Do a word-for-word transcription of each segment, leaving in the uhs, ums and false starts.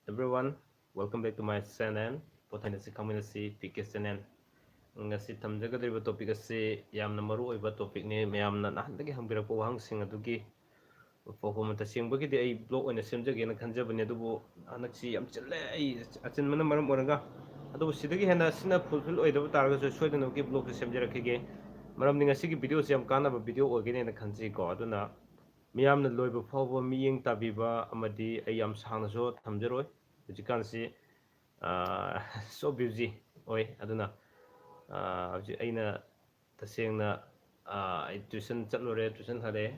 Everyone, welcome back to my channel. ꯄꯣꯊꯥꯏꯅꯁꯤ ꯈꯪꯃꯤꯟꯅꯁꯤ P K channel꯫ ꯉꯁꯤ ꯊꯝꯖꯒꯗꯧꯔꯤꯕ topic ꯑꯁꯤ ꯌꯥꯝꯅ ꯃꯔꯨ ꯑꯣꯏꯕ topicꯅꯤ꯫ ꯃꯌꯥꯝꯅ ꯅꯍꯥꯟꯗꯒꯤ ꯍꯪꯕꯤꯔꯛꯄ ꯋꯥꯍꯪꯁꯤꯡ ꯑꯗꯨꯒꯤ ꯄꯥꯎꯈꯨꯝ꯫ ꯇꯁꯦꯡꯕꯒꯤꯗꯤ ꯑꯩ vlog ꯑꯣꯏꯅ ꯁꯦꯝꯖꯒꯦꯅ ꯈꯟꯖꯕꯅꯤ, ꯑꯗꯨꯕꯨ ꯍꯟꯗꯛꯁꯤ ꯌꯥꯝ ꯆꯤꯜꯂꯦ꯫ ꯑꯩ ꯑꯆꯤꯟꯕꯅ ꯃꯔꯝ ꯑꯣꯏꯔꯒ, ꯑꯗꯨꯕꯨ ꯁꯤꯗꯒꯤ ꯍꯦꯟꯅ ꯁꯤꯅ fulfill ꯑꯣꯏꯗꯕ ꯇꯥꯔꯒꯁꯨ ꯁꯣꯏꯗꯅꯃꯛꯀꯤ vlogꯁꯦ ꯁꯦꯝꯖꯔꯛꯈꯤꯒꯦ꯫ ꯃꯔꯝꯗꯤ ꯉꯁꯤꯒꯤ videoꯁꯦ ꯌꯥꯝ ꯀꯥꯟꯅꯕ video ꯑꯣꯏꯒꯅꯦꯅ ꯈꯟꯖꯩꯀꯣ꯫ ꯑꯗꯨꯅ ꯃꯤꯌꯥꯝꯅ ꯂꯣꯏꯕ ꯐꯥꯎꯕ ꯃꯤꯠꯌꯦꯡ ꯇꯥꯕꯤꯕ ꯑꯃꯗꯤ ꯑꯩ ꯌꯥꯝ ꯁꯥꯡꯅꯁꯨ ꯊꯝꯖꯔꯣꯏ꯫ ꯍꯧꯖꯤꯛꯀꯥꯟꯁꯤ, ꯑꯥ, so busy ꯑꯣꯏ꯫ ꯑꯗꯨꯅ, ꯑꯥ, ꯍꯧꯖꯤꯛ ꯑꯩꯅ ꯇꯁꯦꯡꯅ, ꯑꯥ, ꯑꯩ tuition ꯆꯠꯂꯨꯔꯦ, tuition ꯍꯜꯂꯛꯑꯦ꯫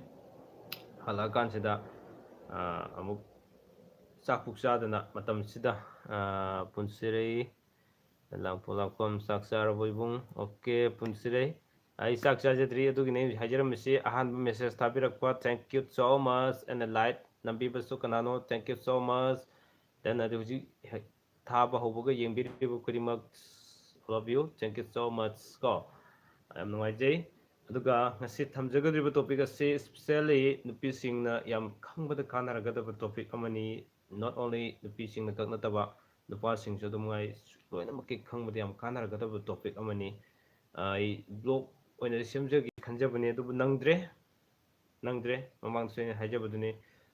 ꯍꯜꯂꯛꯑꯀꯥꯟꯁꯤꯗ, ꯑꯥ, ꯑꯃꯨꯛ ꯆꯥꯛ ꯄꯨꯛ ꯆꯥꯗꯅ ꯃꯇꯝꯁꯤꯗ, ꯑꯥ, ꯄꯨꯟꯁꯤꯔꯩ ꯂꯥꯡꯄꯣꯛ ꯂꯥꯛꯄꯝ, ꯆꯥꯛ ꯆꯥꯔꯕꯣ ꯏꯕꯨꯡ? Okay, ꯄꯨꯟꯁꯤꯔꯩ꯫ ꯑꯩ ꯆꯥꯛ ꯆꯥꯖꯗ꯭ꯔꯤ, ꯑꯗꯨꯒꯤꯅꯦ ꯑꯩ ꯍꯥꯏꯖꯔꯝꯃꯤꯁꯤ꯫ ꯑꯍꯥꯟꯕ message ꯊꯥꯕꯤꯔꯛꯄ, thank you so much, and like ꯅꯝꯕꯤꯕꯁꯨ ꯀꯅꯥꯅꯣ? Thank you so much꯫ Then ꯑꯗꯨ ꯍꯧꯖꯤꯛ ꯍꯦꯛ ꯊꯥꯕ ꯍꯧꯕꯒ ꯌꯦꯡꯕꯤꯔꯤꯕ ꯈꯨꯗꯤꯡꯃꯛ, all of you, thank you so much ꯀꯣ꯫ ꯌꯥꯝ ꯅꯨꯡꯉꯥꯏꯖꯩ꯫ ꯑꯗꯨꯒ ꯉꯁꯤ ꯊꯝꯖꯒꯗꯧꯔꯤꯕ topic ꯑꯁꯤ specially ꯅꯨꯄꯤꯁꯤꯡꯅ ꯌꯥꯝ ꯈꯪꯕꯗ ꯀꯥꯟꯅꯔꯒꯗꯕ topic ꯑꯃꯅꯤ꯫ Not only ꯅꯨꯄꯤꯁꯤꯡꯅ ꯈꯛ ꯅꯠꯇꯕ, ꯅꯨꯄꯥꯁꯤꯡꯁꯨ ꯑꯗꯨꯝ ꯉꯥꯏ, ꯂꯣꯏꯅꯃꯛꯀꯤ ꯈꯪꯕꯗ ꯌꯌꯥꯝ ꯀꯥꯟꯅꯔꯒꯗꯕ topic ꯑꯃꯅꯤ꯫ ꯑꯩ vlog ꯑꯣꯏꯅꯗꯤ ꯁꯦꯝꯖꯒꯦ ꯈꯟꯖꯕꯅꯤ, ꯑꯗꯨꯕꯨ ꯅꯪꯗ꯭ꯔꯦ, ꯅꯪꯗ꯭ꯔꯦ꯫ ꯃꯃꯥꯡꯗꯁꯨ ꯑꯩꯅ ꯍꯥꯏꯖꯕꯗꯨꯅꯤ,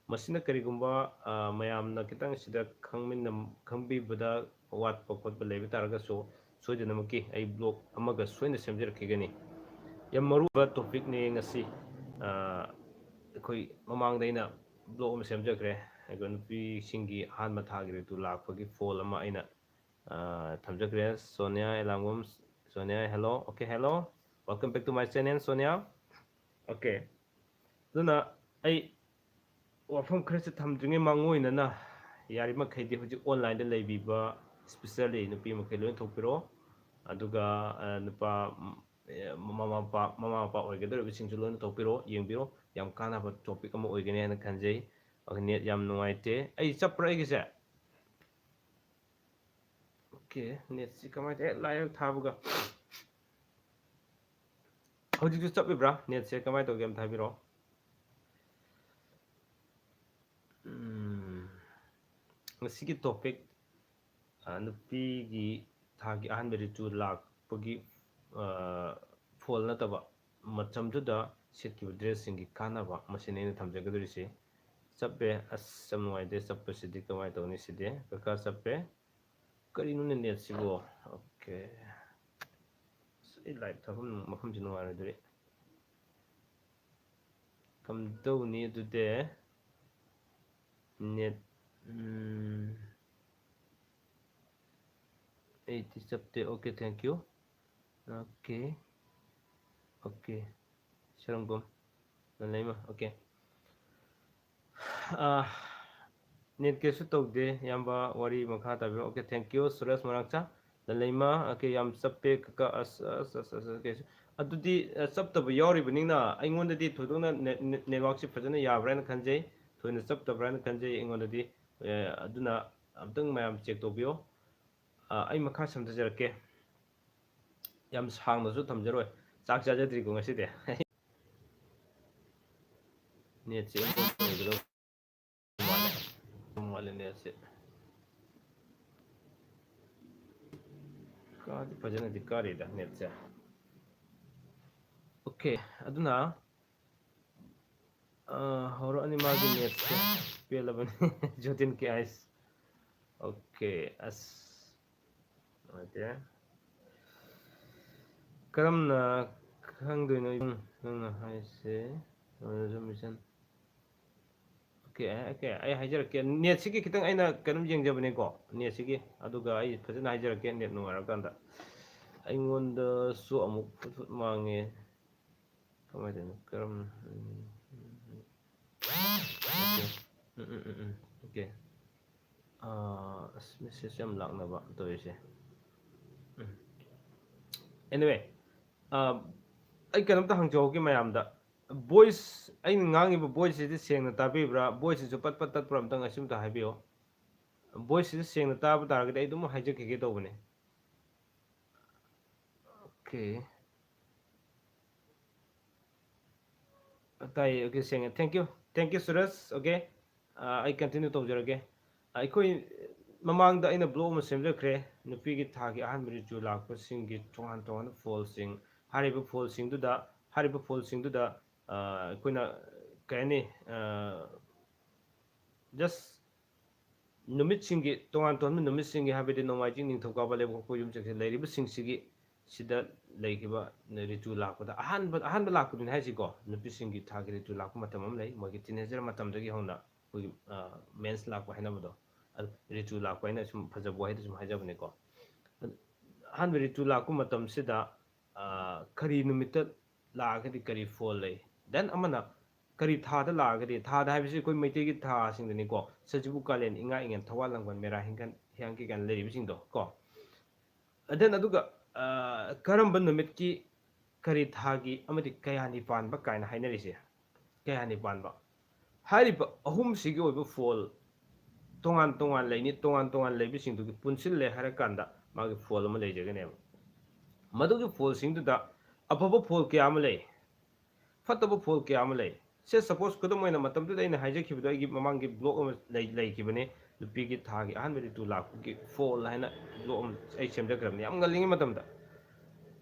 ꯃꯁꯤꯅ ꯀꯔꯤꯒꯨꯝꯕ, ꯑ, ꯃꯌꯥꯝꯅ ꯈꯤꯇꯪ ꯁꯤꯗ ꯈꯪꯃꯤꯟꯅ-, ꯈꯪꯕꯤꯕꯗ ꯋꯥꯠꯄ ꯈꯣꯠꯄ ꯂꯩꯕ ꯇꯥꯔꯒꯁꯨ, ꯁꯣꯏꯗꯅꯃꯛꯀꯤ ꯑꯩ vlog ꯑꯃꯒ ꯁꯣꯏꯅ ꯁꯦꯝꯖꯔꯛꯈꯤꯒꯅꯤ꯫ ꯌꯥꯝ ꯃꯔꯨ ꯑꯣꯏꯕ topicꯅꯤ ꯉꯁꯤ꯫ ꯑ, ꯑꯩꯈꯣꯏ ꯃꯃꯥꯡꯗ ꯑꯩꯅ vlog ꯑꯃ ꯁꯦꯝꯖꯈ꯭ꯔꯦ꯫ ꯑꯩꯈꯣꯏ ꯅꯨꯄꯤꯁꯤꯡꯒꯤ ꯑꯍꯥꯟꯕ ꯊꯥꯒꯤ ꯔꯤꯇꯨ ꯂꯥꯛꯄꯒꯤ fall ꯑꯃ ꯑꯩꯅ, ꯑ, ꯊꯝꯖꯈ꯭ꯔꯦ꯫ ꯁꯣꯅꯤꯌꯥ ꯑꯦꯂꯥꯡꯕꯝ, Sonia, hello꯫ Okay, hello, welcome back to my channel, Sonia. Okay, ꯑꯗꯨꯅ ꯑꯩ ꯋꯥꯐꯝ ꯈꯔꯁꯦ ꯊꯝꯗ꯭ꯔꯤꯉꯩ ꯃꯥꯡꯑꯣꯏꯅꯅ, ꯌꯥꯔꯤꯃꯈꯩꯗꯤ ꯍꯧꯖꯤꯛ onlineꯗ ꯂꯩꯕꯤꯕ, specially ꯅꯨꯄꯤ ꯃꯈꯩ ꯂꯣꯏꯅ ꯊꯣꯛꯄꯤꯔꯛꯑꯣ꯫ ꯑꯗꯨꯒ, ꯑ, ꯅꯨꯄꯥ, ꯎꯝ, ꯑꯦ, ꯃꯃꯥ ꯃꯄꯥ, ꯃꯃꯥ ꯃꯄꯥ ꯑꯣꯏꯒꯗꯧꯔꯤꯕꯁꯤꯡꯁꯨ ꯂꯣꯏꯅ ꯊꯣꯛꯄꯤꯔꯛꯑꯣ, ꯌꯦꯡꯕꯤꯔꯣ꯫ ꯌꯥꯝ ꯀꯥꯟꯅꯕ topic ꯑꯃ ꯑꯣꯏꯒꯅꯤ ꯍꯥꯏꯅ ꯈꯟꯖꯩ꯫ ꯑꯗꯨ net ꯌꯥꯝ ꯅꯨꯡꯉꯥꯏꯇꯦ꯫ ꯑꯩ ꯆꯞꯄ꯭ꯔꯥ ꯑꯩꯒꯤꯁꯦ? Okay, netꯁꯤ ꯀꯃꯥꯏꯅ ꯇꯧ-, ꯍꯦꯛ live ꯊꯥꯕꯒ꯫ ꯍꯧꯖꯤꯛꯁꯨ ꯆꯞꯄꯤꯕ꯭ꯔꯥ? Netꯁꯦ ꯀꯃꯥꯏꯅ ꯇꯧꯒꯦ ꯑꯝꯇ ꯍꯥꯏꯕꯤꯔꯛꯑꯣ꯫ ꯉꯁꯤꯒꯤ topic, ꯑ, ꯅꯨꯄꯤꯒꯤ ꯊꯥꯒꯤ ꯑꯍꯥꯟꯕ ꯔꯤꯇꯨ ꯂꯥꯛꯄꯒꯤ, ꯑ, fall ꯅꯠꯇꯕ ꯃꯇꯝꯗꯨꯗ ꯁꯦꯠꯈꯤꯕ dressꯁꯤꯡꯒꯤ ꯀꯥꯟꯅꯕ, ꯃꯁꯤꯅꯤ ꯑꯩꯅ ꯊꯝꯖꯒꯗꯧꯔꯤꯁꯤ꯫ ꯆꯞꯄꯦ꯫ ꯑꯁ, ꯌꯥꯝ ꯅꯨꯡꯉꯥꯏꯇꯦ꯫ ꯆꯞꯄꯁꯤꯗꯤ ꯀꯃꯥꯏꯅ ꯇꯧꯅꯤ ꯁꯤꯗꯤ? ꯀꯀꯥ ꯆꯞꯄꯦ꯫ ꯀꯔꯤꯅꯣꯅꯦ netꯁꯤꯕꯣ? Okay꯫ ꯑꯁ, ꯑꯩ live ꯊꯥꯐꯝ ꯃꯐꯝꯁꯤ ꯅꯨꯡꯉꯥꯏꯔꯣꯏꯗꯣꯔꯤ꯫ ꯀꯝꯗꯧꯅꯤ ꯑꯗꯨꯗꯤ? Net, ꯎꯝ, ꯑꯩꯗꯤ ꯆꯞꯇꯦ꯫ Okay, thank you꯫ Okay꯫ Okay꯫ ꯁꯔꯪꯕꯝ꯫ ꯂꯟꯂꯩꯃ꯫ Okay꯫ Ah, net ꯀꯩꯁꯨ ꯇꯧꯗꯦ, ꯏꯌꯥꯝꯕ, ꯋꯥꯔꯤ ꯃꯈꯥ ꯇꯥꯕꯤꯔꯛꯑꯣ꯫ Okay, thank you, Suresh ꯃꯣꯏꯔꯥꯡꯆꯥ꯫ ꯂꯟꯂꯩꯃ, okay, ꯌꯥꯝ ꯆꯞꯄꯦ, ꯀꯀꯥ, ꯑꯁ, ꯑꯁ, ꯑꯁ, ꯑꯁ, okay꯫ ꯑꯗꯨꯗꯤ, ꯑ, ꯆꯞꯇꯕ ꯌꯥꯎꯔꯤꯕꯅꯤꯅ ꯑꯩꯉꯣꯟꯗꯗꯤ ꯊꯣꯏꯗꯣꯛꯅ net, net, networkꯁꯤ ꯐꯖꯅ ꯌꯥꯕ꯭ꯔꯥ ꯍꯥꯏꯅ ꯈꯟꯖꯩ, ꯊꯣꯏꯅ ꯆꯞꯇꯕ꯭ꯔꯥ ꯍꯥꯏꯅ ꯈꯟꯖꯩ ꯑꯩꯉꯣꯟꯗꯗꯤ꯫ ꯑ, ꯑꯗꯨꯅ ꯑꯝꯇꯪ ꯃꯌꯥꯝ check ꯇꯧꯕꯤꯌꯣ꯫ ꯑ, ꯑꯩ ꯃꯈꯥ ꯁꯝꯊꯖꯔꯛꯀꯦ꯫ ꯌꯥꯝ ꯁꯥꯡꯅꯁꯨ ꯊꯝꯖꯔꯣꯏ꯫ ꯆꯥꯛ ꯆꯥꯖꯗ꯭ꯔꯤꯀꯣ ꯉꯁꯤꯗꯤ꯫ Netꯁꯦ ꯑꯃꯨꯛ ꯑꯣꯏꯒꯗꯧ ꯃꯥꯜꯂꯦ꯫ ꯃꯥꯜꯂꯦ netꯁꯦ꯫ ꯀꯥꯗꯤ ꯐꯖꯅꯗꯤ ꯀꯥꯔꯤꯗ netꯁꯦ꯫ Okay, ꯑꯗꯨꯅ, ꯑ, ꯍꯧꯔꯛꯑꯅꯤ ꯃꯥꯒꯤ netꯁꯦ꯫ ꯄꯦꯜꯂꯕꯅꯤ꯫ ꯖꯣꯇꯤꯟ ꯀꯦ ꯑꯥꯏꯁ꯫ Okay, ꯑꯁ꯫ ꯅꯨꯡꯉꯥꯏꯇꯦ꯫ ꯀꯔꯝꯅ ꯈꯪꯗꯣꯏꯅꯣ ꯏꯕꯨꯡ? ꯅꯪꯅ ꯍꯥꯏꯁꯦ ꯃꯤꯁꯟ꯫ Okay, okay, ꯑꯩ ꯍꯥꯏꯖꯔꯛꯀꯦ꯫ Netꯁꯤꯒꯤ ꯈꯤꯇꯪ ꯑꯩꯅ ꯀꯩꯅꯣꯝ ꯌꯦꯡꯖꯕꯅꯤꯀꯣ, netꯁꯤꯒꯤ꯫ ꯑꯗꯨꯒ ꯑꯩ ꯐꯖꯅ ꯍꯥꯏꯖꯔꯛꯀꯦ, net ꯅꯨꯡꯉꯥꯏꯔꯀꯥꯟꯗ꯫ ꯑꯩꯉꯣꯟꯗꯁꯨ ꯑꯃꯨꯛ ꯃꯥꯡꯉꯦ꯫ ꯀꯃꯥꯏꯅ ꯇꯧꯔꯤꯅꯣ? ꯀꯔꯝ-, ꯎꯝ, ꯎꯝ, ꯎꯝ, ꯎꯝ, okay꯫ ꯎꯝ, ꯎꯝ, ꯎꯝ, ꯎꯝ, okay꯫ ꯑꯥ, ꯑꯁ, message ꯌꯥꯝ ꯂꯥꯛꯅꯕ ꯇꯧꯔꯤꯁꯦ꯫ ꯎꯝ꯫ Anyway, ꯑꯥ, ꯑꯩ ꯀꯩꯅꯣꯝꯇ ꯍꯪꯖꯍꯧꯒꯦ ꯃꯌꯥꯝꯗ꯫ Voice, ꯑꯩꯅ ꯉꯥꯡꯉꯤꯕ voiceꯁꯤꯗꯤ ꯁꯦꯡꯅ ꯇꯥꯕꯤꯕ꯭ꯔꯥ? Voiceꯁꯤꯁꯨ ꯄꯠ ꯄꯠ ꯇꯠꯄ꯭ꯔꯥ? ꯑꯝꯇꯪ ꯑꯁꯤꯝꯇ ꯍꯥꯏꯕꯤꯌꯣ꯫ Voiceꯁꯤꯁꯨ ꯁꯦꯡꯅ ꯇꯥꯕ ꯇꯥꯔꯒꯗꯤ ꯑꯩ ꯑꯗꯨꯝ ꯍꯥꯏꯖꯈꯤꯒꯦ ꯇꯧꯕꯅꯦ꯫ Okay꯫ ꯇꯥꯏꯌꯦ, okay, ꯁꯦꯡꯉꯦ꯫ Thank you, thank you, Suraj. Okay, ꯑꯥ, ꯑꯩ continue ꯇꯧꯖꯔꯒꯦ꯫ ꯑꯩꯈꯣꯏ ꯃꯃꯥꯡꯗ ꯑꯩꯅ ꯕ꯭ꯂꯣꯛ ꯑꯃ ꯁꯦꯝꯖꯈ꯭ꯔꯦ, ꯅꯨꯄꯤꯒꯤ ꯊꯥꯒꯤ ꯑꯍꯥꯟꯕ ꯔꯤꯇꯨ ꯂꯥꯛꯄꯁꯤꯡꯒꯤ ꯇꯣꯉꯥꯟ ꯇꯣꯉꯥꯟꯕ ꯐꯣꯜꯁꯤꯡ꯫ ꯍꯥꯏꯔꯤꯕ ꯐꯣꯜꯁꯤꯡꯗꯨꯗ, ꯍꯥꯏꯔꯤꯕ ꯐꯣꯜꯁꯤꯡꯗꯨꯗ ꯑꯩꯈꯣꯏꯅ ꯀꯩ ꯍꯥꯏꯅꯤ, ꯖꯁ ꯅꯨꯃꯤꯠꯁꯤꯡꯒꯤ, ꯇꯣꯉꯥꯟ ꯇꯣꯉꯥꯟꯕ ꯅꯨꯃꯤꯠꯁꯤꯡꯒꯤ, ꯍꯥꯏꯕꯗꯤ ꯅꯣꯡꯃꯥꯏꯖꯤꯡ, ꯅꯤꯡꯊꯧꯀꯥꯕ, ꯂꯩꯕꯥꯛꯄꯣꯛꯄ, ꯌꯨꯝꯁꯀꯩꯁ ꯂꯩꯔꯤꯕꯁꯤꯡꯁꯤꯒꯤ ꯁꯤꯗ ꯂꯩꯈꯤꯕ ꯔꯤꯇꯨ ꯂꯥꯛꯄꯗ ꯑꯍꯥꯟꯕ, ꯑꯍꯥꯟꯕ ꯂꯥꯛꯄꯗꯨꯅꯤ ꯍꯥꯏꯁꯤꯀꯣ, ꯅꯨꯄꯤꯁꯤꯡꯒꯤ ꯊꯥꯒꯤ ꯔꯤꯇꯨ ꯂꯥꯛꯄ ꯃꯇꯝ ꯑꯃ ꯂꯩ, ꯃꯣꯏꯒꯤ ꯇꯤꯅꯦꯖꯔ ꯃꯇꯝꯗꯒꯤ ꯍꯧꯅ ꯑꯩꯈꯣꯏꯒꯤ ꯃꯦꯟꯁ ꯂꯥꯛꯄ ꯍꯥꯏꯅꯕꯗꯣ, ꯑꯗꯨ ꯔꯤꯇꯨ ꯂꯥꯛꯄ ꯍꯥꯏꯅ ꯁꯨꯝ ꯐꯖꯕ ꯋꯥꯍꯩꯗ ꯁꯨꯝ ꯍꯥꯏꯖꯕꯅꯤꯀꯣ꯫ ꯑꯍꯥꯟꯕ ꯔꯤꯇꯨ ꯂꯥꯛꯄ ꯃꯇꯝꯁꯤꯗ ꯀꯔꯤ ꯅꯨꯃꯤꯠꯇ ꯂꯥꯛꯑꯒꯗꯤ ꯀꯔꯤ ꯐꯣꯜ ꯂꯩ? ꯗꯦꯟ ꯑꯃꯅ ꯀꯔꯤ ꯊꯥꯗ ꯂꯥꯛꯑꯒꯗꯤ, ꯊꯥꯗ ꯍꯥꯏꯕꯁꯤ ꯑꯩꯈꯣꯏ ꯃꯩꯇꯩꯒꯤ ꯊꯥꯁꯤꯡꯗꯅꯤꯀꯣ, ꯁꯖꯤꯕꯨ, ꯀꯥꯂꯦꯟ, ꯏꯉꯥ, ꯏꯉꯦꯟ, ꯊꯋꯥꯟ, ꯂꯥꯡꯕꯟ, ꯃꯦꯔꯥ, ꯍꯤꯡꯈꯟ, ꯍꯤꯌꯥꯡꯒꯩ ꯀꯥꯏꯅ ꯂꯩꯔꯤꯕꯁꯤꯡꯗꯣ ꯀꯣ꯫ ꯗꯦꯟ ꯑꯗꯨꯒ ꯀꯔꯝꯕ ꯅꯨꯃꯤꯠꯀꯤ ꯀꯔꯤ ꯊꯥꯒꯤ ꯑꯃꯗꯤ ꯀꯌꯥꯅꯤ ꯄꯥꯟꯕ ꯀꯥꯏꯅ ꯍꯥꯏꯅꯔꯤꯁꯦ, ꯀꯌꯥꯅꯤ ꯄꯥꯟꯕ ꯍꯥꯏꯔꯤꯕ ꯑꯍꯨꯝꯁꯤꯒꯤ ꯑꯣꯏꯕ ꯐꯣꯜ ꯇꯣꯉꯥꯟ ꯇꯣꯉꯥꯟ ꯂꯩꯅꯤ꯫ ꯇꯣꯉꯥꯟ ꯇꯣꯉꯥꯟ ꯂꯩꯕꯁꯤꯡꯗꯨꯒꯤ ꯄꯨꯟꯁꯤꯜꯂꯦ ꯍꯥꯏꯔꯀꯥꯟꯗ ꯃꯥꯒꯤ ꯐꯣꯜ ꯑꯃ ꯂꯩꯖꯒꯅꯦꯕ꯫ ꯃꯗꯨꯒꯤ ꯐꯣꯜꯁꯤꯡꯗꯨꯗ ꯑꯐꯕ ꯐꯣꯜ ꯀꯌꯥ ꯑꯃ ꯂꯩ, ꯐꯠꯇꯕ ꯐꯣꯜ ꯀꯌꯥ ꯑꯃ ꯂꯩ꯫ ꯁꯦ, ꯁꯄꯣꯁ, ꯈꯨꯗꯝ ꯑꯣꯏꯅ ꯃꯇꯝꯗꯨꯗ ꯑꯩꯅ ꯍꯥꯏꯖꯈꯤꯕꯗꯣ, ꯑꯩꯒꯤ ꯃꯃꯥꯡꯒꯤ ꯕ꯭ꯂꯣꯛ ꯑꯃ ꯂꯩ-, ꯂꯩꯈꯤꯕꯅꯤ, ꯅꯨꯄꯤꯒꯤ ꯊꯥꯒꯤ ꯑꯍꯥꯟꯕ ꯔꯤꯇꯨ ꯂꯥꯛꯄꯒꯤ ꯐꯣꯜ ꯍꯥꯏꯅ ꯕ꯭ꯂꯣꯛ ꯑꯃ ꯑꯩ ꯁꯦꯝꯖꯈ꯭ꯔꯕꯅꯤ ꯌꯥꯝ ꯉꯜꯂꯤꯉꯩ ꯃꯇꯝꯗ꯫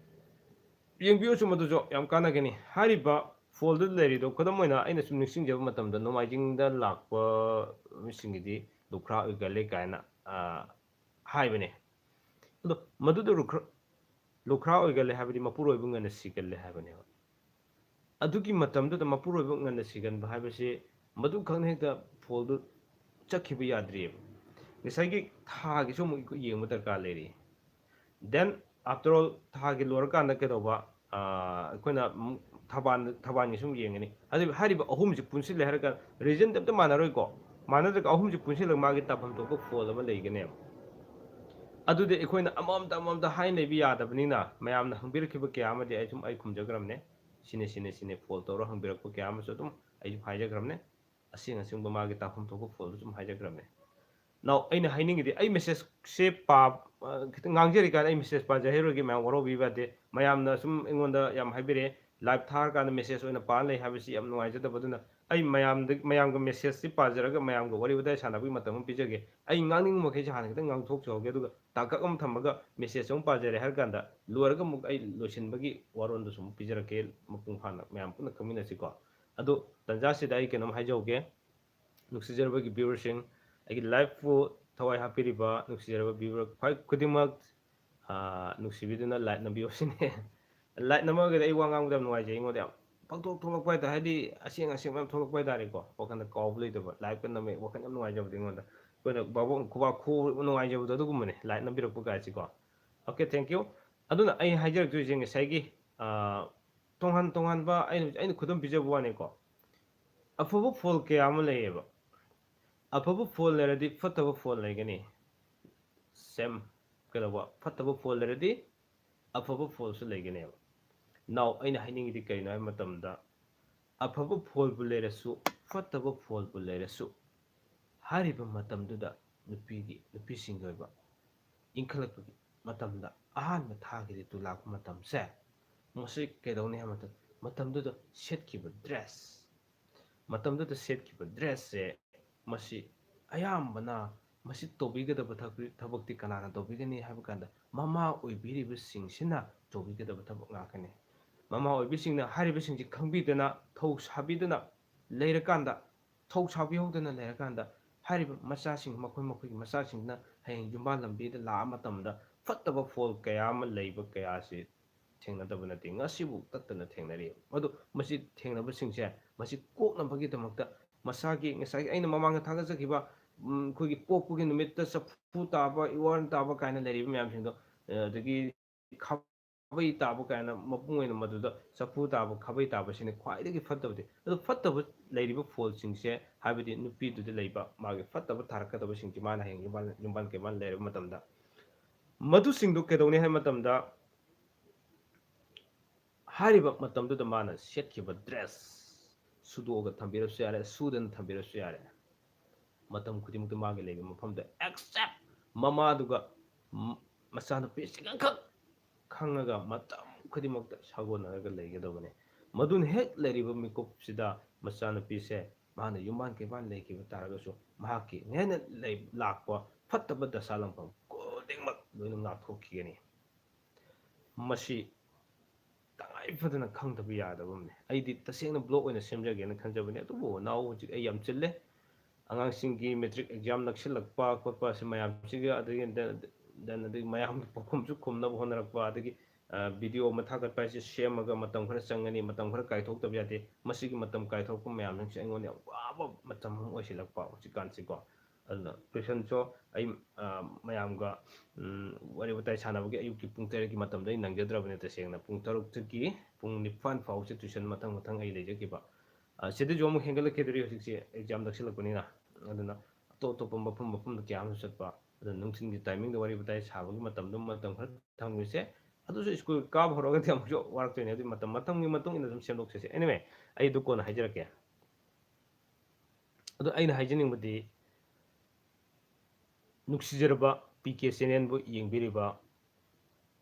ꯌꯦꯡꯕꯤꯌꯨ, ꯆꯨꯝꯕꯗꯨꯁꯨ ꯌꯥꯝ ꯀꯥꯟꯅꯒꯅꯤ꯫ ꯍꯥꯏꯔꯤꯕ ꯐꯣꯜꯗꯨꯗ ꯂꯩꯔꯤꯗꯣ, ꯈꯨꯗꯝ ꯑꯣꯏꯅ ꯑꯩꯅ ꯁꯨꯝ ꯅꯤꯡꯁꯤꯡꯖꯕ ꯃꯇꯝꯗ, ꯅꯣꯡꯃꯥꯏꯖꯤꯡꯗ ꯂꯥꯛꯄ ꯃꯤꯁꯤꯡꯒꯤꯗꯤ ꯂꯨꯈ꯭ꯔꯥ ꯑꯣꯏꯒꯜꯂꯦ ꯀꯥꯏꯅ ꯍꯥꯏꯕꯅꯦ꯫ ꯑꯗꯣ ꯃꯗꯨꯗ ꯂꯨꯈ꯭ꯔꯥ, ꯂꯨꯈ꯭ꯔꯥ ꯑꯣꯏꯒꯜꯂꯦ ꯍꯥꯏꯕꯗꯤ ꯃꯄꯨꯔꯣꯏꯕ ꯉꯟꯅ ꯁꯤꯒꯜꯂꯦ ꯍꯥꯏꯕꯅꯦꯕ꯫ ꯑꯗꯨꯒꯤ ꯃꯇꯝꯗꯨꯗ ꯃꯄꯨꯔꯣꯏꯕ ꯉꯟꯅ ꯁꯤꯒꯟꯕ ꯍꯥꯏꯕꯁꯤ ꯃꯗꯨ ꯈꯛꯅ ꯍꯦꯛꯇ ꯐꯣꯜꯗꯨ ꯆꯠꯈꯤꯕ ꯌꯥꯗ꯭ꯔꯤꯑꯕ꯫ ꯉꯁꯥꯏꯒꯤ ꯊꯥꯒꯤꯁꯨ ꯑꯃꯨꯛ ꯑꯩꯈꯣꯏ ꯌꯦꯡꯕ ꯗꯔꯀꯥꯔ ꯂꯩꯔꯤ꯫ ꯗꯦꯟ, ꯑꯥꯐꯇꯔ ꯑꯣꯜ, ꯊꯥꯒꯤ ꯂꯣꯏꯔꯀꯥꯟꯗ ꯀꯩꯗꯧꯕ, ꯑꯩꯈꯣꯏꯅ ꯑꯃꯨꯛ ꯊꯕꯥꯟ, ꯊꯕꯥꯟꯒꯤꯁꯨ ꯑꯃꯨꯛ ꯌꯦꯡꯒꯅꯤ꯫ ꯑꯗꯨ ꯍꯥꯏꯔꯤꯕ ꯑꯍꯨꯝꯁꯤ ꯄꯨꯟꯁꯤꯜꯂꯦ ꯍꯥꯏꯔꯒ ꯔꯤꯖꯟꯗꯤ ꯑꯝꯇ ꯃꯥꯟꯅꯔꯣꯏꯀꯣ꯫ ꯃꯥꯟꯅꯗ꯭ꯔꯒ ꯑꯍꯨꯝꯁꯤ ꯄꯨꯟꯁꯤꯜꯂꯒ ꯃꯥꯒꯤ ꯇꯥꯐꯝ ꯊꯣꯛꯄ ꯐꯣꯜ ꯑꯃ ꯂꯩꯒꯅꯦꯕ꯫ ꯑꯗꯨꯗꯤ ꯑꯩꯈꯣꯏꯅ ꯑꯃꯃꯝꯇ ꯑꯃꯃꯝꯇ ꯍꯥꯏꯅ ꯂꯩꯕ ꯌꯥꯗꯕꯅꯤꯅ, ꯃꯌꯥꯝꯅ ꯍꯪꯕꯤꯔꯛꯈꯤꯕ ꯀꯌꯥ ꯑꯃꯗꯤ ꯑꯩ ꯁꯨꯝ ꯑꯩ ꯈꯨꯝꯖꯈ꯭ꯔꯕꯅꯦ꯫ ꯁꯤꯅ, ꯁꯤꯅ, ꯁꯤꯅ ꯐꯣꯜ ꯇꯧꯔ ꯍꯪꯕꯤꯔꯛꯄ ꯀꯌꯥ ꯑꯃꯁꯨ ꯑꯗꯨꯝ ꯑꯩꯁꯨ ꯍꯥꯏꯖꯈ꯭ꯔꯕꯅꯦ꯫ ꯑꯁꯦꯡ ꯑꯁꯦꯡꯕ ꯃꯥꯒꯤ ꯇꯥꯐꯝ ꯊꯣꯛꯄ ꯐꯣꯜꯗꯨ ꯁꯨꯝ ꯍꯥꯏꯖꯈ꯭ꯔꯕꯅꯦ꯫ ꯅꯥꯎ, ꯑꯩꯅ ꯍꯥꯏꯅꯤꯡꯉꯤꯗꯤ, ꯑꯩ ꯃꯦꯁꯦꯖꯁꯦ ꯄꯥ-, ꯑ, ꯈꯤꯇꯪ ꯉꯥꯡꯖꯔꯤꯀꯥꯟꯗ ꯑꯩ ꯃꯦꯁꯦꯖ ꯄꯥꯖꯍꯩꯔꯣꯏꯒꯦ, ꯃꯌꯥꯝ ꯋꯥꯔꯧꯕꯤꯕ ꯌꯥꯗꯦ꯫ ꯃꯌꯥꯝꯅ ꯁꯨꯝ ꯑꯩꯉꯣꯟꯗ ꯌꯥꯝ ꯍꯥꯏꯕꯤꯔꯛꯑꯦ, ꯂꯥꯏꯚ ꯊꯥꯔꯀꯥꯟꯗ ꯃꯦꯁꯦꯖ ꯑꯣꯏꯅ ꯄꯥ ꯂꯩ ꯍꯥꯏꯕꯁꯤ ꯌꯥꯝ ꯅꯨꯡꯉꯥꯏꯖꯗꯕ꯫ ꯑꯗꯨꯅ ꯑꯩ ꯃꯌꯥꯝꯗ ꯃꯌꯥꯝꯒ ꯃꯦꯁꯦꯖꯁꯤ ꯄꯥꯖꯔꯒ ꯃꯌꯥꯝꯒ ꯋꯥꯔꯤ ꯋꯥꯇꯥꯏ ꯁꯥꯟꯅꯕꯒꯤ ꯃꯇꯝ ꯑꯃ ꯄꯤꯖꯒꯦ꯫ ꯑꯩ ꯉꯥꯡꯅꯤꯡꯕ ꯃꯈꯩꯁꯦ ꯍꯥꯟꯅ ꯈꯤꯇꯪ ꯉꯥꯡꯊꯣꯛꯆꯍꯧꯒꯦ, ꯑꯗꯨꯒ ꯇꯥꯡꯀꯛ ꯑꯃ ꯊꯝꯃꯒ ꯃꯦꯁꯦꯖ ꯑꯃ ꯄꯥꯖꯔꯦ ꯍꯥꯏꯔ ꯀꯥꯟꯗ ꯂꯣꯏꯔꯒ ꯑꯃꯨꯛ ꯑꯩ ꯂꯣꯏꯁꯤꯟꯕꯒꯤ ꯋꯥꯔꯣꯜꯗꯨꯁꯨ ꯑꯃꯨꯛ ꯄꯤꯖꯔꯛꯀꯦ, ꯃꯄꯨꯡ ꯐꯥꯅ ꯃꯌꯥꯝ ꯄꯨꯟꯅ ꯈꯪꯃꯤꯟꯅꯁꯤꯀꯣ꯫ ꯑꯗꯣ ꯇꯟꯖꯥꯁꯤꯗ ꯑꯩ ꯀꯩꯅꯣꯝ ꯍꯥꯏꯖꯍꯧꯒꯦ, ꯅꯨꯡꯁꯤꯖꯔꯕꯒꯤ ꯚ꯭ꯌꯨꯋꯔꯁꯤꯡ, ꯑꯩꯒꯤ ꯂꯥꯏꯐꯄꯨ ꯊꯋꯥꯏ ꯍꯥꯞꯄꯤꯔꯤꯕ ꯅꯨꯡꯁꯤꯖꯔꯕ ꯚ꯭ꯌꯨꯋꯔ ꯈ꯭ꯋꯥꯏ ꯈꯨꯗꯤꯡꯃꯛ, ꯑꯥ, ꯅꯨꯡꯁꯤꯕꯤꯗꯨꯅ ꯂꯥꯏꯛ ꯅꯝꯕꯤꯌꯨ ꯁꯤꯅꯤ꯫ ꯂꯥꯏꯛ ꯅꯝꯃꯒꯗꯤ ꯑꯩ ꯋꯥ ꯉꯥꯡꯕꯗ ꯌꯥꯝ ꯅꯨꯡꯉꯥꯏꯖꯩ, ꯑꯩꯉꯣꯟꯗ ꯌꯥꯝ ꯄꯪꯊꯣꯛ ꯊꯣꯛꯂꯛꯄ ꯍꯥꯏꯇꯥꯔꯦ, ꯍꯥꯏꯗꯤ ꯑꯁꯦꯡ ꯑꯁꯦꯡꯕ ꯌꯥꯝ ꯊꯣꯛꯂꯛꯄ ꯍꯥꯏꯇꯥꯔꯦꯀꯣ, ꯋꯥꯈꯜꯗ ꯀꯥꯎꯕ ꯂꯩꯇꯕ, ꯂꯥꯏꯛꯀ ꯅꯝꯃꯦ, ꯋꯥꯈꯜ ꯌꯥꯝ ꯅꯨꯡꯉꯥꯏꯖꯕꯗꯣ ꯑꯩꯉꯣꯟꯗ꯫ ꯑꯩꯈꯣꯏꯅ ꯚꯥꯕꯣꯛ ꯈꯨꯕꯥꯛ ꯈꯨ ꯅꯨꯡꯉꯥꯏꯖꯕꯗꯣ ꯑꯗꯨꯒꯨꯝꯕꯅꯦ ꯂꯥꯏꯛ ꯅꯝꯕꯤꯔꯛꯄ ꯀꯥꯏꯁꯤꯀꯣ꯫ Okay, thank you꯫ ꯑꯗꯨꯅ ꯑꯩ ꯍꯥꯏꯖꯔꯛꯇꯣꯏꯁꯦ ꯉꯁꯥꯏꯒꯤ, ꯑꯥ, ꯇꯣꯉꯥꯟ ꯇꯣꯉꯥꯟꯕ ꯑꯩꯅ, ꯑꯩꯅ ꯈꯨꯗꯝ ꯄꯤꯖꯕ ꯋꯥꯅꯤꯀꯣ꯫ ꯑꯐꯕ ꯐꯣꯜ ꯀꯌꯥ ꯑꯃ ꯂꯩꯌꯦꯕ꯫ ꯑꯐꯕ ꯐꯣꯜ ꯂꯩꯔꯗꯤ ꯐꯠꯇꯕ ꯐꯣꯜ ꯂꯩꯒꯅꯤ꯫ ꯁꯦꯝ, ꯀꯩꯗꯧꯕ? ꯐꯠꯇꯕ ꯐꯣꯜ ꯂꯩꯔꯗꯤ ꯑꯐꯕ ꯐꯣꯜꯁꯨ ꯂꯩꯒꯅꯦꯕ꯫ Now, ꯑꯩꯅ ꯍꯥꯏꯅꯤꯡꯉꯤꯗꯤ ꯀꯩꯅꯣ ꯍꯥꯏꯕ ꯃꯇꯝꯗ, ꯑꯐꯕ ꯐꯣꯜꯕꯨ ꯂꯩꯔꯁꯨ, ꯐꯠꯇꯕ ꯐꯣꯜꯕꯨ ꯂꯩꯔꯁꯨ, ꯍꯥꯏꯔꯤꯕ ꯃꯇꯝꯗꯨꯗ ꯅꯨꯄꯤꯒꯤ, ꯅꯨꯄꯤꯁꯤꯡꯒꯤ ꯑꯣꯏꯕ ꯏꯟꯈꯠꯂꯛꯄꯒꯤ ꯃꯇꯝꯗ ꯑꯍꯥꯟꯕ ꯊꯥꯒꯤ ꯔꯤꯇꯨ ꯂꯥꯛꯄ ꯃꯇꯝꯁꯦ, ꯃꯁꯤ ꯀꯩꯗꯧꯅꯤ ꯍꯥꯏꯕ ꯃꯇꯝ, ꯃꯇꯝꯗꯨꯗ ꯁꯦꯠꯈꯤꯕ ꯗ꯭ꯔꯦꯁ, ꯃꯇꯝꯗꯨꯗ ꯁꯦꯠꯈꯤꯕ ꯗ꯭ꯔꯦꯁꯁꯦ, ꯃꯁꯤ ꯑꯌꯥꯝꯕꯅ ꯃꯁꯤ ꯇꯧꯕꯤꯒꯗꯕ ꯊꯕꯛ-, ꯊꯕꯛꯇꯤ ꯀꯅꯥꯅ ꯇꯧꯕꯤꯒꯅꯤ ꯍꯥꯏꯕ ꯀꯥꯟꯗ, ꯃꯃꯥ ꯑꯣꯏꯕꯤꯔꯤꯕꯁꯤꯡꯁꯤꯅ ꯇꯧꯕꯤꯒꯗꯕ ꯊꯕꯛ ꯉꯥꯛꯇꯅꯤ꯫ ꯃꯃꯥ ꯑꯣꯏꯕꯤꯁꯤꯡꯅ ꯍꯥꯏꯔꯤꯕꯁꯤꯡꯁꯤ ꯈꯪꯕꯤꯗꯅ, ꯊꯧ ꯁꯥꯕꯤꯗꯅ ꯂꯩꯔꯀꯥꯟꯗ, ꯊꯧ ꯁꯥꯕꯤꯍꯧꯗꯅ ꯂꯩꯔꯀꯥꯟꯗ, ꯍꯥꯏꯔꯤꯕ ꯃꯆꯥꯁꯤꯡ, ꯃꯈꯣꯏ ꯃꯈꯣꯏꯒꯤ ꯃꯆꯥꯁꯤꯡꯗꯨꯅ ꯍꯌꯦꯡ ꯌꯨꯝꯕꯥꯜ ꯂꯝꯕꯤꯗ ꯂꯥꯛꯑ ꯃꯇꯝꯗ ꯐꯠꯇꯕ ꯐꯣꯜ ꯀꯌꯥ ꯑꯃ ꯂꯩꯕ ꯀꯌꯥꯁꯤ ꯊꯦꯡꯅꯗꯕ ꯅꯠꯇꯦ, ꯉꯁꯤꯕꯨ ꯇꯠꯇꯅ ꯊꯦꯡꯅꯔꯤ꯫ ꯑꯗꯨ ꯃꯁꯤ ꯊꯦꯡꯅꯕꯁꯤꯡꯁꯦ, ꯃꯁꯤ ꯀꯣꯛꯅꯕꯒꯤꯗꯃꯛꯇ ꯃꯁꯥꯒꯤ ꯉꯁꯥꯏꯒꯤ ꯑꯩꯅ ꯃꯃꯥꯡꯗ ꯊꯥꯒꯠꯆꯈꯤꯕ, ꯎꯝ, ꯑꯩꯈꯣꯏꯒꯤ ꯄꯣꯛꯄꯒꯤ ꯅꯨꯃꯤꯠꯇ ꯆꯐꯨ ꯇꯥꯕ, ꯏꯋꯥꯟ ꯇꯥꯕ ꯀꯥꯏꯅ ꯂꯩꯔꯤꯕ ꯃꯌꯥꯝꯁꯤꯡꯗꯣ, ꯑ, ꯑꯗꯒꯤ ꯈꯥꯕꯩ ꯇꯥꯕ ꯀꯥꯏꯅ ꯃꯄꯨꯡ ꯑꯣꯏꯅ ꯃꯗꯨꯗ ꯆꯐꯨ ꯇꯥꯕ, ꯈꯥꯕꯩ ꯇꯥꯕꯁꯤꯅ ꯈ꯭ꯋꯥꯏꯗꯒꯤ ꯐꯠꯇꯕꯗꯤ꯫ ꯑꯗꯨ ꯐꯠꯇꯕ ꯂꯩꯔꯤꯕ ꯐꯣꯜꯁꯤꯡꯁꯦ, ꯍꯥꯏꯕꯗꯤ ꯅꯨꯄꯤꯗꯨꯗ ꯂꯩꯕ ꯃꯥꯒꯤ ꯐꯠꯇꯕ ꯊꯥꯔꯛꯀꯗꯕꯁꯤꯡꯁꯦ ꯃꯥꯅ ꯍꯌꯦꯡ ꯌꯨꯝꯕꯥꯟ, ꯌꯨꯝꯕꯥꯟ ꯀꯩꯕꯥꯟ ꯂꯩꯔꯕ ꯃꯇꯝꯗ, ꯃꯗꯨꯁꯤꯡꯗꯨ ꯀꯩꯗꯧꯅꯤ ꯍꯥꯏꯕ ꯃꯇꯝꯗ, ꯍꯥꯏꯔꯤꯕ ꯃꯇꯝꯗꯨꯗ ꯃꯥꯅ ꯁꯦꯠꯈꯤꯕ ꯗ꯭ꯔꯦꯁ ꯁꯨꯗꯣꯛꯑꯒ ꯊꯝꯕꯤꯔꯁꯨ ꯌꯥꯔꯦ, ꯁꯨꯗꯅ ꯊꯝꯕꯤꯔꯁꯨ ꯌꯥꯔꯦ꯫ ꯃꯇꯝ ꯈꯨꯗꯤꯡꯃꯛꯇ ꯃꯥꯒꯤ ꯂꯩꯕ ꯃꯐꯝꯗ, except ꯃꯃꯥꯗꯨꯒ ꯃ-, ꯃꯆꯥꯅꯨꯄꯤ ꯑꯁꯤꯒꯈꯛ ꯈꯪꯉꯒ ꯃꯇꯝ ꯈꯨꯗꯤꯡꯃꯛꯇ ꯁꯥꯒꯣꯟꯅꯔꯒ ꯂꯩꯒꯗꯕꯅꯤ꯫ ꯃꯗꯨꯅ ꯍꯦꯛ ꯂꯩꯔꯤꯕ ꯃꯤꯀꯨꯞꯁꯤꯗ ꯃꯆꯥꯅꯨꯄꯤꯁꯦ ꯃꯥꯅ ꯌꯨꯝꯕꯥꯟ ꯀꯩꯕꯥꯟ ꯂꯩꯈꯤꯕ ꯇꯥꯔꯒꯁꯨ ꯃꯍꯥꯛꯀꯤ ꯍꯦꯟꯅ ꯂꯩ-, ꯂꯥꯛꯄ ꯐꯠꯇꯕ ꯗꯁꯥ ꯂꯝꯐꯝ ꯈꯨꯗꯤꯡꯃꯛ ꯂꯣꯏꯅ ꯉꯥꯛꯊꯣꯛꯈꯤꯒꯅꯤ꯫ ꯃꯁꯤ ꯇꯉꯥꯏ ꯐꯗꯅ ꯈꯪꯗꯕ ꯌꯥꯗꯕ ꯑꯃꯅꯤ꯫ ꯑꯩꯗꯤ ꯇꯁꯦꯡꯅ blog ꯑꯣꯏꯅ ꯁꯦꯝꯖꯒꯦꯅ ꯈꯟꯖꯕꯅꯤ, ꯑꯗꯨꯕꯨ ꯅꯥꯎ ꯍꯧꯖꯤꯛ ꯑꯩ ꯌꯥꯝ ꯆꯤꯜꯂꯦ꯫ ꯑꯉꯥꯡꯁꯤꯡꯒꯤ matric exam ꯅꯛꯁꯤꯜꯂꯛꯄ ꯈꯣꯠꯄ ꯑꯁꯤ ꯃꯌꯥꯝꯁꯤꯒ, ꯑꯗꯒꯤ ꯗ-, ꯗ-, ꯑꯗꯒꯤ ꯃꯌꯥꯝꯒꯤ ꯄꯥꯎꯈꯨꯝꯁꯨ ꯈꯨꯝꯅꯕ ꯍꯣꯠꯅꯔꯛꯄ, ꯑꯗꯒꯤ, ꯑ, video ꯑꯃ ꯊꯥꯒꯠꯄ ꯍꯥꯏꯁꯦ ꯁꯦꯝꯃꯒ ꯃꯇꯝ ꯈꯔ ꯆꯪꯒꯅꯤ, ꯃꯇꯝ ꯈꯔ ꯀꯥꯏꯊꯣꯛꯇꯕ ꯌꯥꯗꯦ꯫ ꯃꯁꯤꯒꯤ ꯃꯇꯝ ꯀꯥꯏꯊꯣꯛꯄ ꯃꯌꯥꯝꯁꯤꯡꯁꯦ ꯑꯩꯉꯣꯟꯗ ꯌꯥꯝ ꯋꯥꯕ ꯃꯇꯝ ꯑꯃ ꯑꯣꯏꯁꯤꯜꯂꯛꯄ ꯍꯧꯖꯤꯛꯀꯥꯟꯁꯤꯀꯣ꯫ ꯑꯗꯨꯅ tuition ꯁꯨ ꯑꯩ, ꯑ, ꯃꯌꯥꯝꯒ, ꯎꯝ, ꯋꯥꯔꯤ ꯋꯥꯇꯥꯏ ꯁꯥꯟꯅꯕꯒꯤ ꯑꯌꯨꯛꯀꯤ ꯄꯨꯡ ꯇꯔꯦꯠꯀꯤ ꯃꯇꯝꯗ ꯑꯩ ꯅꯪꯖꯗ꯭ꯔꯕꯅꯦ ꯇꯁꯦꯡꯅ꯫ ꯄꯨꯡ ꯇꯔꯨꯛꯇꯒꯤ ꯄꯨꯡ ꯅꯤꯄꯥꯟ ꯐꯥꯎꯁꯦ tuition ꯃꯊꯪ ꯃꯊꯪ ꯑꯩ ꯂꯩꯖꯈꯤꯕ꯫ ꯑ, ꯁꯤꯗꯁꯨ ꯑꯃꯨꯛ ꯍꯦꯟꯒꯠꯂꯛꯈꯤꯗꯣꯔꯤ ꯍꯧꯖꯤꯛꯁꯦ exam ꯅꯛꯁꯤꯜꯂꯛꯄꯅꯤꯅ꯫ ꯑꯗꯨꯅ ꯑꯇꯣꯞ ꯑꯇꯣꯞꯄ ꯃꯐꯝ ꯃꯐꯝꯗ ꯀꯌꯥ ꯑꯃꯁꯨ ꯆꯠꯄ꯫ ꯑꯗꯨꯅ ꯅꯨꯡꯊꯤꯜꯒꯤ timing ꯗ ꯋꯥꯔꯤ ꯋꯥꯇꯥꯏ ꯁꯥꯕꯒꯤ ꯃꯇꯝꯗꯣ ꯃꯇꯝ ꯈꯔ ꯊꯝꯈꯤꯁꯦ꯫ ꯑꯗꯨꯁꯨ school ꯀꯥꯕ ꯍꯧꯔꯒꯗꯤ ꯑꯃꯨꯛꯁꯨ ꯋꯥꯔꯛꯇꯣꯏꯅꯦ꯫ ꯑꯗꯨꯒꯤ ꯃꯇꯝ ꯃꯇꯝꯒꯤ ꯃꯇꯨꯡ ꯏꯟꯅ ꯑꯗꯨꯝ ꯁꯦꯝꯗꯣꯛꯆꯁꯦ꯫ Anyway, ꯑꯩ ꯑꯗꯨ ꯀꯣꯟꯅ ꯍꯥꯏꯖꯔꯛꯀꯦ꯫ ꯑꯗꯣ ꯑꯩꯅ ꯍꯥꯏꯖꯅꯤꯡꯕꯗꯤ, ꯅꯨꯡꯁꯤꯖꯔꯕ ꯄꯤ ꯀꯦ channel ꯕꯨ ꯌꯦꯡꯕꯤꯔꯤꯕ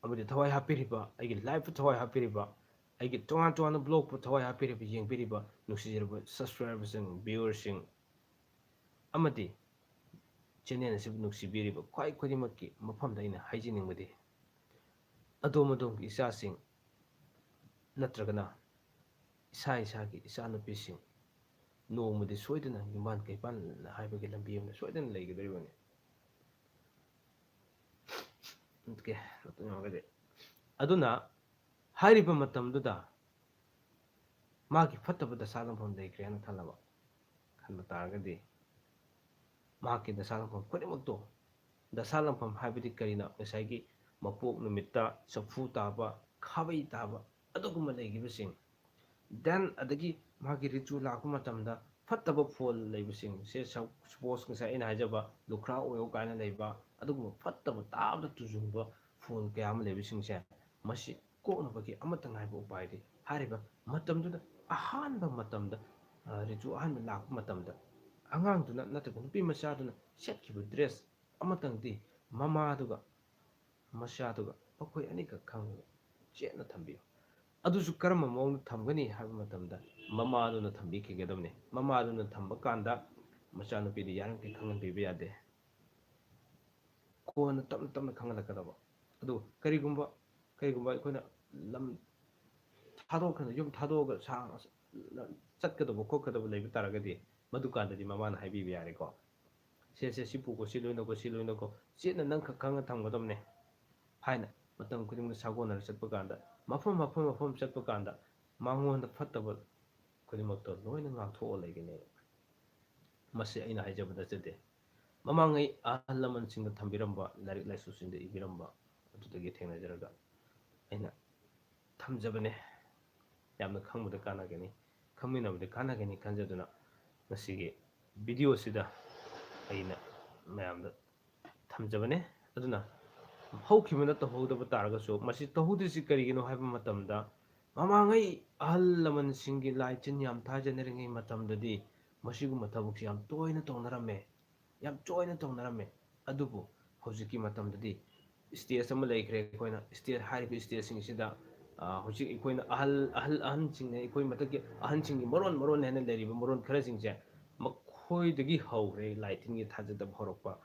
ꯑꯃꯗꯤ ꯊꯋꯥꯏ ꯍꯥꯞꯄꯤꯔꯤꯕ, ꯑꯩꯒꯤ live ꯇ ꯊꯋꯥꯏ ꯍꯥꯞꯄꯤꯔꯤꯕ, ꯑꯩꯒꯤ ꯇꯣꯉꯥꯟ ꯇꯣꯉꯥꯟꯕ blog ꯄꯨ ꯊꯋꯥꯏ ꯍꯥꯞꯄꯤꯔꯤꯕ, ꯌꯦꯡꯕꯤꯔꯤꯕ ꯅꯨꯡꯁꯤꯖꯔꯕ subscriber ꯁꯤꯡ, viewer ꯁꯤꯡ, ꯑꯃꯗꯤ channel ꯑꯁꯤꯕꯨ ꯅꯨꯡꯁꯤꯕꯤꯔꯤꯕ ꯈ꯭ꯋꯥꯏ ꯈꯨꯗꯤꯡꯃꯛꯀꯤ ꯃꯐꯝꯗ ꯑꯩꯅ ꯍꯥꯏꯖꯅꯤꯡꯕꯗꯤ, ꯑꯗꯣꯝ ꯑꯗꯣꯝꯒꯤ ꯏꯆꯥꯁꯤꯡ ꯅꯠꯇ꯭ꯔꯒꯅ ꯏꯁꯥ ꯏꯁꯥꯒꯤ ꯏꯆꯥꯅꯨꯄꯤꯁꯤꯡ ꯅꯣꯡꯃꯗꯤ ꯁꯣꯏꯗꯅ ꯌꯨꯝꯕꯥꯟ ꯀꯩꯕꯥꯟ ꯍꯥꯏꯕꯒꯤ ꯂꯝꯕꯤ ꯑꯃꯗ ꯁꯣꯏꯗꯅ ꯂꯩꯒꯗꯧꯔꯤꯕꯅꯤ꯫ Okay, ꯃꯇꯨꯡ ꯌꯥꯎꯔꯒꯗꯤ, ꯑꯗꯨꯅ ꯍꯥꯏꯔꯤꯕ ꯃꯇꯝꯗꯨꯗ ꯃꯥꯒꯤ ꯐꯠꯇꯕ ꯗꯁꯥ ꯂꯝꯐꯝ ꯂꯩꯈ꯭ꯔꯦꯅ ꯈꯜꯂꯕ, ꯈꯟꯕ ꯇꯥꯔꯒꯗꯤ, ꯃꯍꯥꯛꯀꯤ ꯗꯁꯥ ꯂꯝꯐꯝ ꯈꯨꯗꯤꯡꯃꯛꯇꯣ, ꯗꯁꯥ ꯂꯝꯐꯝ ꯍꯥꯏꯕꯗꯤ ꯀꯔꯤꯅꯣ? ꯉꯁꯥꯏꯒꯤ ꯃꯄꯣꯛ ꯅꯨꯃꯤꯠꯇ ꯆꯐꯨ ꯇꯥꯕ, ꯈꯥꯕꯩ ꯇꯥꯕ, ꯑꯗꯨꯒꯨꯝꯕ ꯂꯩꯈꯤꯕꯁꯤꯡ, then ꯑꯗꯒꯤ ꯃꯥꯒꯤ ꯔꯤꯇꯨ ꯂꯥꯛꯄ ꯃꯇꯝꯗ ꯐꯠꯇꯕ ꯐꯣꯜ ꯂꯩꯕꯁꯤꯡꯁꯦ, ꯁ-, suppose ꯉꯁꯥꯏ ꯑꯩꯅ ꯍꯥꯏꯖꯕ ꯂꯨꯈ꯭ꯔꯥ ꯑꯣꯏꯌꯣ ꯀꯥꯏꯅ ꯂꯩꯕ, ꯑꯗꯨꯒꯨꯝꯕ ꯐꯠꯇꯕ ꯇꯥꯕꯗ ꯇꯨꯖꯨꯡꯕ ꯐꯣꯜ ꯀꯌꯥ ꯑꯃ ꯂꯩꯕꯁꯤꯡꯁꯦ, ꯃꯁꯤ ꯀꯣꯛꯅꯕꯒꯤ ꯑꯃꯠꯇ ꯉꯥꯏꯕ ꯎꯄꯥꯏꯗꯤ ꯍꯥꯏꯔꯤꯕ ꯃꯇꯝꯗꯨꯗ, ꯑꯍꯥꯟꯕ ꯃꯇꯝꯗ, ꯑ, ꯔꯤꯇꯨ ꯑꯍꯥꯟꯕ ꯂꯥꯛꯄ ꯃꯇꯝꯗ ꯑꯉꯥꯡꯗꯨꯅ ꯅꯠꯇ꯭ꯔꯒ ꯅꯨꯄꯤ ꯃꯆꯥꯗꯨꯅ ꯁꯦꯠꯈꯤꯕ dress ꯑꯃꯇꯪꯗꯤ ꯃꯃꯥꯗꯨꯒ ꯃꯆꯥꯗꯨꯒ ꯃꯈꯣꯏ ꯑꯅꯤꯈꯛ ꯈꯪꯅꯕ ꯆꯦꯠꯅ ꯊꯝꯕꯤꯌꯨ꯫ ꯑꯗꯨꯁꯨ ꯀꯔꯝꯕ ꯃꯑꯣꯡꯗ ꯊꯝꯒꯅꯤ ꯍꯥꯏꯕ ꯃꯇꯝꯗ, ꯃꯃꯥꯗꯨꯅ ꯊꯝꯕꯤꯈꯤꯒꯗꯕꯅꯤ꯫ ꯃꯃꯥꯗꯨꯅ ꯊꯝꯕ ꯀꯥꯟꯗ ꯃꯆꯥꯅꯨꯄꯤꯗ ꯌꯥꯔꯤꯃꯈꯩ ꯈꯪꯍꯟꯕꯤꯕ ꯌꯥꯗꯦ꯫ ꯀꯣꯟꯅ ꯇꯞꯅ ꯇꯞꯅ ꯈꯪꯍꯜꯂꯛꯀꯗꯕ꯫ ꯑꯗꯨ ꯀꯔꯤꯒꯨꯝꯕ, ꯀꯔꯤꯒꯨꯝꯕ ꯑꯩꯈꯣꯏꯅ ꯂꯝ ꯊꯥꯗꯣꯛꯈ꯭ꯔꯅ, ꯌꯨꯝ ꯊꯥꯗꯣꯛꯑꯒ ꯁꯥꯡꯅ ꯆꯠꯀꯗꯕ ꯈꯣꯠꯀꯗꯕ ꯂꯩꯕ ꯇꯥꯔꯒꯗꯤ, ꯃꯗꯨꯀꯥꯟꯗꯗꯤ ꯃꯃꯥꯅ ꯍꯥꯏꯕꯤꯕ ꯌꯥꯔꯦꯀꯣ, "ꯁꯦ, ꯁꯦ, ꯁꯤ ꯄꯨꯀꯣ, ꯁꯤ ꯂꯣꯏꯅꯀꯣ, ꯁꯤ ꯂꯣꯏꯅꯀꯣ", ꯆꯦꯠꯅ ꯅꯪꯈꯛ ꯈꯪꯅ ꯊꯝꯒꯗꯕꯅꯦ ꯍꯥꯏꯅ ꯃꯇꯝ ꯈꯨꯗꯤꯡꯃꯛꯇ ꯁꯥꯒꯣꯟꯅꯔ ꯆꯠꯄ ꯀꯥꯟꯗ, ꯃꯐꯝ, ꯃꯐꯝ, ꯃꯐꯝ ꯆꯠꯄ ꯀꯥꯟꯗ ꯃꯉꯣꯟꯗ ꯐꯠꯇꯕ ꯈꯨꯗꯤꯡꯃꯛꯇꯣ ꯂꯣꯏꯅ ꯉꯥꯛꯊꯣꯛꯑ ꯂꯩꯒꯅꯦꯕ꯫ ꯃꯁꯤ ꯑꯩꯅ ꯍꯥꯏꯖꯕ ꯅꯠꯆꯗꯦ꯫ ꯃꯃꯥꯡꯉꯩ ꯑꯍꯜ ꯂꯃꯟꯁꯤꯡꯅ ꯊꯝꯕꯤꯔꯝꯕ, ꯂꯥꯏꯔꯤꯛ ꯂꯥꯏꯁꯨꯁꯤꯡꯗ ꯏꯕꯤꯔꯝꯕ ꯑꯗꯨꯗꯒꯤ ꯊꯦꯡꯅꯖꯔꯒ ꯑꯩꯅ ꯊꯝꯖꯕꯅꯦ꯫ ꯌꯥꯝꯅ ꯈꯪꯕꯗ ꯀꯥꯟꯅꯒꯅꯤ, ꯈꯪꯃꯤꯟꯅꯕꯗ ꯀꯥꯟꯅꯒꯅꯤ ꯈꯟꯖꯗꯨꯅ ꯉꯁꯤꯒꯤ ꯚꯤꯗꯤꯑꯣꯁꯤꯗ ꯑꯩꯅ ꯃꯌꯥꯝꯗ ꯊꯝꯖꯕꯅꯦ꯫ ꯑꯗꯨꯅ ꯍꯧꯈꯤꯕꯅ ꯇꯧꯍꯧꯗꯕ ꯇꯥꯔꯒꯁꯨ, ꯃꯁꯤ ꯇꯧꯍꯧꯗ꯭ꯔꯤꯁꯤ ꯀꯔꯤꯒꯤꯅꯣ ꯍꯥꯏꯕ ꯃꯇꯝꯗ, ꯃꯃꯥꯡꯉꯩ ꯑꯍꯜ ꯂꯃꯟꯁꯤꯡꯒꯤ ꯂꯥꯏ ꯇꯤꯟ ꯌꯥꯝ ꯊꯥꯖꯅꯔꯤꯉꯩ ꯃꯇꯝꯗꯗꯤ ꯃꯁꯤꯒꯨꯝꯕ ꯊꯕꯛꯁꯤ ꯌꯥꯝ ꯇꯣꯏꯅ ꯇꯧꯅꯔꯝꯃꯦ, ꯌꯥꯝ ꯇꯣꯏꯅ ꯇꯧꯅꯔꯝꯃꯦ꯫ ꯑꯗꯨꯕꯨ ꯍꯧꯖꯤꯛꯀꯤ ꯃꯇꯝꯗꯗꯤ stage ꯑꯃ ꯂꯩꯈ꯭ꯔꯦ꯫ ꯑꯩꯈꯣꯏꯅ stage, ꯍꯥꯏꯔꯤꯕ stageꯁꯤꯡꯁꯤꯗ, ꯑ, ꯍꯧꯖꯤꯛ ꯑꯩꯈꯣꯏꯅ ꯑꯍꯜ, ꯑꯍꯜ, ꯑꯍꯟꯁꯤꯡꯅ, ꯑꯩꯈꯣꯏ ꯃꯊꯛꯀꯤ ꯑꯍꯟꯁꯤꯡꯒꯤ ꯃꯔꯣꯟ, ꯃꯔꯣꯟ ꯍꯥꯏꯅ ꯂꯩꯔꯤꯕ ꯃꯔꯣꯟ ꯈꯔꯁꯤꯡꯁꯦ, ꯃꯈꯣꯏꯗꯒꯤ ꯍꯧꯈ꯭ꯔꯦ ꯂꯥꯏ ꯇꯤꯟꯒꯤ ꯊꯥꯖꯗꯕ ꯍꯧꯔꯛꯄ,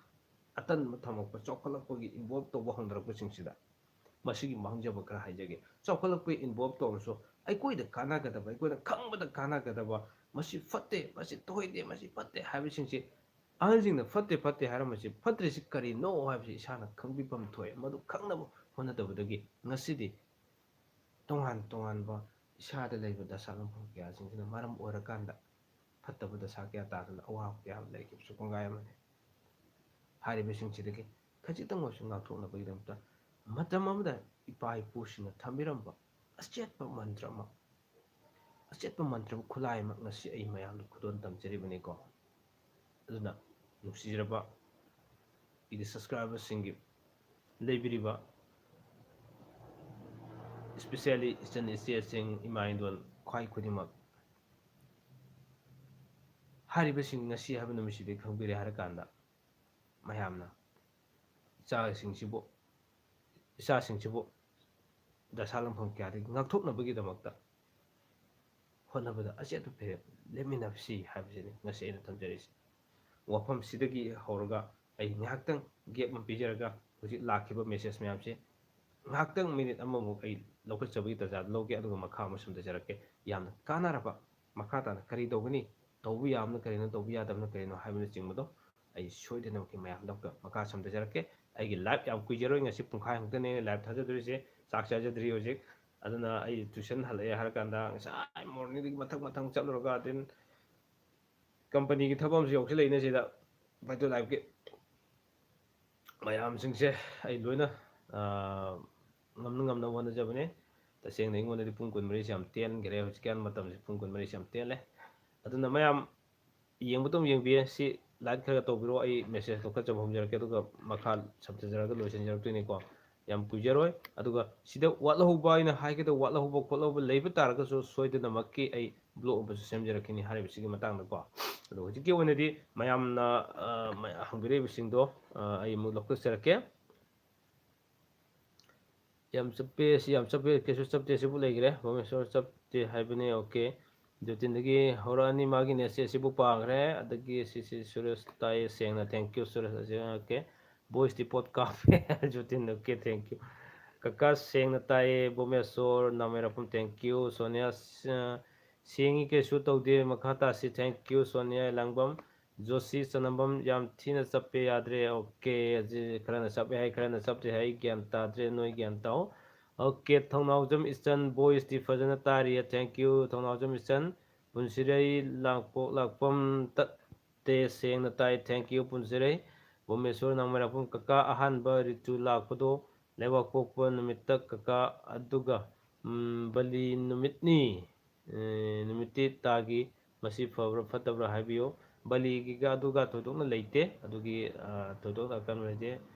ꯑꯇꯟꯕ ꯊꯝꯃꯛꯄ, ꯆꯥꯎꯈꯠꯂꯛꯄꯒꯤ involve ꯇꯧꯕ ꯍꯧꯅꯔꯛꯄꯁꯤꯡꯁꯤꯗ꯫ ꯃꯁꯤꯒꯤ ꯃꯥꯡꯖꯕ ꯈꯔ ꯍꯥꯏꯖꯒꯦ꯫ ꯆꯥꯎꯈꯠꯂꯛꯄꯒꯤ involve ꯇꯧꯔꯁꯨ, ꯑꯩꯈꯣꯏꯗ ꯀꯥꯟꯅꯒꯗꯕ, ꯑꯩꯈꯣꯏꯅ ꯈꯪꯕꯗ ꯀꯥꯟꯅꯒꯗꯕ, "ꯃꯁꯤ ꯐꯠꯇꯦ, ꯃꯁꯤ ꯇꯧꯍꯩꯗꯦ, ꯃꯁꯤ ꯐꯠꯇꯦ" ꯍꯥꯏꯕꯁꯤꯡꯁꯤ, ꯑꯍꯜꯁꯤꯡꯅ ꯐꯠꯇꯦ, ꯐꯠꯇꯦ ꯍꯥꯏꯔꯝꯕꯁꯤ ꯐꯠꯇ꯭ꯔꯤꯁꯤ ꯀꯔꯤꯅꯣ ꯍꯥꯏꯕꯁꯤ ꯏꯁꯥꯅ ꯈꯪꯕꯤꯐꯝ ꯊꯣꯛꯑꯦ꯫ ꯃꯗꯨ ꯈꯪꯅꯕ ꯍꯣꯠꯅꯗꯕꯗꯒꯤ ꯉꯁꯤꯗꯤ ꯇꯣꯉꯥꯟ ꯇꯣꯉꯥꯟꯕ ꯏꯁꯥꯗ ꯂꯩꯕ ꯗꯁꯥ ꯂꯣꯡꯐꯝ ꯀꯌꯥꯁꯤꯡꯁꯤꯅ ꯃꯔꯝ ꯑꯣꯏꯔꯀꯥꯟꯗ ꯐꯠꯇꯕ ꯗꯁꯥ ꯀꯌꯥ ꯇꯥꯗꯨꯅ ꯑꯋꯥꯕ ꯀꯌꯥ ꯑꯃ ꯂꯩꯈꯤꯕꯁꯨ ꯀꯣꯡꯒꯥꯏ ꯑꯃꯅꯤ꯫ ꯍꯥꯏꯔꯤꯕꯁꯤꯡꯁꯤꯗꯒꯤ ꯈꯖꯤꯛꯇꯪ ꯑꯣꯏꯔꯁꯨ ꯉꯥꯛꯊꯣꯛꯅꯕꯒꯤꯗꯃꯛꯇ ꯃꯇꯝ ꯑꯃꯗ ꯏꯄꯥ ꯏꯄꯨꯁꯤꯡꯅ ꯊꯝꯕꯤꯔꯝꯕ ꯑꯆꯦꯠꯄ ꯃꯟꯇ꯭ꯔ ꯑꯃ, ꯑꯆꯦꯠꯄ ꯃꯟꯇ꯭ꯔ ꯈꯨꯠꯂꯥꯏ ꯑꯃ ꯉꯁꯤ ꯑꯩ ꯃꯌꯥꯝꯗ ꯈꯨꯗꯣꯜ ꯇꯝꯖꯔꯤꯕꯅꯤꯀꯣ꯫ ꯑꯗꯨꯅ ꯅꯨꯡꯁꯤꯖꯔꯕ ꯑꯩꯒꯤ subscriberꯁꯤꯡꯒꯤ ꯂꯩꯕꯤꯔꯤꯕ, especially ꯏꯆꯟ ꯏꯆꯦꯁꯤꯡ, ꯏꯃꯥ ꯏꯟꯗꯣꯜ ꯈ꯭ꯋꯥꯏ ꯈꯨꯗꯤꯡꯃꯛ, ꯍꯥꯏꯔꯤꯕꯁꯤꯡ ꯉꯁꯤ ꯍꯥꯏꯕ ꯅꯨꯃꯤꯠꯁꯤꯗꯤ ꯈꯪꯕꯤꯔꯦ ꯍꯥꯏꯔꯀꯥꯟꯗ, ꯃꯌꯥꯝꯅ ꯏꯆꯥꯁꯤꯡꯁꯤꯕꯨ, ꯏꯆꯥꯁꯤꯡꯁꯤꯕꯨ ꯗꯁꯥ ꯂꯪꯐꯝ ꯀꯌꯥꯗꯒꯤ ꯉꯥꯛꯊꯣꯛꯅꯕꯒꯤꯗꯃꯛꯇ ꯍꯣꯠꯅꯕꯗ ꯑꯆꯦꯠꯄ ꯐꯤꯔꯦꯞ ꯂꯦꯞꯃꯤꯟꯅꯁꯤ ꯍꯥꯏꯕꯁꯤꯅꯤ ꯉꯁꯤ ꯑꯩꯅ ꯊꯝꯖꯔꯤꯁꯤ꯫ ꯋꯥꯐꯝꯁꯤꯗꯒꯤ ꯍꯧꯔꯒ ꯑꯩ ꯉꯥꯏꯍꯥꯛꯇꯪ gap ꯑꯃ ꯄꯤꯖꯔꯒ ꯍꯧꯖꯤꯛ ꯂꯥꯛꯈꯤꯕ message ꯃꯌꯥꯝꯁꯦ ꯉꯥꯏꯍꯥꯛꯇꯪ minute ꯑꯃꯃꯨꯛ ꯑꯩ ꯂꯧꯈꯠꯆꯕꯒꯤ ꯇꯥꯟꯖꯥꯗꯨ ꯂꯧꯒꯦ, ꯑꯗꯨꯒ ꯃꯈꯥ ꯑꯃ ꯁꯝꯊꯖꯔꯛꯀꯦ꯫ ꯌꯥꯝꯅ ꯀꯥꯟꯅꯔꯕ, ꯃꯈꯥ ꯇꯥꯅ ꯀꯔꯤ ꯇꯧꯒꯅꯤ, ꯇꯧꯕ ꯌꯥꯕꯅ ꯀꯔꯤꯅꯣ, ꯇꯧꯕ ꯌꯥꯗꯕꯅ ꯀꯔꯤꯅꯣ ꯍꯥꯏꯕꯅꯆꯤꯡꯕꯗꯣ ꯑꯩ ꯁꯣꯏꯗꯅꯃꯛꯀꯤ ꯃꯌꯥꯝꯗ ꯑꯃꯨꯛꯀ ꯃꯈꯥ ꯁꯝꯊꯖꯔꯛꯀꯦ꯫ ꯑꯩꯒꯤ live ꯌꯥꯝ ꯀꯨꯏꯖꯔꯣꯏ, ꯉꯁꯤ ꯄꯨꯡꯈꯥꯏ ꯈꯛꯇꯅꯦ live ꯊꯥꯖꯗꯣꯔꯤꯁꯦ꯫ ꯆꯥꯛ ꯆꯥꯖꯗ꯭ꯔꯤ ꯍꯧꯖꯤꯛ, ꯑꯗꯨꯅ ꯑꯩ tuition ꯍꯜꯂꯛꯑꯦ ꯍꯥꯏꯔꯀꯥꯟꯗ ꯉꯁꯥꯏ morningꯗꯒꯤ ꯃꯊꯪ ꯃꯊꯪ ꯆꯠꯂꯨꯔꯒ then companyꯒꯤ ꯊꯕꯛ ꯑꯃꯁꯨ ꯌꯥꯎꯁꯤꯜꯂꯛꯏꯅꯦ ꯁꯤꯗ, Baitu Liveꯀꯤ꯫ ꯃꯌꯥꯝꯁꯤꯡꯁꯦ ꯑꯩ ꯂꯣꯏꯅ, ꯑꯥ, ꯉꯝꯅ ꯉꯝꯅꯕ ꯍꯣꯠꯅꯖꯕꯅꯦ꯫ ꯇꯁꯦꯡꯅ ꯑꯩꯉꯣꯟꯗꯗꯤ ꯄꯨꯡ ꯀꯨꯟꯃꯔꯤꯁꯦ ꯌꯥꯝ ꯇꯦꯟꯈ꯭ꯔꯦ, ꯍꯧꯖꯤꯛꯀꯥꯟ ꯃꯇꯝꯁꯦ ꯄꯨꯡ ꯀꯨꯟꯃꯔꯤꯁꯦ ꯌꯥꯝ ꯇꯦꯜꯂꯦ꯫ ꯑꯗꯨꯅ ꯃꯌꯥꯝ ꯌꯦꯡꯕꯗꯨꯝ ꯌꯦꯡꯕꯤꯌꯦ꯫ ꯁꯤ like ꯈꯔ ꯇꯧꯕꯤꯔꯣ, ꯑꯩ message ꯂꯧꯈꯠꯆꯕ ꯍꯧꯖꯔꯛꯀꯦ, ꯑꯗꯨꯒ ꯃꯈꯥ ꯁꯝꯊꯖꯔꯒ ꯂꯣꯏꯁꯤꯟꯖꯔꯛꯇꯣꯏꯅꯤꯀꯣ꯫ ꯌꯥꯝ ꯀꯨꯏꯖꯔꯣꯏ꯫ ꯑꯗꯨꯒ ꯁꯤꯗ ꯋꯥꯠꯍꯧꯕ, ꯑꯩꯅ ꯍꯥꯏꯒꯗꯕ ꯋꯥꯠꯍꯧꯕ ꯈꯣꯠꯍꯧꯕ ꯂꯩꯕ ꯇꯥꯔꯒꯁꯨ ꯁꯣꯏꯗꯅꯃꯛꯀꯤ ꯑꯩ blog ꯑꯃꯁꯨ ꯁꯦꯝꯖꯔꯛꯈꯤꯅꯤ ꯍꯥꯏꯔꯤꯕꯁꯤꯒꯤ ꯃꯇꯥꯡꯗꯀꯣ꯫ ꯑꯗꯣ ꯍꯧꯖꯤꯛꯀꯤ ꯑꯣꯏꯅꯗꯤ ꯃꯌꯥꯝꯅ, ꯑ, ꯃ-, ꯍꯪꯕꯤꯔꯛꯏꯕꯁꯤꯡꯗꯣ, ꯑ, ꯑꯩ ꯑꯃꯨꯛ ꯂꯧꯊꯣꯛꯆꯔꯛꯀꯦ꯫ ꯌꯥꯝ ꯆꯞꯄꯦ, ꯁꯤ ꯌꯥꯝ ꯆꯞꯄꯦ, ꯀꯩꯁꯨ ꯆꯞꯇꯦ, ꯁꯤꯕꯨ ꯂꯩꯈ꯭ꯔꯦ꯫ ꯚꯨꯕꯅꯦꯁꯣꯔ ꯆꯞꯇꯦ ꯍꯥꯏꯕꯅꯦ, okay꯫ ꯖꯣꯇꯤꯟꯗꯒꯤ ꯍꯧꯔꯛꯑꯅꯤ, ꯃꯥꯒꯤ netꯁꯦ ꯁꯤꯕꯨ ꯄꯥꯈ꯭ꯔꯦ꯫ ꯑꯗꯒꯤ ꯁꯤ, ꯁꯤ ꯁꯨꯔꯦꯁ ꯇꯥꯏꯌꯦ, ꯁꯦꯡꯅ, thank you ꯁꯨꯔꯦꯁ, okay꯫ Voiceꯇꯤ ꯄꯣꯠ ꯀꯥꯞꯄꯦ꯫ ꯖꯣꯇꯤꯟ, okay, thank you꯫ ꯀꯀꯥ ꯁꯦꯡꯅ ꯇꯥꯏꯌꯦ, ꯚꯨꯕꯅꯦꯁꯣꯔ ꯅꯥꯃꯩꯔꯥꯛꯄꯝ, thank you꯫ ꯁꯣꯅꯤꯌꯥ, ꯑ, ꯁꯦꯡꯉꯤ, ꯀꯩꯁꯨ ꯇꯧꯗꯦ, ꯃꯈꯥ ꯇꯥꯁꯤ, thank you꯫ ꯁꯣꯅꯤꯌꯥ ꯏꯂꯥꯡꯕꯝ, ꯖꯣꯁꯤ ꯆꯅꯝꯕꯝ, ꯌꯥꯝ ꯊꯤꯅ ꯆꯞꯄꯦ, ꯌꯥꯗ꯭ꯔꯦ꯫ Okay, ꯑꯁꯤ ꯈꯔꯅ ꯆꯞꯄꯦ ꯍꯥꯏ, ꯈꯔꯅ ꯆꯞꯇꯦ ꯍꯥꯏ, ꯒ꯭ꯌꯥꯟ ꯇꯥꯗ꯭ꯔꯦ, ꯅꯣꯏ ꯒ꯭ꯌꯥꯟ ꯇꯥꯎ꯫ Okay, ꯊꯧꯅꯥꯎꯖꯝ ꯏꯆꯟ, voiceꯇꯤ ꯐꯖꯅ ꯇꯥꯔꯤꯌꯦ, thank you꯫ ꯊꯧꯅꯥꯎꯖꯝ ꯏꯆꯟ, ꯄꯨꯟꯁꯤꯔꯩ ꯂꯥꯡꯄꯣꯛ ꯂꯥꯛꯄꯝ ꯇꯠꯇꯦ, ꯁꯦꯡꯅ ꯇꯥꯏ, thank you꯫ ꯄꯨꯟꯁꯤꯔꯩ, ꯚꯨꯕꯅꯦꯁꯣꯔ ꯅꯥꯃꯩꯔꯥꯛꯄꯝ, ꯀꯀꯥ ꯑꯍꯥꯟꯕ ꯔꯤꯇꯨ ꯂꯥꯛꯄꯗꯣ ꯂꯩꯕꯥꯛꯄꯣꯛꯄ ꯅꯨꯃꯤꯠꯇ ꯀꯀꯥ, ꯑꯗꯨꯒ, ꯎꯝ, ꯕꯂꯤ ꯅꯨꯃꯤꯠꯅꯤ꯫ ꯑꯦ, ꯅꯨꯃꯤꯠꯇꯤ ꯇꯥꯒꯤ, ꯃꯁꯤ ꯐꯕ꯭ꯔꯥ ꯐꯠꯇꯕ꯭ꯔꯥ ꯍꯥꯏꯕꯤꯌꯨ꯫ ꯕꯂꯤꯒꯤꯒ ꯑꯗꯨꯒ ꯊꯣꯏꯗꯣꯛꯅ ꯂꯩꯇꯦ, ꯑꯗꯨꯒꯤ, ꯑ, ꯊꯣꯏꯗꯣꯛꯅ ꯑꯀꯟꯕ ꯂꯩꯇꯦ꯫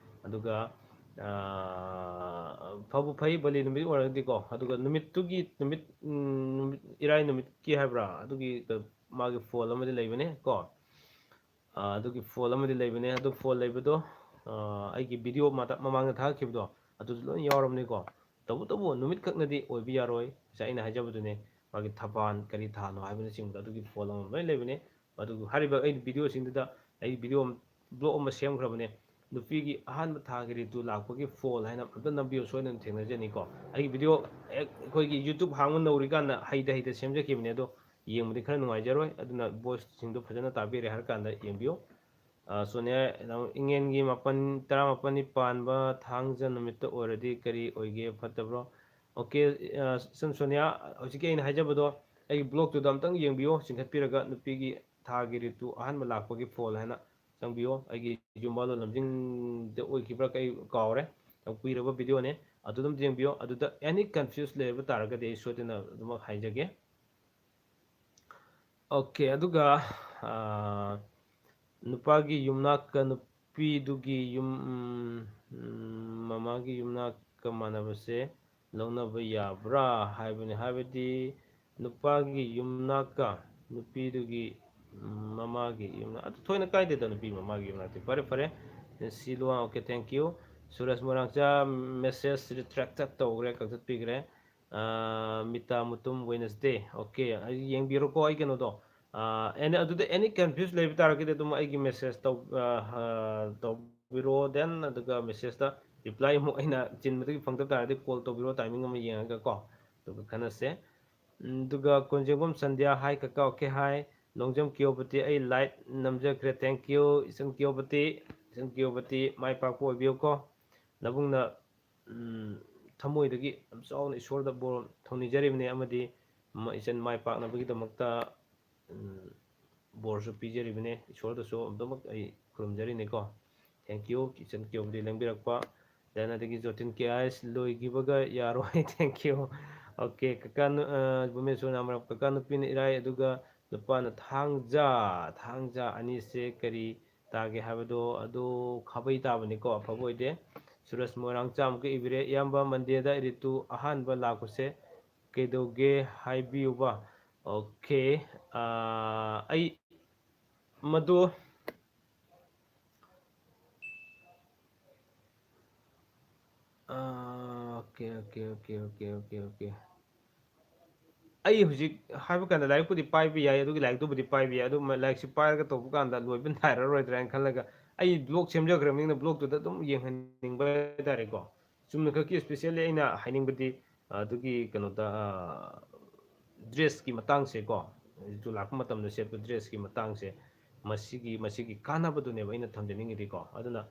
ꯑꯗꯨꯒ, ꯑ, ꯐꯕꯨ ꯐꯩ ꯕꯂꯤ ꯅꯨꯃꯤꯠ ꯑꯣꯏꯔꯒꯗꯤꯀꯣ꯫ ꯑꯗꯨꯒ ꯅꯨꯃꯤꯠꯇꯨꯒꯤ, ꯅꯨꯃꯤꯠ, ꯎꯝ, ꯅꯨꯃꯤꯠ, ꯏꯔꯥꯏ ꯅꯨꯃꯤꯠꯀꯤ ꯍꯥꯏꯕ꯭ꯔꯥ, ꯑꯗꯨꯒꯤ ꯃꯥꯒꯤ ꯐꯣꯜ ꯑꯃꯗꯤ ꯂꯩꯕꯅꯦ ꯀꯣ꯫ ꯑ, ꯑꯗꯨꯒꯤ ꯐꯣꯜ ꯑꯃꯗꯤ ꯂꯩꯕꯅꯦ꯫ ꯑꯗꯨ ꯐꯣꯜ ꯂꯩꯕꯗꯣ, ꯑ, ꯑꯩꯒꯤ video ꯃꯇ-, ꯃꯃꯥꯡꯗ ꯊꯥꯒꯠꯈꯤꯕꯗꯣ ꯑꯗꯨꯁꯨ ꯂꯣꯏ ꯌꯥꯎꯔꯕꯅꯤꯀꯣ꯫ ꯇꯧꯕꯇꯕꯨ ꯅꯨꯃꯤꯠ ꯈꯛꯅꯗꯤ ꯑꯣꯏꯕ ꯌꯥꯔꯣꯏ꯫ ꯉꯁꯥꯏ ꯑꯩꯅ ꯍꯥꯏꯖꯕꯗꯨꯅꯦ, ꯃꯥꯒꯤ ꯊꯕꯥꯟ ꯀꯔꯤ ꯊꯥꯅꯣ ꯍꯥꯏꯕꯅꯆꯤꯡꯕꯗ ꯑꯗꯨꯒꯤ ꯐꯣꯜ ꯑꯃ ꯂꯣꯏ ꯂꯩꯕꯅꯦ꯫ ꯑꯗꯨꯒ ꯍꯥꯏꯔꯤꯕ ꯑꯩ ꯚꯤꯗꯤꯑꯣꯁꯤꯡꯗꯨꯗ ꯑꯩ ꯚꯤꯗꯤꯑꯣ ꯕ꯭ꯂꯣꯛ ꯑꯃ ꯁꯦꯝꯈ꯭ꯔꯕꯅꯦ, ꯅꯨꯄꯤꯒꯤ ꯑꯍꯥꯟꯕ ꯊꯥꯒꯤ ꯔꯤꯇꯨ ꯂꯥꯛꯄꯒꯤ ꯐꯣꯜ ꯍꯥꯏꯅ, ꯑꯝꯇ ꯅꯝꯕꯤꯌꯨ, ꯁꯣꯏꯗꯅ ꯊꯦꯡꯅꯖꯅꯤꯀꯣ꯫ ꯑꯩꯒꯤ ꯚꯤꯗꯤꯑꯣ ꯍꯦꯛ ꯑꯩꯈꯣꯏꯒꯤ ꯌꯨꯇ꯭ꯌꯨꯕ ꯍꯥꯡꯕ ꯅꯧꯔꯤꯀꯥꯟꯗ ꯍꯩꯗ ꯍꯩꯗ ꯁꯦꯝꯖꯈꯤꯕꯅꯦ, ꯑꯗꯣ ꯌꯦꯡꯕꯗꯤ ꯈꯔ ꯅꯨꯡꯉꯥꯏꯖꯔꯣꯏ, ꯑꯗꯨꯅ ꯚꯣꯏꯁꯁꯤꯡꯗꯣ ꯐꯖꯅ ꯇꯥꯕꯤꯔꯦ ꯍꯥꯏꯔ ꯀꯥꯟꯗ ꯌꯦꯡꯕꯤꯌꯨ꯫ ꯑ, ꯁꯣꯅꯤꯌꯥ, ꯏꯉꯦꯟꯒꯤ ꯃꯥꯄꯟ, ꯇꯔꯥꯃꯥꯄꯟꯅꯤ ꯄꯥꯟꯕ ꯊꯥꯡꯖ ꯅꯨꯃꯤꯠꯇ ꯑꯣꯏꯔꯗꯤ ꯀꯔꯤ ꯑꯣꯏꯒꯦ, ꯐꯠꯇꯕ꯭ꯔꯣ? ꯑꯣꯀꯦ, ꯑ, ꯁꯨꯝ ꯁꯣꯅꯤꯌꯥ, ꯍꯧꯖꯤꯛꯀꯤ ꯑꯩꯅ ꯍꯥꯏꯖꯕꯗꯣ ꯑꯩꯒꯤ ꯕ꯭ꯂꯣꯛꯇꯨꯗ ꯑꯝꯇꯪ ꯌꯦꯡꯕꯤꯌꯨ, ꯆꯤꯡꯈꯠꯄꯤꯔꯒ ꯅꯨꯄꯤꯒꯤ ꯊꯥꯒꯤ ꯔꯤꯇꯨ ꯑꯍꯥꯟꯕ ꯂꯥꯛꯄꯒꯤ ꯐꯣꯜ ꯍꯥꯏꯅ ꯆꯪꯕꯤꯌꯨ꯫ ꯑꯩꯒꯤ ꯌꯨꯝꯕꯥꯜꯂꯣꯟ ꯂꯝꯖꯤꯡꯗ ꯑꯣꯏꯈꯤꯕ꯭ꯔꯥ, ꯑꯩ ꯀꯥꯎꯔꯦ, ꯌꯥꯝ ꯀꯨꯏꯔꯕ ꯚꯤꯗꯤꯑꯣꯅꯦ, ꯑꯗꯨ ꯑꯗꯨꯝ ꯌꯦꯡꯕꯤꯌꯨ꯫ ꯑꯗꯨꯗ ꯑꯦꯅꯤ ꯀꯟꯐ꯭ꯌꯨꯁ ꯂꯩꯔꯕ ꯇꯥꯔꯒꯗꯤ ꯑꯩ ꯁꯣꯏꯗꯅ ꯑꯗꯨꯃꯛ ꯍꯥꯏꯖꯒꯦ꯫ ꯑꯣꯀꯦ, ꯑꯗꯨꯒ, ꯑ, ꯅꯨꯄꯥꯒꯤ ꯌꯨꯝꯅꯥꯛꯀ ꯅꯨꯄꯤꯗꯨꯒꯤ ꯌꯨꯝ, ꯎꯝ, ꯎꯝ, ꯃꯃꯥꯒꯤ ꯌꯨꯝꯅꯥꯛꯀ ꯃꯥꯟꯅꯕꯁꯦ ꯂꯧꯅꯕ ꯌꯥꯕ꯭ꯔꯥ ꯍꯥꯏꯕꯅꯤ꯫ ꯍꯥꯏꯕꯗꯤ ꯅꯨꯄꯥꯒꯤ ꯌꯨꯝꯅꯥꯛꯀ ꯅꯨꯄꯤꯗꯨꯒꯤ, ꯎꯝ, ꯃꯃꯥꯒꯤ ꯌꯨꯝꯅꯥꯛ, ꯑꯗꯨ ꯊꯣꯏꯅ ꯀꯥꯏꯗꯦꯗ, ꯅꯨꯄꯤ ꯃꯃꯥꯒꯤ ꯌꯨꯝꯅꯥꯛꯇꯤ꯫ ꯐꯔꯦ, ꯐꯔꯦ꯫ ꯁꯤ ꯂꯨꯋꯥꯡ, okay, thank you꯫ Suraj Moirangcha, message retracted ꯇꯧꯈ꯭ꯔꯦ, ꯀꯛꯊꯠꯄꯤꯈ꯭ꯔꯦ꯫ ꯑ, ꯃꯤꯇꯥ ꯃꯨꯇꯨꯝ, ꯋꯦꯅꯁꯗꯦ꯫ ꯑꯣꯀꯦ, ꯑꯩ ꯌꯦꯡꯕꯤꯔꯣꯀꯣ ꯑꯩ ꯀꯩꯅꯣꯗꯣ꯫ ꯑ, ꯑꯦꯅꯤ, ꯑꯗꯨꯗ ꯑꯦꯅꯤ ꯀꯟꯐ꯭ꯌꯨꯁ ꯂꯩꯕ ꯇꯥꯔꯒꯗꯤ ꯑꯗꯨꯝ ꯑꯩꯒꯤ ꯃꯦꯁꯦꯖ ꯇꯧ-, ꯑ, ꯑ, ꯇꯧꯕꯤꯔꯣ꯫ Then ꯑꯗꯨꯒ ꯃꯦꯁꯦꯖꯇ ꯔꯤꯄ꯭ꯂꯥꯏ ꯑꯃꯨꯛ ꯑꯩꯅ ꯆꯤꯟꯕꯗꯒꯤ ꯐꯪꯗꯕ ꯇꯥꯔꯒꯗꯤ ꯀꯣꯜ ꯇꯧꯕꯤꯔꯣ, ꯇꯥꯏꯃꯤꯡ ꯑꯃ ꯌꯦꯡꯉꯒ ꯀꯣ, ꯑꯗꯨꯒ ꯈꯟꯅꯁꯦ꯫ ꯎꯝ, ꯑꯗꯨꯒ ꯀꯣꯟꯖꯦꯡꯕꯝ ꯁꯟꯙ꯭ꯌꯥ, ꯍꯥꯏ ꯀꯀꯥ, ꯑꯣꯀꯦ, ꯍꯥꯏ꯫ ꯂꯣꯡꯖꯝ ꯀꯤꯌꯣꯄꯇꯤ, ꯑꯩ ꯂꯥꯏꯛ ꯅꯝꯖꯈ꯭ꯔꯦ, thank you꯫ ꯏꯆꯟ ꯀꯤꯌꯣꯄꯇꯤ, ꯏꯆꯟ ꯀꯤꯌꯣꯄꯇꯤ, ꯃꯥꯏ ꯄꯥꯛꯄ ꯑꯣꯏꯕꯤꯌꯨꯀꯣ꯫ ꯅꯕꯨꯡꯅ, ꯎꯝ, ꯊꯃꯣꯏꯗꯒꯤ ꯌꯥꯝ ꯆꯥꯎꯅ ꯏꯁꯣꯔꯗ ꯕꯣꯔ ꯊꯧꯅꯤꯖꯔꯤꯕꯅꯤ, ꯑꯃꯗꯤ ꯃ-, ꯏꯆꯟ ꯃꯥꯏ ꯄꯥꯛꯅꯕꯒꯤꯗꯃꯛꯇ, ꯎꯝ, ꯕꯣꯔꯁꯨ ꯄꯤꯖꯔꯤꯕꯅꯦ꯫ ꯏꯁꯣꯔꯗꯁꯨ ꯑꯗꯨꯃꯛ ꯑꯩ ꯈꯨꯔꯨꯝꯖꯔꯤꯅꯤꯀꯣ꯫ Thank you, ꯏꯆꯟ ꯀꯤꯌꯣꯄꯇꯤ ꯂꯦꯡꯕꯤꯔꯛꯄ꯫ Then ꯑꯗꯒꯤ ꯖꯣꯇꯤꯟ ꯀꯦ ꯑꯥꯏꯁ, ꯂꯣꯏꯈꯤꯕꯒ ꯌꯥꯔꯣꯏ꯫ Thank you꯫ ꯑꯣꯀꯦ, ꯀꯀꯥ ꯅꯨ-, ꯑ, ꯚꯨꯃꯦꯁꯣꯔ ꯅꯥꯃꯔꯞ, ꯀꯀꯥ ꯅꯨꯄꯤꯅ ꯏꯔꯥꯏ, ꯑꯗꯨꯒ ꯅꯨꯄꯥꯅ ꯊꯥꯡꯖ, ꯊꯥꯡꯖ ꯑꯅꯤꯁꯦ ꯀꯔꯤ ꯇꯥꯒꯦ ꯍꯥꯏꯕꯗꯣ, ꯑꯗꯨ ꯈꯥꯕꯩ ꯇꯥꯕꯅꯤꯀꯣ, ꯑꯐꯕ ꯑꯣꯏꯗꯦ꯫ ꯁꯨꯔꯖ ꯃꯣꯏꯔꯥꯡꯆꯥ ꯑꯃꯨꯛꯀ ꯏꯕꯤꯔꯦ, ꯏꯌꯥꯝꯕ, ꯃꯟꯗꯦꯗ ꯔꯤꯇꯨ ꯑꯍꯥꯟꯕ ꯂꯥꯛꯄꯁꯦ ꯀꯩꯗꯧꯒꯦ ꯍꯥꯏꯕꯤꯌꯨꯕ? ꯑꯣꯀꯦ, ꯑ, ꯑꯩ ꯃꯗꯨ, ꯑ, okay okay okay okay okay okay ꯑꯩ ꯍꯧꯖꯤꯛ ꯍꯥꯏꯕ ꯀꯥꯟꯗ ꯂꯥꯏꯔꯤꯛꯄꯨꯗꯤ ꯄꯥꯏꯕ ꯌꯥꯏ, ꯑꯗꯨꯒꯤ ꯂꯥꯏꯔꯤꯛꯇꯨꯕꯨꯗꯤ ꯄꯥꯏꯕ ꯌꯥꯏ, ꯑꯗꯨ ꯂꯥꯏꯔꯤꯛꯁꯤ ꯄꯥꯏꯔꯒ ꯇꯧꯕ ꯀꯥꯟꯗ ꯂꯣꯏꯕ ꯅꯥꯏꯔꯔꯣꯏꯗ꯭ꯔꯥ ꯍꯥꯏꯅ ꯈꯜꯂꯒ ꯑꯩ ꯕ꯭ꯂꯣꯛ ꯁꯦꯝꯖꯈ꯭ꯔꯕꯅꯤꯅ ꯕ꯭ꯂꯣꯛꯇꯨꯗ ꯑꯗꯨꯝ ꯌꯦꯡꯍꯟꯅꯤꯡꯕ ꯍꯥꯏꯇꯥꯔꯦꯀꯣ꯫ ꯆꯨꯝꯅ ꯈꯛꯀꯤ specially ꯑꯩꯅ ꯍꯥꯏꯅꯤꯡꯕꯗꯤ ꯑꯗꯨꯒꯤ ꯀꯩꯅꯣꯗ ꯗ꯭ꯔꯦꯁꯀꯤ ꯃꯇꯥꯡꯁꯦꯀꯣ, ꯔꯤꯇꯨ ꯂꯥꯛꯄ ꯃꯇꯝꯗ ꯁꯦꯠꯄ ꯗ꯭ꯔꯦꯁꯀꯤ ꯃꯇꯥꯡꯁꯦ ꯃꯁꯤꯒꯤ ꯃꯁꯤꯒꯤ ꯀꯥꯟꯅꯕꯗꯨꯅꯦꯕ ꯑꯩꯅ ꯊꯝꯖꯅꯤꯡꯉꯤꯗꯤꯀꯣ꯫ ꯑꯗꯨꯅ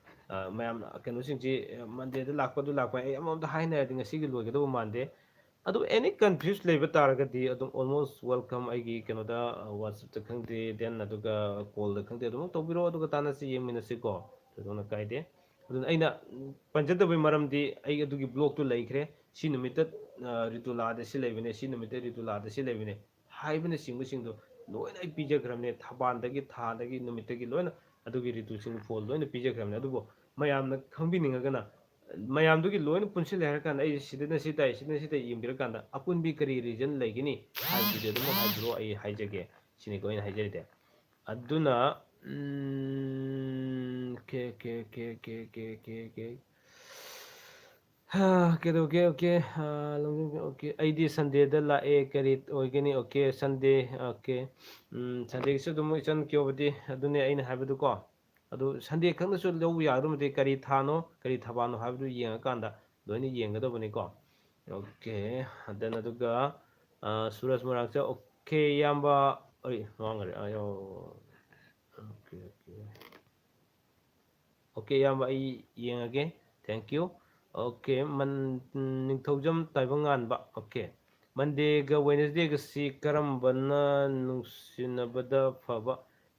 ꯃꯌꯥꯝ ꯀꯩꯅꯣꯁꯤꯡꯁꯤ ꯃꯟꯗꯦꯗ ꯂꯥꯛꯄꯗꯨ ꯂꯥꯛꯄ ꯑꯩ ꯑꯃꯃꯝꯗ ꯍꯥꯏꯅꯔꯗꯤ ꯉꯁꯤꯒꯤ ꯂꯣꯏꯒꯗꯕ ꯃꯥꯟꯗꯦ꯫ ꯑꯗꯨ any confuse ꯂꯩꯕ ꯇꯥꯔꯒꯗꯤ ꯑꯗꯨꯝ almost welcome ꯑꯩꯒꯤ ꯀꯩꯅꯣꯗ WhatsApp-ꯇ ꯈꯪꯗꯦ, then ꯑꯗꯨꯒ call-ꯗ ꯈꯪꯗꯦ, ꯑꯗꯨꯝ ꯇꯧꯕꯤꯔꯛꯑꯣ, ꯑꯗꯨꯒ ꯇꯥꯟꯅꯁꯤ, ꯌꯦꯡꯃꯤꯟꯅꯁꯤꯀꯣ, ꯊꯣꯏꯗꯣꯛꯅ ꯀꯥꯏꯗꯦ꯫ ꯑꯗꯨꯅ ꯑꯩꯅ ꯄꯟꯖꯗꯕꯩ ꯃꯔꯝꯗꯤ ꯑꯩ ꯑꯗꯨꯒꯤ ꯕ꯭ꯂꯣꯛꯇꯨ ꯂꯩꯈ꯭ꯔꯦ, ꯁꯤ ꯅꯨꯃꯤꯠꯇ ꯔꯤꯇꯨ ꯂꯥꯛꯑꯗꯤ ꯁꯤ ꯂꯩꯕꯅꯦ, ꯁꯤ ꯅꯨꯃꯤꯠꯇ ꯔꯤꯇꯨ ꯂꯥꯛꯑꯗꯤ ꯁꯤ ꯂꯩꯕꯅꯦ ꯍꯥꯏꯕꯅꯆꯤꯡꯕꯁꯤꯡꯗꯣ ꯂꯣꯏꯅ ꯑꯩ ꯄꯤꯖꯈ꯭ꯔꯕꯅꯦ꯫ ꯊꯕꯥꯟꯗꯒꯤ, ꯊꯥꯗꯒꯤ, ꯅꯨꯃꯤꯠꯇꯒꯤ ꯂꯣꯏꯅ ꯑꯗꯨꯒꯤ ꯔꯤꯇꯨꯁꯤꯡ ꯐꯣꯜ ꯂꯣꯏꯅ ꯄꯤꯖꯈ꯭ꯔꯕꯅꯦ꯫ ꯑꯗꯨꯕꯨ ꯃꯌꯥꯝꯅ ꯈꯪꯕꯤꯅꯤꯡꯉꯒꯅ ꯃꯌꯥꯝꯗꯨꯒꯤ ꯂꯣꯏꯅ ꯄꯨꯟꯁꯤꯜꯂꯦ ꯍꯥꯏꯔ ꯀꯥꯟꯗ ꯑꯩ ꯁꯤꯗꯅ ꯁꯤ ꯇꯥꯏ, ꯁꯤꯗꯅ ꯁꯤ ꯇꯥꯏ ꯌꯦꯡꯕꯤꯔꯀꯥꯟꯗ ꯑꯄꯨꯟꯕꯤ ꯀꯔꯤ ꯔꯤꯖꯟ ꯂꯩꯒꯅꯤ ꯍꯥꯏꯕꯗꯨꯗꯤ ꯑꯗꯨꯝ ꯍꯥꯏꯕꯤꯔꯣ, ꯑꯩ ꯍꯥꯏꯖꯒꯦ꯫ ꯁꯤꯅꯤꯀꯣ ꯑꯩꯅ ꯍꯥꯏꯖꯔꯤꯗꯤ꯫ ꯑꯗꯨꯅ ꯎꯝ, okay okay okay okay okay okay okay okay okay okay okay ꯑꯩꯗꯤ ꯁꯟꯗꯦꯗ ꯂꯥꯛꯑꯦ, ꯀꯔꯤ ꯑꯣꯏꯒꯅꯤ? Okay Sunday, okay꯫ ꯎꯝ, ꯁꯟꯗꯦꯒꯤꯁꯨ ꯑꯗꯨꯝ ꯏꯆꯟ ꯀ꯭ꯌꯣꯕꯗꯤ ꯑꯗꯨꯅꯦ ꯑꯩꯅ ꯍꯥꯏꯕꯗꯨꯀꯣ꯫ ꯑꯗꯨ ꯁꯟꯗꯦ ꯈꯛꯅꯁꯨ ꯂꯧꯕ ꯌꯥꯒꯗꯕ ꯅꯠꯇꯦ, ꯀꯔꯤ ꯊꯥꯅꯣ ꯀꯔꯤ ꯊꯕꯥꯜꯅꯣ ꯍꯥꯏꯕꯗꯨ ꯌꯦꯡꯉꯀꯥꯟꯗ ꯂꯣꯏꯅ ꯌꯦꯡꯒꯗꯕꯅꯤꯀꯣ꯫ Okay, then ꯑꯗꯨꯒ ꯁꯨꯔꯖ ꯃꯣꯏꯔꯥꯡꯆꯧ꯫ Okay ꯏꯌꯥꯝꯕ, ꯑꯩ ꯃꯥꯡꯈ꯭ꯔꯦ꯫ Okay okay okay ꯏꯌꯥꯝꯕ, ꯑꯩ ꯌꯦꯡꯉꯒꯦ꯫ Thank you꯫ Okay, Ningthoujam ꯇꯥꯏꯕꯪꯉꯥꯟꯕ꯫ Okay, ꯃꯟꯗꯦꯒ ꯋꯦꯅꯁꯗꯦꯒꯁꯤ ꯀꯔꯝꯕꯅ ꯅꯨꯡꯁꯤꯅꯕꯗ ꯐꯕ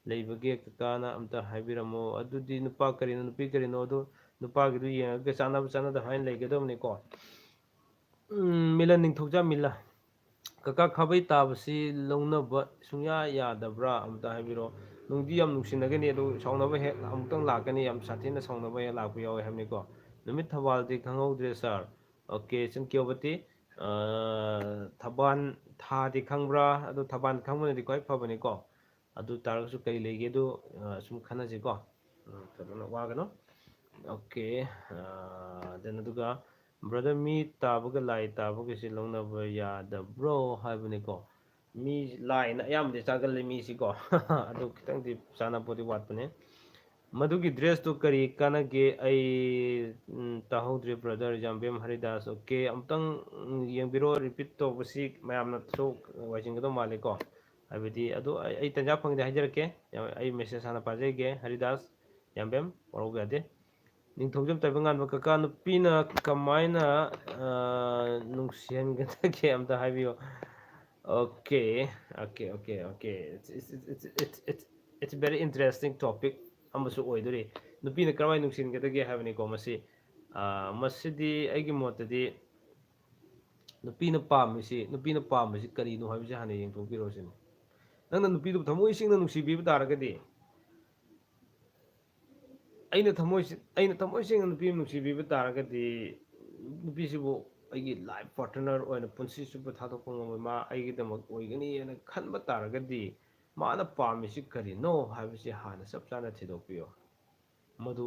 ꯂꯩꯕꯒꯦ? ꯀꯀꯥꯅ ꯑꯝꯇ ꯍꯥꯏꯕꯤꯔꯝꯃꯣ꯫ ꯑꯗꯨꯗꯤ ꯅꯨꯄꯥ ꯀꯔꯤꯅꯣ ꯅꯨꯄꯤ ꯀꯔꯤꯅꯣ ꯑꯗꯨ ꯅꯨꯄꯥꯒꯤꯗꯨ ꯌꯦꯡꯉꯒ ꯆꯥꯟꯅꯕ ꯆꯥꯟꯅꯗꯕ ꯍꯥꯏꯅ ꯂꯩꯒꯗꯕꯅꯤꯀꯣ꯫ ꯎꯝ, ꯃꯤꯂꯟ ꯅꯤꯡꯊꯧꯖꯥ ꯃꯤꯂꯟ꯫ ꯀꯀꯥ, ꯈꯥꯕꯩ ꯇꯥꯕꯁꯤ ꯂꯧꯅꯕ ꯁꯨꯡꯌꯥ ꯌꯥꯗꯕ꯭ꯔꯥ? ꯑꯝꯇ ꯍꯥꯏꯕꯤꯔꯛꯑꯣ꯫ ꯅꯨꯡꯗꯤ ꯌꯥꯝ ꯅꯨꯡꯁꯤꯅꯒꯅꯤ, ꯑꯗꯨ ꯁꯥꯎꯅꯕ ꯍꯦꯛ ꯑꯃꯨꯛꯇꯪ ꯂꯥꯛꯀꯅꯤ, ꯌꯥꯝ ꯁꯥꯊꯤꯅ ꯁꯥꯎꯅꯕ ꯍꯦꯛ ꯂꯥꯛꯄ ꯌꯥꯎꯋꯦ ꯍꯥꯏꯕꯅꯤꯀꯣ꯫ ꯅꯨꯃꯤꯠ ꯊꯕꯥꯜꯗꯤ ꯈꯪꯍꯧꯗ꯭ꯔꯦ ꯁꯥꯔ꯫ Okay, ꯆꯤꯟꯀꯤꯌꯣꯕꯇꯤ, ꯑ, ꯊꯕꯥꯟ ꯊꯥꯗꯤ ꯈꯪꯕ꯭ꯔꯥ? ꯑꯗꯨ ꯊꯕꯥꯟ ꯈꯪꯕꯅꯗꯤ ꯈ꯭ꯋꯥꯏ ꯐꯕꯅꯤꯀꯣ꯫ ꯑꯗꯨ ꯇꯥꯔꯒꯁꯨ ꯀꯔꯤ ꯂꯩꯒꯦ ꯑꯗꯨ, ꯑ, ꯁꯨꯝ ꯈꯟꯅꯁꯤꯀꯣ꯫ ꯎꯝ, ꯐꯖꯅ ꯋꯥꯒꯅꯨ꯫ Okay, ꯑ, then ꯑꯗꯨꯒ Brother, ꯃꯤ ꯇꯥꯕꯒ ꯂꯥꯏ ꯇꯥꯕꯒꯁꯤ ꯂꯧꯅꯕ ꯌꯥꯗꯕ꯭ꯔꯣ ꯍꯥꯏꯕꯅꯤꯀꯣ꯫ ꯃꯤ, ꯂꯥꯏꯅ ꯑꯌꯥꯝꯕꯗꯤ ꯆꯥꯒꯜꯂꯤ ꯃꯤꯁꯤꯀꯣ꯫ ꯑꯗꯨ ꯈꯤꯇꯪꯗꯤ ꯆꯥꯟꯅꯕꯗꯤ ꯋꯥꯠꯄꯅꯦ꯫ ꯃꯗꯨꯒꯤ dress ꯇꯨ ꯀꯔꯤ ꯀꯥꯟꯅꯒꯦ? ꯑꯩ, ꯎꯝ, ꯇꯥꯍꯧꯗ꯭ꯔꯦ, brother꯫ ꯌꯥꯝꯕꯦꯝ ꯍꯔꯤꯗꯥꯁ, okay, ꯑꯃꯨꯛꯇꯪ, ꯎꯝ, ꯌꯦꯡꯕꯤꯔꯣ꯫ Repeat ꯇꯧꯕꯁꯤ ꯃꯌꯥꯝꯅꯁꯨ ꯋꯥꯏꯁꯤꯟꯒꯗꯧ ꯃꯥꯜꯂꯦꯀꯣ꯫ ꯍꯥꯏꯕꯗꯤ ꯑꯗꯨ ꯑꯩ, ꯑꯩ ꯇꯟꯖꯥ ꯐꯪꯗꯦ ꯍꯥꯏꯖꯔꯛꯀꯦ꯫ ꯑꯩ message ꯍꯥꯟꯅ ꯄꯥꯖꯒꯦ꯫ ꯍꯔꯤꯗꯥꯁ, ꯌꯥꯝꯕꯦꯝ, ꯋꯥꯔꯧꯕ ꯌꯥꯗꯦ꯫ ꯅꯤꯡꯊꯧꯖꯝ ꯇꯥꯏꯕꯪꯉꯥꯟꯕ ꯀꯀꯥ, ꯅꯨꯄꯤꯅ ꯀꯃꯥꯏꯅ, ꯑ, ꯅꯨꯡꯁꯤꯍꯟꯒꯗꯒꯦ ꯑꯝꯇ ꯍꯥꯏꯕꯤꯌꯨ꯫ Okay, okay, okay, okay. It's, it's, it's, it's, it's, it's a very interesting topic ꯑꯃꯁꯨ ꯑꯣꯏꯗꯣꯔꯤ꯫ ꯅꯨꯄꯤꯅ ꯀꯔꯝꯍꯥꯏꯅ ꯅꯨꯡꯁꯤꯍꯟꯒꯗꯒꯦ ꯍꯥꯏꯕꯅꯤꯀꯣ ꯃꯁꯤ꯫ ꯑ, ꯃꯁꯤꯗꯤ ꯑꯩꯒꯤ ꯃꯣꯠꯇꯗꯤ ꯅꯨꯄꯤꯅ ꯄꯥꯝꯃꯤꯁꯤ, ꯅꯨꯄꯤꯅ ꯄꯥꯝꯕꯁꯤ ꯀꯔꯤꯅꯣ ꯍꯥꯏꯕꯁꯤ ꯍꯥꯟꯅ ꯌꯦꯡꯊꯣꯛꯄꯤꯔꯣ ꯁꯤꯅꯤ꯫ ꯅꯪꯅ ꯅꯨꯄꯤꯗꯨꯕꯨ ꯊꯃꯣꯏ ꯁꯦꯡꯅ ꯅꯨꯡꯁꯤꯕꯤꯕ ꯇꯥꯔꯒꯗꯤ, ꯑꯩꯅ ꯊꯃꯣꯏ ꯁꯦ-, ꯑꯩꯅ ꯊꯃꯣꯏ ꯁꯦꯡꯅ ꯅꯨꯄꯤ ꯑꯃ ꯅꯨꯡꯁꯤꯕꯤꯕ ꯇꯥꯔꯒꯗꯤ, ꯅꯨꯄꯤꯁꯤꯕꯨ ꯑꯩꯒꯤ life partner ꯑꯣꯏꯅ ꯄꯨꯟꯁꯤ ꯆꯨꯞꯄ ꯊꯥꯗꯣꯛꯄ ꯉꯝꯃꯣꯏ, ꯃꯥ ꯑꯩꯒꯤꯗꯃꯛ ꯑꯣꯏꯒꯅꯤ ꯍꯥꯏꯅ ꯈꯟꯕ ꯇꯥꯔꯒꯗꯤ, ꯃꯥꯅ ꯄꯥꯝꯃꯤꯁꯤ ꯀꯔꯤꯅꯣ ꯍꯥꯏꯕꯁꯤ ꯍꯥꯟꯅ ꯆꯞ ꯆꯥꯅ ꯊꯤꯗꯣꯛꯄꯤꯌꯨ꯫ ꯃꯗꯨ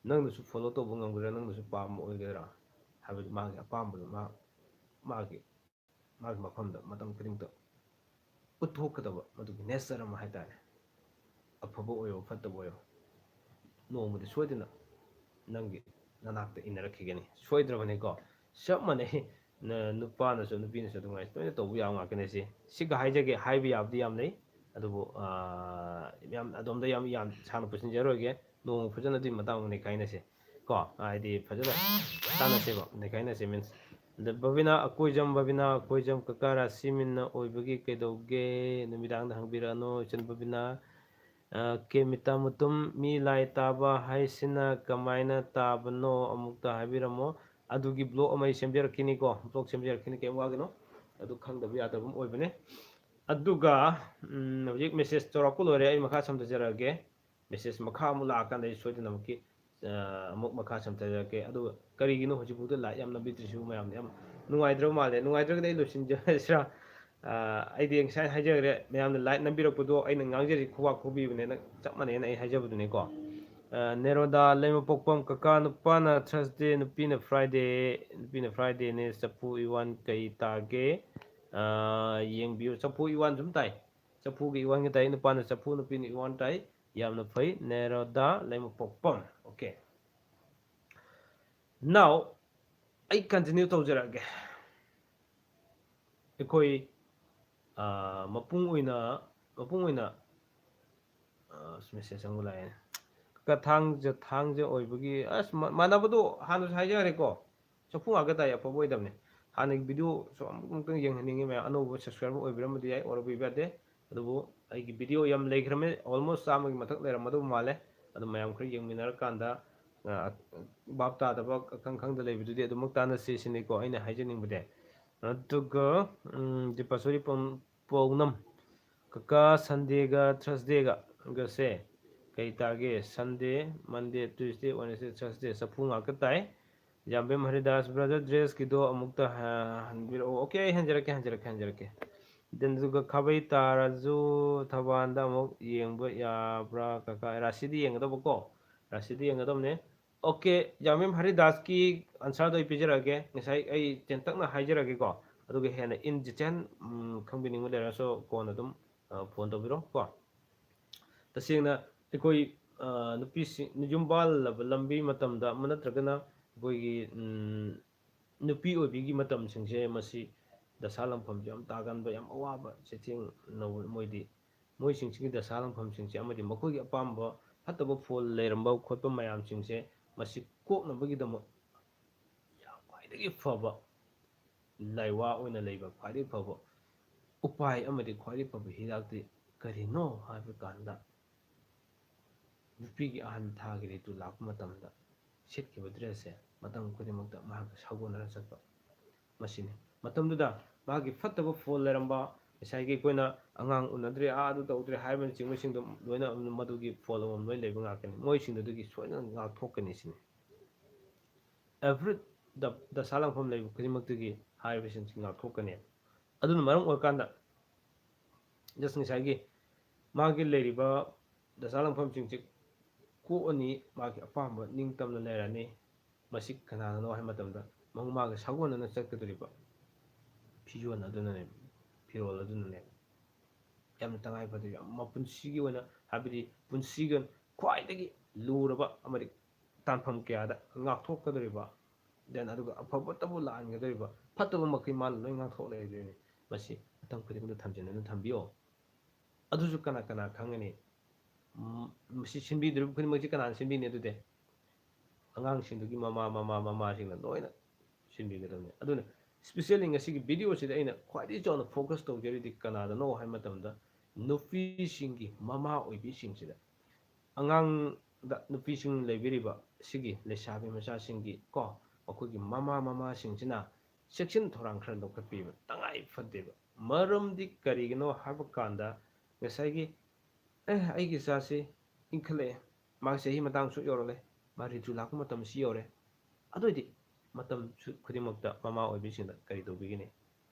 ꯅꯪꯅꯁꯨ follow ꯇꯧꯕ ꯉꯝꯒꯗ꯭ꯔꯥ, ꯅꯪꯅꯁꯨ ꯄꯥꯝꯕ ꯑꯣꯏꯒꯗ꯭ꯔꯥ ꯍꯥꯏꯕꯗꯤ ꯃꯥꯒꯤ ꯑꯄꯥꯝꯕꯗꯨ ꯃꯥ, ꯃꯥꯒꯤ, ꯃꯥꯒꯤ ꯃꯐꯝꯗ ꯃꯇꯝ ꯈꯨꯗꯤꯡꯃꯛꯇ ꯎꯠꯊꯣꯛꯀꯗꯕ ꯃꯗꯨꯒꯤ nature ꯑꯃ ꯍꯥꯏꯇꯥꯔꯦ꯫ ꯑꯐꯕ ꯑꯣꯏꯔꯣ, ꯐꯠꯇꯕ ꯑꯣꯏꯔꯣ, ꯅꯣꯡꯃꯗꯤ ꯁꯣꯏꯗꯅ ꯅꯪꯒꯤ ꯅꯅꯥꯛꯇ ꯏꯟꯅꯔꯛꯈꯤꯒꯅꯤ, ꯁꯣꯏꯗ꯭ꯔꯕꯅꯤꯀꯣ꯫ ꯆꯞ ꯃꯥꯟꯅꯩ, ꯅ-, ꯅꯨꯄꯥꯅꯁꯨ ꯅꯨꯄꯤꯅꯁꯨ ꯑꯗꯨꯃꯥꯏꯅ ꯂꯣꯏꯅ ꯇꯧꯕ ꯌꯥꯕ ꯉꯥꯛꯇꯅꯦ꯫ ꯁꯤ, ꯁꯤꯒ ꯍꯥꯏꯖꯒꯦ, ꯍꯥꯏꯕ ꯌꯥꯕꯗꯤ ꯌꯥꯝ ꯂꯩ, ꯑꯗꯨꯕꯨ, ꯑꯥ, ꯌꯥꯝ ꯑꯗꯣꯝꯗ ꯌꯥꯝ, ꯌꯥꯝ ꯁꯥꯡꯅ ꯄꯨꯁꯤꯟꯖꯔꯣꯏꯒꯦ꯫ ꯅꯣꯡꯃ ꯐꯖꯅ ꯑꯗꯨꯒꯤ ꯃꯇꯥꯡꯗ ꯅꯩꯈꯥꯏꯅꯁꯦ ꯀꯣ, ꯍꯥꯏꯗꯤ ꯐꯖꯅ ꯇꯥꯟꯅꯁꯦꯕ, ꯅꯩꯈꯥꯏꯅꯁꯦ means꯫ ꯑꯗ ꯕꯕꯤꯅꯥ ꯑꯀꯣꯏꯖꯝ, ꯕꯕꯤꯅꯥ ꯑꯀꯣꯏꯖꯝ, ꯀꯀꯥ ꯔꯥꯁꯤ ꯃꯤꯟꯅ ꯑꯣꯏꯕꯒꯤ ꯀꯩꯗꯧꯒꯦ? ꯅꯨꯃꯤꯗꯥꯡꯗ ꯍꯪꯕꯤꯔꯛꯑꯅꯣ, ꯏꯆꯟ ꯕꯕꯤꯅꯥ꯫ ꯑ, ꯀꯦ ꯃꯤꯇꯥ ꯃꯨꯇꯨꯝ, ꯃꯤ ꯂꯥꯏ ꯇꯥꯕ ꯍꯥꯏꯁꯤꯅ ꯀꯃꯥꯏꯅ ꯇꯥꯕꯅꯣ? ꯑꯃꯨꯛꯇ ꯍꯥꯏꯕꯤꯔꯝꯃꯣ꯫ ꯑꯗꯨꯒꯤ blog ꯑꯃ ꯑꯩ ꯁꯦꯝꯖꯔꯛꯈꯤꯅꯤꯀꯣ, blog ꯁꯦꯝꯖꯔꯛꯈꯤꯅꯤ, ꯀꯩꯝ ꯋꯥꯒꯅꯨ꯫ ꯑꯗꯨ ꯈꯪꯗꯕ ꯌꯥꯗꯕ ꯑꯃ ꯑꯣꯏꯕꯅꯦ꯫ ꯑꯗꯨꯒ, ꯎꯝ, ꯍꯧꯖꯤꯛ message ꯆꯥꯎꯔꯥꯛꯄ ꯂꯣꯏꯔꯦ, ꯑꯩ ꯃꯈꯥ ꯁꯝꯊꯖꯔꯛꯑꯒꯦ꯫ Message ꯃꯈꯥ ꯑꯃꯨꯛ ꯂꯥꯛꯑꯀꯥꯟꯗ ꯑꯩ ꯁꯣꯏꯗꯅꯃꯛꯀꯤ, ꯑ, ꯑꯃꯨꯛ ꯃꯈꯥ ꯁꯝꯊꯖꯔꯛꯀꯦ꯫ ꯑꯗꯨꯒ ꯀꯔꯤꯒꯤꯅꯣ ꯍꯧꯖꯤꯛꯐꯥꯎꯗ like ꯌꯥꯝ ꯅꯝꯕꯤꯗ꯭ꯔꯤꯁꯤꯕꯨ? ꯃꯌꯥꯝꯅ ꯌꯥꯝ ꯅꯨꯡꯉꯥꯏꯇ꯭ꯔꯕ ꯃꯥꯜꯂꯦ꯫ ꯅꯨꯡꯉꯥꯏꯇ꯭ꯔꯒꯗꯤ ꯑꯩ ꯂꯣꯏꯁꯤꯟꯖꯔꯁꯤꯔꯥ? ꯑ, ꯑꯩꯗꯤ ꯉꯁꯥꯏ ꯍꯥꯏꯖꯈ꯭ꯔꯦ, ꯃꯌꯥꯝꯅ like ꯅꯝꯕꯤꯔꯛꯄꯗꯣ ꯑꯩꯅ ꯉꯥꯡꯖꯔꯤ ꯈꯨꯕꯥꯛ ꯈꯨꯕꯤꯕꯅꯦꯅ ꯆꯞ ꯃꯥꯟꯅꯩꯅ ꯑꯩ ꯍꯥꯏꯖꯕꯗꯨꯅꯤꯀꯣ꯫ ꯅꯦꯔꯣꯗꯥ ꯂꯩꯃꯄꯣꯛꯄꯝ ꯀꯀꯥ, ꯅꯨꯄꯥꯅ Thursday, ꯅꯨꯄꯤꯅ Friday, ꯅꯨꯄꯤꯅ Fridayꯅꯦ꯫ ꯆꯐꯨ ꯏꯋꯥꯟ ꯀꯩ ꯇꯥꯒꯦ? ꯌꯦꯡꯕꯤꯌꯨ꯫ ꯆꯐꯨ ꯏꯋꯥꯟ ꯁꯨꯝ ꯇꯥꯏ꯫ ꯆꯐꯨꯒꯤ ꯏꯋꯥꯟꯒ ꯇꯥꯏ꯫ ꯅꯨꯄꯥꯅ ꯆꯐꯨ, ꯅꯨꯄꯤꯅ ꯏꯋꯥꯟ ꯇꯥꯏ꯫ ꯌꯥꯝꯅ ꯐꯩ꯫ ꯅꯦꯔꯣꯗꯥ ꯂꯩꯃꯄꯣꯛꯄꯝ꯫ Okay, now ꯑꯩ continue ꯇꯧꯖꯔꯛꯑꯒꯦ꯫ ꯑꯩꯈꯣꯏ ꯃꯄꯨꯡ ꯑꯣꯏꯅ ꯃꯄꯨꯡ ꯑꯣꯏꯅ message ꯑꯃ ꯂꯥꯛꯑꯦ꯫ ꯀꯀꯥ, ꯊꯥꯡꯖ ꯊꯥꯡꯖ ꯑꯣꯏꯕꯒꯤ ꯑꯁ ꯃꯥꯟꯅꯕꯗꯣ ꯍꯥꯟꯅꯁꯨ ꯍꯥꯏꯖꯈ꯭ꯔꯦꯀꯣ꯫ ꯆꯐꯨ ꯉꯥꯛꯇ ꯇꯥꯏ, ꯑꯐꯕ ꯑꯣꯏꯗꯕꯅꯦ꯫ ꯍꯥꯟꯅꯒꯤ videoꯁꯨ ꯑꯃꯨꯛꯇꯪ ꯌꯦꯡꯍꯟꯅꯤꯡꯉꯤ ꯃꯌꯥꯝ꯫ ꯑꯅꯧꯕ subscriber ꯑꯣꯏꯕꯤꯔꯝꯕꯗꯤ ꯌꯥꯏ, or ꯑꯣꯏꯕꯤꯕ ꯌꯥꯗꯦ꯫ ꯑꯗꯨꯕꯨ ꯑꯩꯒꯤ video ꯌꯥꯝ ꯂꯩꯈ꯭ꯔꯃꯦ, almost ꯆꯥꯝꯃꯒꯤ ꯃꯊꯛ ꯂꯩꯔꯝꯃꯗꯧꯕ ꯃꯥꯜꯂꯦ꯫ ꯑꯗꯨ ꯃꯌꯥꯝ ꯈꯔ ꯌꯦꯡꯃꯤꯟꯅꯔꯀꯥꯟꯗ ꯚꯥꯞ ꯇꯥꯗꯕ, ꯑꯈꯪ ꯈꯪꯗ ꯂꯩꯕꯗꯨꯗꯤ ꯑꯗꯨꯃꯛ ꯇꯥꯟꯅꯁꯤ ꯁꯤꯅꯤꯀꯣ ꯑꯩꯅ ꯍꯥꯏꯖꯅꯤꯡꯕꯗꯤ꯫ ꯑꯗꯨꯒ ꯗꯤꯄꯥꯁꯣꯔꯤ ꯄꯥꯎꯅꯝ, ꯀꯀꯥ, Sundayꯒ Thursdayꯒ ꯒꯁꯦ ꯀꯩ ꯇꯥꯒꯦ? Sunday, Monday, Tuesday, Wednesday, Thursday ꯆꯐꯨ ꯉꯥꯛꯇ ꯇꯥꯏ꯫ ꯌꯥꯝꯕꯦꯝ ꯍꯔꯤꯗꯥꯁ, brother dressꯀꯤꯗꯣ ꯑꯃꯨꯛꯇ ꯍꯟꯕꯤꯔꯛꯑꯣ꯫ Okay, ꯑꯩ ꯍꯟꯖꯔꯛꯀꯦ, ꯍꯟꯖꯔꯛꯀꯦ, ꯍꯟꯖꯔꯛꯀꯦ꯫ Then ꯑꯗꯨꯒ ꯈꯥꯕꯩ ꯇꯥꯔꯁꯨ ꯊꯧꯕꯥꯜꯗ ꯑꯃꯨꯛ ꯌꯦꯡꯕ ꯌꯥꯕ꯭ꯔꯥ ꯀꯀꯥ? ꯔꯥꯁꯤꯗꯤ ꯌꯦꯡꯒꯗꯕꯀꯣ, ꯔꯥꯁꯤꯗꯤ ꯌꯦꯡꯒꯗꯕꯅꯦ꯫ Okay, ꯌꯥꯝꯕꯦꯝ ꯍꯔꯤꯗꯥꯁꯀꯤ answerꯗꯣ ꯑꯩ ꯄꯤꯖꯔꯛꯑꯒꯦ꯫ ꯉꯁꯥꯏ ꯑꯩ ꯇꯦꯟꯇꯛꯅ ꯍꯥꯏꯖꯔꯛꯑꯒꯦꯀꯣ, ꯑꯗꯨꯒ ꯍꯦꯟꯅ in detail ꯈꯪꯕꯤꯅꯤꯡꯕ ꯂꯩꯔꯒꯁꯨ ꯀꯣꯟꯅ ꯑꯗꯨꯝ phone ꯇꯧꯕꯤꯔꯣ ꯀꯣ꯫ ꯇꯁꯦꯡꯅ ꯑꯩꯈꯣꯏ ꯅꯨꯄꯤꯁꯤꯡ ꯌꯨꯝ ꯄꯥꯜꯂꯕ ꯂꯝꯕꯤ ꯃꯇꯝꯗ ꯑꯃ ꯅꯠꯇ꯭ꯔꯒꯅ ꯑꯩꯈꯣꯏꯒꯤ ꯅꯨꯄꯤ ꯑꯣꯏꯕꯤꯒꯤ ꯃꯇꯝꯁꯤꯡꯁꯦ ꯃꯁꯤ ꯗꯁꯥ ꯂꯪꯐꯝꯁꯦ ꯌꯥꯝ ꯇꯥꯒꯟꯕ, ꯌꯥꯝ ꯑꯋꯥꯕ ꯆꯩꯊꯦꯡꯅꯕ ꯃꯣꯏꯗꯤ꯫ ꯃꯣꯏꯁꯤꯡꯁꯤꯒꯤ ꯗꯁꯥ ꯂꯪꯐꯝꯁꯤꯡꯁꯦ ꯑꯃꯗꯤ ꯃꯈꯣꯏꯒꯤ ꯑꯄꯥꯝꯕ ꯐꯠꯇꯕ ꯐꯣꯜ ꯂꯩꯔꯝꯕ ꯈꯣꯠꯄ ꯃꯌꯥꯝꯁꯤꯡꯁꯦ ꯃꯁꯤ ꯀꯣꯛꯅꯕꯒꯤꯗꯃꯛ ꯌꯥꯝ ꯈ꯭ꯋꯥꯏꯗꯒꯤ ꯐꯕ ꯂꯥꯏꯋꯥ ꯑꯣꯏꯅ ꯂꯩꯕ ꯈ꯭ꯋꯥꯏꯗꯒꯤ ꯐꯕ ꯎꯄꯥꯏ ꯑꯃꯗꯤ ꯈ꯭ꯋꯥꯏꯗꯒꯤ ꯐꯕ ꯍꯤꯗꯥꯛꯇꯤ ꯀꯔꯤꯅꯣ ꯍꯥꯏꯕ ꯀꯥꯟꯗ ꯅꯨꯄꯤꯒꯤ ꯑꯍꯥꯟꯕ ꯊꯥꯒꯤ ꯔꯤꯇꯨ ꯂꯥꯛꯄ ꯃꯇꯝꯗ ꯁꯦꯠꯈꯤꯕ dressꯁꯦ ꯃꯇꯝ ꯈꯨꯗꯤꯡꯃꯛꯇ ꯃꯍꯥꯛꯀ ꯁꯥꯒꯣꯟꯅꯔ ꯆꯠꯄ꯫ ꯃꯁꯤꯅꯤ ꯃꯇꯝꯗꯨꯗ ꯃꯥꯒꯤ ꯐꯠꯇꯕ ꯐꯣꯜ ꯂꯩꯔꯝꯕ, ꯉꯁꯥꯏꯒꯤ ꯑꯩꯈꯣꯏꯅ ꯑꯉꯥꯡ ꯎꯅꯗ꯭ꯔꯦ, ꯑꯥ ꯑꯗꯨ ꯇꯧꯗ꯭ꯔꯦ ꯍꯥꯏꯕꯅꯆꯤꯡꯕꯁꯤꯡꯗꯣ ꯂꯣꯏꯅ ꯃꯗꯨꯒꯤ ꯐꯣꯜ ꯑꯃꯃꯝ ꯂꯣꯏ ꯂꯩꯕ ꯉꯥꯛꯇꯅꯤ꯫ ꯃꯣꯏꯁꯤꯡꯗꯨꯗꯒꯤ ꯁꯣꯏꯗꯅ ꯉꯥꯛꯊꯣꯛꯀꯅꯤ ꯁꯤꯅꯤ꯫ Every ꯗ- ꯗꯁꯥ ꯂꯪꯐꯝ ꯂꯩꯕ ꯈꯨꯗꯤꯡꯃꯛꯇꯒꯤ ꯍꯥꯏꯔꯤꯕꯁꯤꯡꯁꯤ ꯉꯥꯛꯊꯣꯛꯀꯅꯤ꯫ ꯑꯗꯨꯅ ꯃꯔꯝ ꯑꯣꯏꯔꯀꯥꯟꯗ just ꯉꯁꯥꯏꯒꯤ ꯃꯥꯒꯤ ꯂꯩꯔꯤꯕ ꯗꯁꯥ ꯂꯪꯐꯝꯁꯤꯡꯁꯤ ꯀꯣꯛꯑꯅꯤ, ꯃꯥꯒꯤ ꯑꯄꯥꯝꯕ ꯅꯤꯡꯇꯝꯅ ꯂꯩꯔꯅꯤ꯫ ꯃꯁꯤ ꯀꯅꯥꯅꯅꯣ ꯍꯥꯏꯕ ꯃꯇꯝꯗ ꯃꯥꯒ ꯁꯥꯒꯣꯟꯅꯅ ꯆꯠꯀꯗꯧꯔꯤꯕ ꯐꯤꯖꯣꯜ ꯑꯗꯨꯅꯅꯦꯕ, ꯐꯤꯔꯣꯜ ꯑꯗꯨꯅꯅꯦꯕ꯫ ꯌꯥꯝꯅ ꯇꯉꯥꯏ ꯐꯗꯕ, ꯌꯥꯝ ꯃꯄꯨꯟꯁꯤꯒꯤ ꯑꯣꯏꯅ, ꯍꯥꯏꯕꯗꯤ ꯄꯨꯟꯁꯤꯒꯤ ꯑꯣꯏꯅ ꯈ꯭ꯋꯥꯏꯗꯒꯤ ꯂꯨꯔꯕ ꯑꯃꯗꯤ ꯇꯥꯟꯐꯝ ꯀꯌꯥꯗ ꯉꯥꯛꯊꯣꯛꯀꯗꯧꯔꯤꯕ, then ꯑꯗꯨꯒ ꯑꯐꯕꯇꯕꯨ ꯂꯥꯛꯍꯟꯒꯗꯧꯔꯤꯕ, ꯐꯠꯇꯕ ꯃꯈꯩ ꯃꯥꯅ ꯂꯣꯏ ꯉꯥꯛꯊꯣꯛ ꯂꯩꯗꯣꯏꯅꯤ꯫ ꯃꯁꯤ ꯃꯇꯝ ꯈꯨꯗꯤꯡꯗ ꯊꯝꯖꯤꯟꯗꯨꯅ ꯊꯝꯕꯤꯌꯣ꯫ ꯑꯗꯨꯁꯨ ꯀꯅꯥ ꯀꯅꯥ ꯈꯪꯒꯅꯤ? ꯎꯝ, ꯃꯁꯤ ꯁꯤꯟꯕꯤꯗꯧꯔꯤꯕ ꯈꯨꯗꯤꯡꯃꯛꯁꯤ ꯀꯅꯥꯅ ꯁꯤꯟꯕꯤꯅꯤ? ꯑꯗꯨꯗꯤ ꯑꯉꯥꯡꯁꯤꯡꯗꯨꯒꯤ ꯃꯃꯥ, ꯃꯃꯥ, ꯃꯃꯥꯁꯤꯡꯅ ꯂꯣꯏꯅ ꯁꯤꯟꯕꯤꯒꯗꯕꯅꯤ꯫ ꯑꯗꯨꯅ specially ꯉꯁꯤꯒꯤ video ꯁꯤꯗ ꯑꯩꯅ ꯈ꯭ꯋꯥꯏꯗꯒꯤ ꯆꯥꯎꯅ focus ꯇꯧꯖꯔꯤꯗꯤ ꯀꯅꯥꯗꯅꯣ ꯍꯥꯏꯕ ꯃꯇꯝꯗ, ꯅꯨꯄꯤꯁꯤꯡꯒꯤ ꯃꯃꯥ ꯑꯣꯏꯕꯤꯁꯤꯡꯁꯤꯗ꯫ ꯑꯉꯥꯡꯗ ꯅꯨꯄꯤꯁꯤꯡ ꯂꯩꯕꯤꯔꯤꯕ ꯁꯤꯒꯤ ꯂꯩꯁꯥꯕꯤ ꯃꯆꯥꯁꯤꯡꯒꯤ ꯀꯣ, ꯃꯈꯣꯏꯒꯤ ꯃꯃꯥ ꯃꯃꯥꯁꯤꯡꯁꯤꯅ ꯆꯦꯛꯁꯤꯟ ꯊꯧꯔꯥꯡ ꯈꯔ ꯂꯧꯈꯠꯄꯤꯕ ꯇꯉꯥꯏ ꯐꯗꯦꯕ꯫ ꯃꯔꯝꯗꯤ ꯀꯔꯤꯒꯤꯅꯣ ꯍꯥꯏꯕ ꯀꯥꯟꯗ, ꯉꯁꯥꯏꯒꯤ, "ꯑꯦ, ꯑꯩꯒꯤ ꯏꯆꯥꯁꯤ ꯏꯟꯈꯠꯂꯛꯑꯦ, ꯃꯥꯒꯤ ꯆꯍꯤ ꯃꯇꯥꯡ ꯁꯨꯛ ꯌꯧꯔꯛꯂꯦ, ꯃꯥ ꯔꯤꯇꯨ ꯂꯥꯛꯄ ꯃꯇꯝꯁꯤ ꯌꯧꯔꯦ", ꯑꯗꯨ ꯑꯣꯏꯗꯤ ꯃꯇꯝ ꯁꯨ-, ꯈꯨꯗꯤꯡꯃꯛꯇ ꯃꯃꯥ ꯑꯣꯏꯕꯤꯁꯤꯡꯅ ꯀꯔꯤ ꯇꯧꯕꯤꯒꯅꯤ?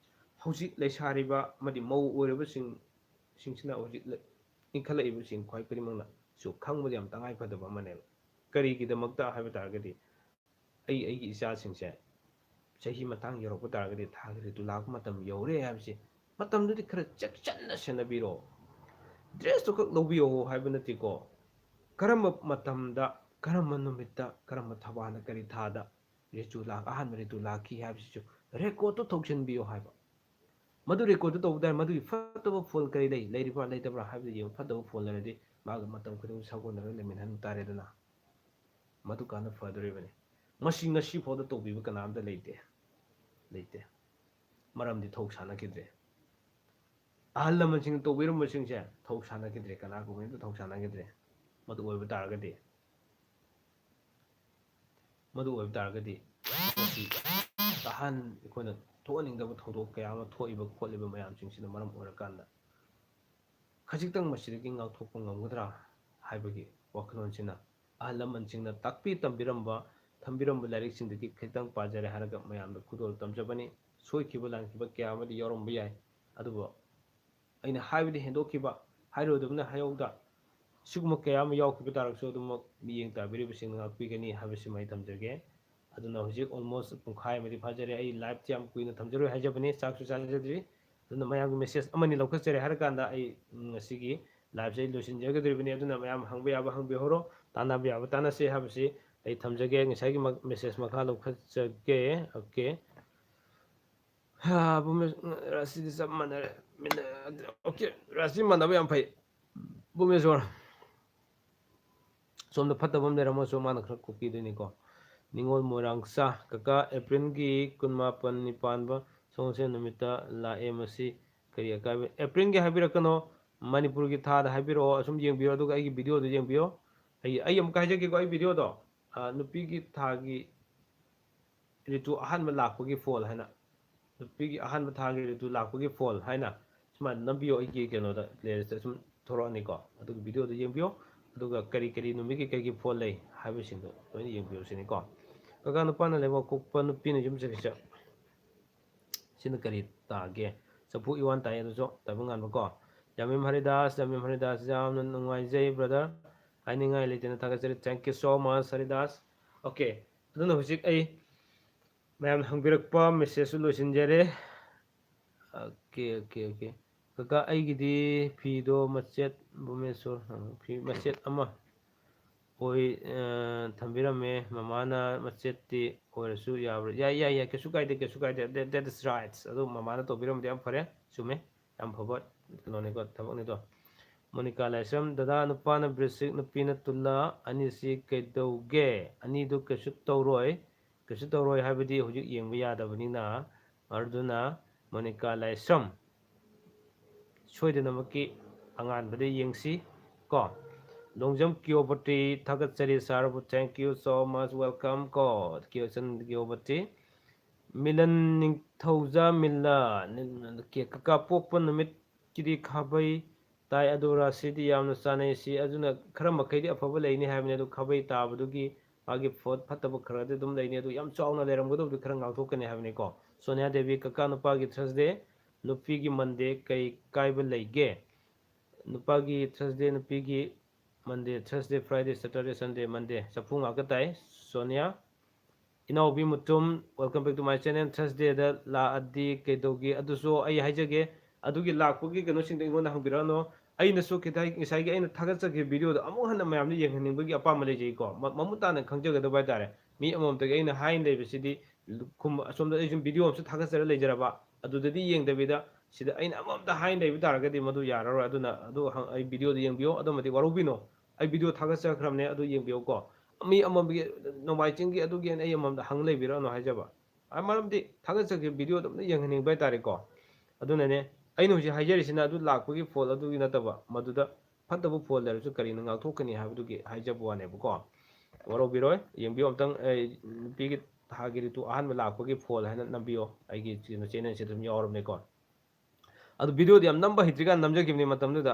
ꯍꯧꯖꯤꯛ ꯂꯩꯁꯥꯔꯤꯕ ꯑꯃꯗꯤ ꯃꯧ ꯑꯣꯏꯔꯕꯁꯤꯡ, ꯁꯤꯡꯁꯤꯅ ꯍꯧꯖꯤꯛ ꯂ-, ꯏꯟꯈꯠꯂꯛꯏꯕꯁꯤꯡ ꯈ꯭ꯋꯥꯏ ꯈꯨꯗꯤꯡꯃꯛꯅꯁꯨ ꯈꯪꯕꯗꯤ ꯌꯥꯝ ꯇꯉꯥꯏ ꯐꯗꯕ ꯑꯃꯅꯦꯕ꯫ ꯀꯔꯤꯒꯤꯗꯃꯛꯇ ꯍꯥꯏꯕ ꯇꯥꯔꯒꯗꯤ, ꯑꯩ, ꯑꯩꯒꯤ ꯏꯆꯥꯁꯤꯡꯁꯦ ꯆꯍꯤ ꯃꯇꯥꯡ ꯌꯧꯔꯛꯄ ꯇꯥꯔꯒꯗꯤ, ꯊꯥꯒꯤ ꯔꯤꯇꯨ ꯂꯥꯛꯄ ꯃꯇꯝ ꯌꯧꯔꯦ ꯍꯥꯏꯕꯁꯤ ꯃꯇꯝꯗꯨꯗꯤ ꯈꯔ ꯆꯦꯛꯁꯤꯟꯅ ꯁꯦꯟꯅꯕꯤꯔꯣ꯫ Dress ꯇꯨ ꯈꯛ ꯂꯧꯕꯤꯌꯣ ꯍꯥꯏꯕ ꯅꯠꯇꯦꯀꯣ꯫ ꯀꯔꯝꯕ ꯃꯇꯝꯗ, ꯀꯔꯝꯕ ꯅꯨꯃꯤꯠꯇ, ꯀꯔꯝꯕ ꯊꯧꯋꯥꯟꯗ, ꯀꯔꯤ ꯊꯥꯗ ꯔꯤꯇꯨ ꯂꯥꯛ-, ꯑꯍꯥꯟꯕ ꯔꯤꯇꯨ ꯂꯥꯛꯈꯤ ꯍꯥꯏꯕꯁꯤꯁꯨ record ꯇꯨ ꯇꯧꯁꯤꯟꯕꯤꯌꯣ ꯍꯥꯏꯕ꯫ ꯃꯗꯨ record ꯇꯨ ꯇꯧꯕ ꯇꯥꯔꯦ, ꯃꯗꯨꯒꯤ ꯐꯠꯇꯕ ꯐꯣꯜ ꯀꯔꯤ ꯂꯩ, ꯂꯩꯔꯤꯕ꯭ꯔꯥ ꯂꯩꯇꯕ꯭ꯔꯥ ꯍꯥꯏꯕꯗꯨ ꯌꯦꯡꯉꯨ꯫ ꯐꯠꯇꯕ ꯐꯣꯜ ꯂꯩꯔꯗꯤ ꯃꯥꯒ ꯃꯇꯝ ꯈꯨꯗꯤꯡꯃꯛ ꯁꯥꯒꯣꯟꯅꯔꯒ ꯂꯩꯃꯤꯟꯅꯍꯟꯕ ꯇꯥꯔꯦꯗꯅ꯫ ꯃꯗꯨ ꯀꯥꯟꯅ ꯐꯗꯣꯔꯤꯕꯅꯤ꯫ ꯃꯁꯤ ꯉꯁꯤ ꯐꯥꯎꯗ ꯇꯧꯕꯤꯕ ꯀꯅꯥꯝꯇ ꯂꯩꯇꯦ, ꯂꯩꯇꯦ꯫ ꯃꯔꯝꯗꯤ ꯊꯧ ꯁꯥꯟꯅꯈꯤꯗ꯭ꯔꯦ꯫ ꯑꯍꯜ ꯂꯃꯟꯁꯤꯡꯅ ꯇꯧꯕꯤꯔꯝꯕꯁꯤꯡꯁꯦ ꯊꯧ ꯁꯥꯟꯅꯈꯤꯗ꯭ꯔꯦ, ꯀꯅꯥꯒꯨꯝꯕ ꯑꯝꯇ ꯊꯧ ꯁꯥꯟꯅꯈꯤꯗ꯭ꯔꯦ꯫ ꯃꯗꯨ ꯑꯣꯏꯕ ꯇꯥꯔꯒꯗꯤ, ꯃꯗꯨ ꯑꯣꯏꯕ ꯇꯥꯔꯒꯗꯤ ꯉꯁꯤ ꯇꯥꯍꯟ-, ꯑꯩꯈꯣꯏꯅ ꯊꯣꯛꯍꯟꯅꯤꯡꯗꯕ ꯊꯧꯗꯣꯛ ꯀꯌꯥ ꯑꯃ ꯊꯣꯛꯏꯕ ꯈꯣꯠꯂꯤꯕ ꯃꯌꯥꯝꯁꯤꯡꯁꯤꯅ ꯃꯔꯝ ꯑꯣꯏꯔꯀꯥꯟꯗ ꯈꯖꯤꯛꯇꯪ ꯃꯁꯤꯗꯒꯤ ꯉꯥꯛꯊꯣꯛꯄ ꯉꯝꯒꯗ꯭ꯔꯥ ꯍꯥꯏꯕꯒꯤ ꯋꯥꯈꯜꯂꯣꯟꯁꯤꯅ ꯑꯍꯜ ꯂꯃꯟꯁꯤꯡꯅ ꯇꯥꯛꯄꯤ ꯇꯝꯕꯤꯔꯝꯕ, ꯊꯝꯕꯤꯔꯝꯕ ꯂꯥꯏꯔꯤꯛꯁꯤꯡꯗꯒꯤ ꯈꯤꯇꯪ ꯄꯥꯖꯔꯦ ꯍꯥꯏꯔꯒ ꯃꯌꯥꯝꯗ ꯈꯨꯗꯣꯜ ꯇꯝꯖꯕꯅꯤ꯫ ꯁꯣꯏꯈꯤꯕ ꯂꯥꯟꯈꯤꯕ ꯀꯌꯥ ꯑꯃꯗꯤ ꯌꯥꯎꯔꯝꯕ ꯌꯥꯏ, ꯑꯗꯨꯕꯨ ꯑꯩꯅ ꯍꯥꯏꯕꯗꯤ ꯍꯦꯟꯗꯣꯛꯈꯤꯕ, ꯍꯥꯏꯔꯣꯏꯗꯕꯅ ꯍꯥꯏꯍꯧꯗ, ꯁꯤꯒꯨꯝꯕ ꯀꯌꯥ ꯑꯃ ꯌꯥꯎꯈꯤꯕ ꯇꯥꯔꯒꯁꯨ ꯑꯗꯨꯃꯛ ꯃꯤꯠꯌꯦꯡ ꯇꯥꯕꯤꯔꯤꯕꯁꯤꯡꯅ ꯉꯥꯛꯄꯤꯒꯅꯤ ꯍꯥꯏꯕꯁꯤꯃ ꯑꯩ ꯊꯝꯖꯒꯦ꯫ ꯑꯗꯨꯅ ꯍꯧꯖꯤꯛ almost ꯄꯨꯡꯈꯥꯏ ꯑꯃꯗꯤ ꯐꯥꯖꯔꯦ꯫ ꯑꯩ liveꯁꯦ ꯌꯥꯝ ꯀꯨꯏꯅ ꯊꯝꯖꯔꯣꯏ ꯍꯥꯏꯖꯕꯅꯤ, ꯆꯥꯛꯁꯨ ꯆꯥꯖꯗ꯭ꯔꯤ꯫ ꯑꯗꯨꯅ ꯃꯌꯥꯝꯒꯤ message ꯑꯃꯅꯤ ꯂꯧꯈꯠꯆꯔꯦ ꯍꯥꯏꯔꯀꯥꯟꯗ ꯑꯩ, ꯎꯝ, ꯉꯁꯤꯒꯤ liveꯁꯦ ꯑꯩ ꯂꯣꯏꯁꯤꯟꯖꯒꯗꯧꯔꯤꯕꯅꯤ꯫ ꯑꯗꯨꯅ ꯃꯌꯥꯝ ꯍꯪꯕ ꯌꯥꯕ ꯍꯪꯕꯤꯍꯧꯔꯣ, ꯇꯥꯟꯅꯕ ꯌꯥꯕ ꯇꯥꯟꯅꯁꯦ ꯍꯥꯏꯕꯁꯤ ꯑꯩ ꯊꯝꯖꯒꯦ꯫ ꯉꯁꯥꯏꯒꯤ ꯃ-, message ꯃꯈꯥ ꯂꯧꯈꯠꯆꯒꯦ꯫ Okay꯫ ꯍꯥ, ꯚꯨꯃꯦꯁ-, ꯔꯥꯁꯤꯗꯤ ꯆꯞ ꯃꯥꯟꯅꯔꯦ꯫ ꯃꯤꯅ-, okay, ꯔꯥꯁꯤ ꯃꯥꯟꯅꯕ ꯌꯥꯝ ꯐꯩ꯫ ꯚꯨꯃꯦꯁꯣꯔ꯫ ꯁꯣꯝꯗ ꯐꯠꯇꯕ ꯑꯃ ꯂꯩꯔꯝꯃꯁꯨ ꯃꯥꯅ ꯈꯔ ꯀꯣꯛꯄꯤꯗꯣꯏꯅꯤꯀꯣ꯫ ꯅꯤꯉꯣꯜ ꯃꯣꯏꯔꯥꯡꯆꯥ, ꯀꯀꯥ, ꯑꯦꯄ꯭ꯔꯤꯜꯒꯤ ꯀꯨꯟꯃꯥꯄꯟ ꯅꯤꯄꯥꯟꯕ ꯁꯒꯣꯜꯁꯦꯟ ꯅꯨꯃꯤꯠꯇ ꯂꯥꯛꯑꯦ, ꯃꯁꯤ ꯀꯔꯤ ꯑꯀꯥꯏꯕ? ꯑꯦꯄ꯭ꯔꯤꯜꯒꯤ ꯍꯥꯏꯕꯤꯔꯛꯀꯅꯣ, ꯃꯅꯤꯄꯨꯔꯒꯤ ꯊꯥꯗ ꯍꯥꯏꯕꯤꯔꯛꯑꯣ꯫ ꯑꯁꯨꯝ ꯌꯦꯡꯕꯤꯌꯣ, ꯑꯗꯨꯒ ꯑꯩꯒꯤ videoꯗꯨ ꯌꯦꯡꯕꯤꯌꯣ꯫ ꯑꯩ, ꯑꯩ ꯑꯃꯨꯛꯀ ꯍꯥꯏꯖꯒꯦꯀꯣ, ꯑꯩ videoꯗꯣ, ꯑ, ꯅꯨꯄꯤꯒꯤ ꯊꯥꯒꯤ ꯔꯤꯇꯨ ꯑꯍꯥꯟꯕ ꯂꯥꯛꯄꯒꯤ ꯐꯣꯜ ꯍꯥꯏꯅ, ꯅꯨꯄꯤꯒꯤ ꯑꯍꯥꯟꯕ ꯊꯥꯒꯤ ꯔꯤꯇꯨ ꯂꯥꯛꯄꯒꯤ ꯐꯣꯜ ꯍꯥꯏꯅ ꯁꯨꯃꯥꯏꯅ ꯅꯝꯕꯤꯌꯣ꯫ ꯑꯩꯒꯤ ꯀꯩꯅꯣꯗ, playlistꯇ ꯁꯨꯝ ꯊꯣꯔꯛꯑꯅꯤꯀꯣ꯫ ꯑꯗꯨꯒꯤ videoꯗꯨ ꯌꯦꯡꯕꯤꯌꯣ, ꯑꯗꯨꯒ ꯀꯔꯤ ꯀꯔꯤ ꯅꯨꯃꯤꯠꯀꯤ ꯀꯩꯒꯤ ꯐꯣꯜ ꯂꯩ ꯍꯥꯏꯕꯁꯤꯡꯗꯣ ꯂꯣꯏꯅ ꯌꯦꯡꯕꯤꯌꯨ ꯁꯤꯅꯤꯀꯣ꯫ ꯀꯀꯥ, ꯅꯨꯄꯥꯅ ꯂꯩꯕꯥꯛ ꯄꯣꯛꯄ, ꯅꯨꯄꯤꯅ ꯌꯨꯝ ꯆꯠꯈꯤꯕ ꯁꯤꯅ ꯀꯔꯤ ꯇꯥꯒꯦ? ꯆꯐꯨ ꯏꯋꯥꯟ ꯇꯥꯏ, ꯑꯗꯨꯁꯨ ꯇꯥꯏꯕꯪ ꯉꯥꯟꯕ ꯀꯣ꯫ ꯌꯥꯃꯤꯝ ꯍꯔꯤꯗꯥꯁ, ꯌꯥꯃꯤꯝ ꯍꯔꯤꯗꯥꯁ, ꯌꯥꯝꯅ ꯅꯨꯡꯉꯥꯏꯖꯩ brother, ꯍꯥꯏꯅꯤꯡꯉꯥꯏ ꯂꯩꯇꯅ ꯊꯥꯒꯠꯆꯔꯤ꯫ Thank you so much Haridas. Okay, ꯑꯗꯨꯅ ꯍꯧꯖꯤꯛ ꯑꯩ ꯃꯌꯥꯝꯅ ꯍꯪꯕꯤꯔꯛꯄ messageꯁꯨ ꯂꯣꯏꯁꯤꯟꯖꯔꯦ꯫ Okay, okay, okay꯫ ꯀꯀꯥ, ꯑꯩꯒꯤꯗꯤ ꯐꯤꯗꯣ ꯃꯆꯦꯠ, ꯚꯨꯃꯦꯁꯣꯔ, ꯐꯤ ꯃꯆꯦꯠ ꯑꯃ ꯑꯣꯏ, ꯑ, ꯊꯝꯕꯤꯔꯝꯃꯦ꯫ ꯃꯃꯥꯅ ꯃꯆꯦꯠꯇꯤ ꯑꯣꯏꯔꯁꯨ ꯌꯥꯕ꯭ꯔꯥ? ꯌꯥꯏ, ꯌꯥꯏ, ꯌꯥꯏ, ꯀꯩꯁꯨ ꯀꯥꯏꯗꯦ, ꯀꯩꯁꯨ ꯀꯥꯏꯗꯦ꯫ That, that is right꯫ ꯑꯗꯨ ꯃꯃꯥꯅ ꯇꯧꯕꯤꯔꯝꯕꯗꯤ ꯌꯥꯝ ꯐꯔꯦ, ꯆꯨꯝꯃꯦ꯫ ꯌꯥꯝ ꯐꯕ ꯀꯩꯅꯣꯅꯤꯀꯣ, ꯊꯕꯛꯅꯤꯗꯣ꯫ ꯃꯣꯅꯤꯀꯥ ꯂꯥꯏꯁ꯭ꯔꯝ, ꯗꯗꯥ, ꯅꯨꯄꯥꯅ ꯕ꯭ꯔꯤꯁꯤꯛ, ꯅꯨꯄꯤꯅ ꯇꯨꯂꯥ, ꯑꯅꯤꯁꯤ ꯀꯩꯗꯧꯒꯦ? ꯑꯅꯤꯗꯨ ꯀꯩꯁꯨ ꯇꯧꯔꯣꯏ꯫ ꯀꯩꯁꯨ ꯇꯧꯔꯣꯏ ꯍꯥꯏꯕꯗꯤ ꯍꯧꯖꯤꯛ ꯌꯦꯡꯕ ꯌꯥꯗꯕꯅꯤꯅ, ꯑꯗꯨꯅ ꯃꯣꯅꯤꯀꯥ ꯂꯥꯏꯁ꯭ꯔꯝ ꯁꯣꯏꯗꯅꯃꯛꯀꯤ ꯑꯉꯥꯟꯕꯗ ꯌꯦꯡꯁꯤ ꯀꯣ꯫ ꯂꯣꯡꯖꯝ ꯀꯤꯌꯣꯕꯇꯤ, ꯊꯥꯒꯠꯆꯔꯤ ꯁꯥꯔꯕꯨ, thank you so much, welcome ꯀꯣ꯫ ꯀꯤꯌꯣꯆꯟ ꯀꯤꯌꯣꯕꯇꯤ꯫ ꯃꯤꯂꯟ ꯅꯤꯡꯊꯧꯖꯥ ꯃꯤꯂꯟ, ꯀꯦ-, ꯀꯀꯥ ꯄꯣꯛꯄ ꯅꯨꯃꯤꯠꯀꯤꯗꯤ ꯈꯥꯕꯩ ꯇꯥꯏ, ꯑꯗꯨ ꯔꯥꯁꯤꯗꯤ ꯌꯥꯝꯅ ꯆꯥꯅꯩ꯫ ꯁꯤ ꯑꯗꯨꯅ ꯈꯔ ꯃꯈꯩꯗꯤ ꯑꯐꯕ ꯂꯩꯅꯤ ꯍꯥꯏꯕꯅꯤ, ꯑꯗꯨ ꯈꯥꯕꯩ ꯇꯥꯕꯗꯨꯒꯤ ꯃꯥꯒꯤ ꯐꯣꯠ ꯐꯠꯇꯕ ꯈꯔꯗꯤ ꯑꯗꯨꯝ ꯂꯩꯅꯤ, ꯑꯗꯨ ꯌꯥꯝ ꯆꯥꯎꯅ ꯂꯩꯔꯝꯒꯗꯧꯕꯗꯤ ꯈꯔ ꯉꯥꯛꯊꯣꯛꯀꯅꯤ ꯍꯥꯏꯕꯅꯤꯀꯣ꯫ ꯁꯣꯅꯤꯌꯥ ꯗꯦꯕꯤ, ꯀꯀꯥ ꯅꯨꯄꯥꯒꯤ Thursday, ꯅꯨꯄꯤꯒꯤ Monday ꯀꯩ ꯀꯥꯏꯕ ꯂꯩꯒꯦ? ꯅꯨꯄꯥꯒꯤ Thursday, ꯅꯨꯄꯤꯒꯤ Monday, Thursday, Friday, Saturday, Sunday, Monday ꯆꯐꯨ ꯉꯥꯛꯇ ꯇꯥꯏ꯫ Sonia, ꯏꯅꯥꯎꯕꯤ Mutum, welcome back to my channel. Thursdayꯗ ꯂꯥꯛꯑꯗꯤ ꯀꯩꯗꯧꯒꯦ? ꯑꯗꯨꯁꯨ ꯑꯩ ꯍꯥꯏꯖꯒꯦ, ꯑꯗꯨꯒꯤ ꯂꯥꯛꯄꯒꯤ ꯀꯩꯅꯣꯁꯤꯡꯗꯣ ꯑꯩꯉꯣꯟꯗ ꯍꯪꯕꯤꯔꯛꯑꯅꯨ꯫ ꯑꯩꯅꯁꯨ ꯈꯤꯇꯪ ꯉꯁꯥꯏꯒꯤ ꯑꯩꯅ ꯊꯥꯒꯠꯆꯈꯤꯕ videoꯗꯣ ꯑꯃꯨꯛ ꯍꯟꯅ ꯃꯌꯥꯝꯗ ꯌꯦꯡꯍꯟꯅꯤꯡꯕꯒꯤ ꯑꯄꯥꯝꯕ ꯂꯩꯖꯩꯀꯣ꯫ ꯃ-, ꯃꯃꯨꯠ ꯇꯥꯅ ꯈꯪꯖꯒꯗꯕ ꯍꯥꯏꯇꯥꯔꯦ꯫ ꯃꯤ ꯑꯃꯃꯝꯇꯒꯤ ꯑꯩꯅ ꯍꯥꯏꯅ ꯂꯩꯕꯁꯤꯗꯤ ꯈꯨꯝ-, ꯑꯁꯣꯝꯗ ꯑꯩ ꯁꯨꯝ video ꯑꯃꯁꯨ ꯊꯥꯒꯠꯆꯔ ꯂꯩꯖꯔꯕ, ꯑꯗꯨꯗꯗꯤ ꯌꯦꯡꯗꯕꯤꯗ ꯁꯤꯗ ꯑꯩꯅ ꯑꯃꯃꯝꯇ ꯍꯥꯏꯅ ꯂꯩꯕ ꯇꯥꯔꯒꯗꯤ ꯃꯗꯨ ꯌꯥꯔꯔꯣꯏ꯫ ꯑꯗꯨꯅ ꯑꯗꯨ ꯍꯪ-, ꯑꯩ videoꯗ ꯌꯦꯡꯕꯤꯌꯣ, ꯑꯗꯨꯃꯗꯤ ꯋꯥꯔꯧꯕꯤꯅꯣ꯫ ꯑꯩ video ꯊꯥꯒꯠꯆꯈ꯭ꯔꯕꯅꯦ, ꯑꯗꯨ ꯌꯦꯡꯕꯤꯌꯣꯀꯣ꯫ ꯃꯤ ꯑꯃꯃꯝꯒꯤ, ꯅꯣꯡꯃꯥꯏ ꯆꯤꯡꯒꯤ ꯑꯗꯨꯒꯤ ꯑꯩ ꯑꯃꯃꯝꯗ ꯍꯪ ꯂꯩꯕꯤꯔꯛꯑꯅꯨ ꯍꯥꯏꯖꯕ꯫ ꯑ, ꯃꯔꯝꯗꯤ ꯊꯥꯒꯠꯆꯈꯤꯕ video ꯑꯗꯨꯝ ꯌꯦꯡꯍꯟꯅꯤꯡꯕ ꯍꯥꯏꯇꯥꯔꯦꯀꯣ꯫ ꯑꯗꯨꯅꯅꯦ ꯑꯩꯅ ꯍꯧꯖꯤꯛ ꯍꯥꯏꯖꯔꯤꯁꯤꯅ ꯑꯗꯨ ꯂꯥꯛꯄꯒꯤ ꯐꯣꯜ ꯑꯗꯨꯒꯤ ꯅꯠꯇꯕ, ꯃꯗꯨꯗ ꯐꯠꯇꯕ ꯐꯣꯜ ꯂꯩꯔꯁꯨ ꯀꯔꯤꯅ ꯉꯥꯛꯊꯣꯛꯀꯅꯤ ꯍꯥꯏꯕꯗꯨꯒꯤ ꯍꯥꯏꯖꯕ ꯋꯥꯅꯦꯕꯀꯣ꯫ ꯋꯥꯔꯧꯕꯤꯔꯣꯏ, ꯌꯦꯡꯕꯤꯌꯨ ꯑꯝꯇꯪ꯫ ꯑꯩ ꯅꯨꯄꯤꯒꯤ ꯊꯥꯒꯤ ꯔꯤꯇꯨ ꯑꯍꯥꯟꯕ ꯂꯥꯛꯄꯒꯤ ꯐꯣꯜ ꯍꯥꯏꯅ ꯅꯝꯕꯤꯌꯣ, ꯑꯩꯒꯤ ꯀꯩꯅꯣ channelꯁꯤꯗ ꯑꯗꯨꯝ ꯌꯥꯎꯔꯕꯅꯦꯀꯣ꯫ ꯑꯗꯨ videoꯗꯤ ꯌꯥꯝ ꯅꯝꯕ ꯍꯩꯇ꯭ꯔꯤꯀꯥꯟꯗ ꯅꯝꯖꯈꯤꯕꯅꯤ ꯃꯇꯝꯗꯨꯗ꯫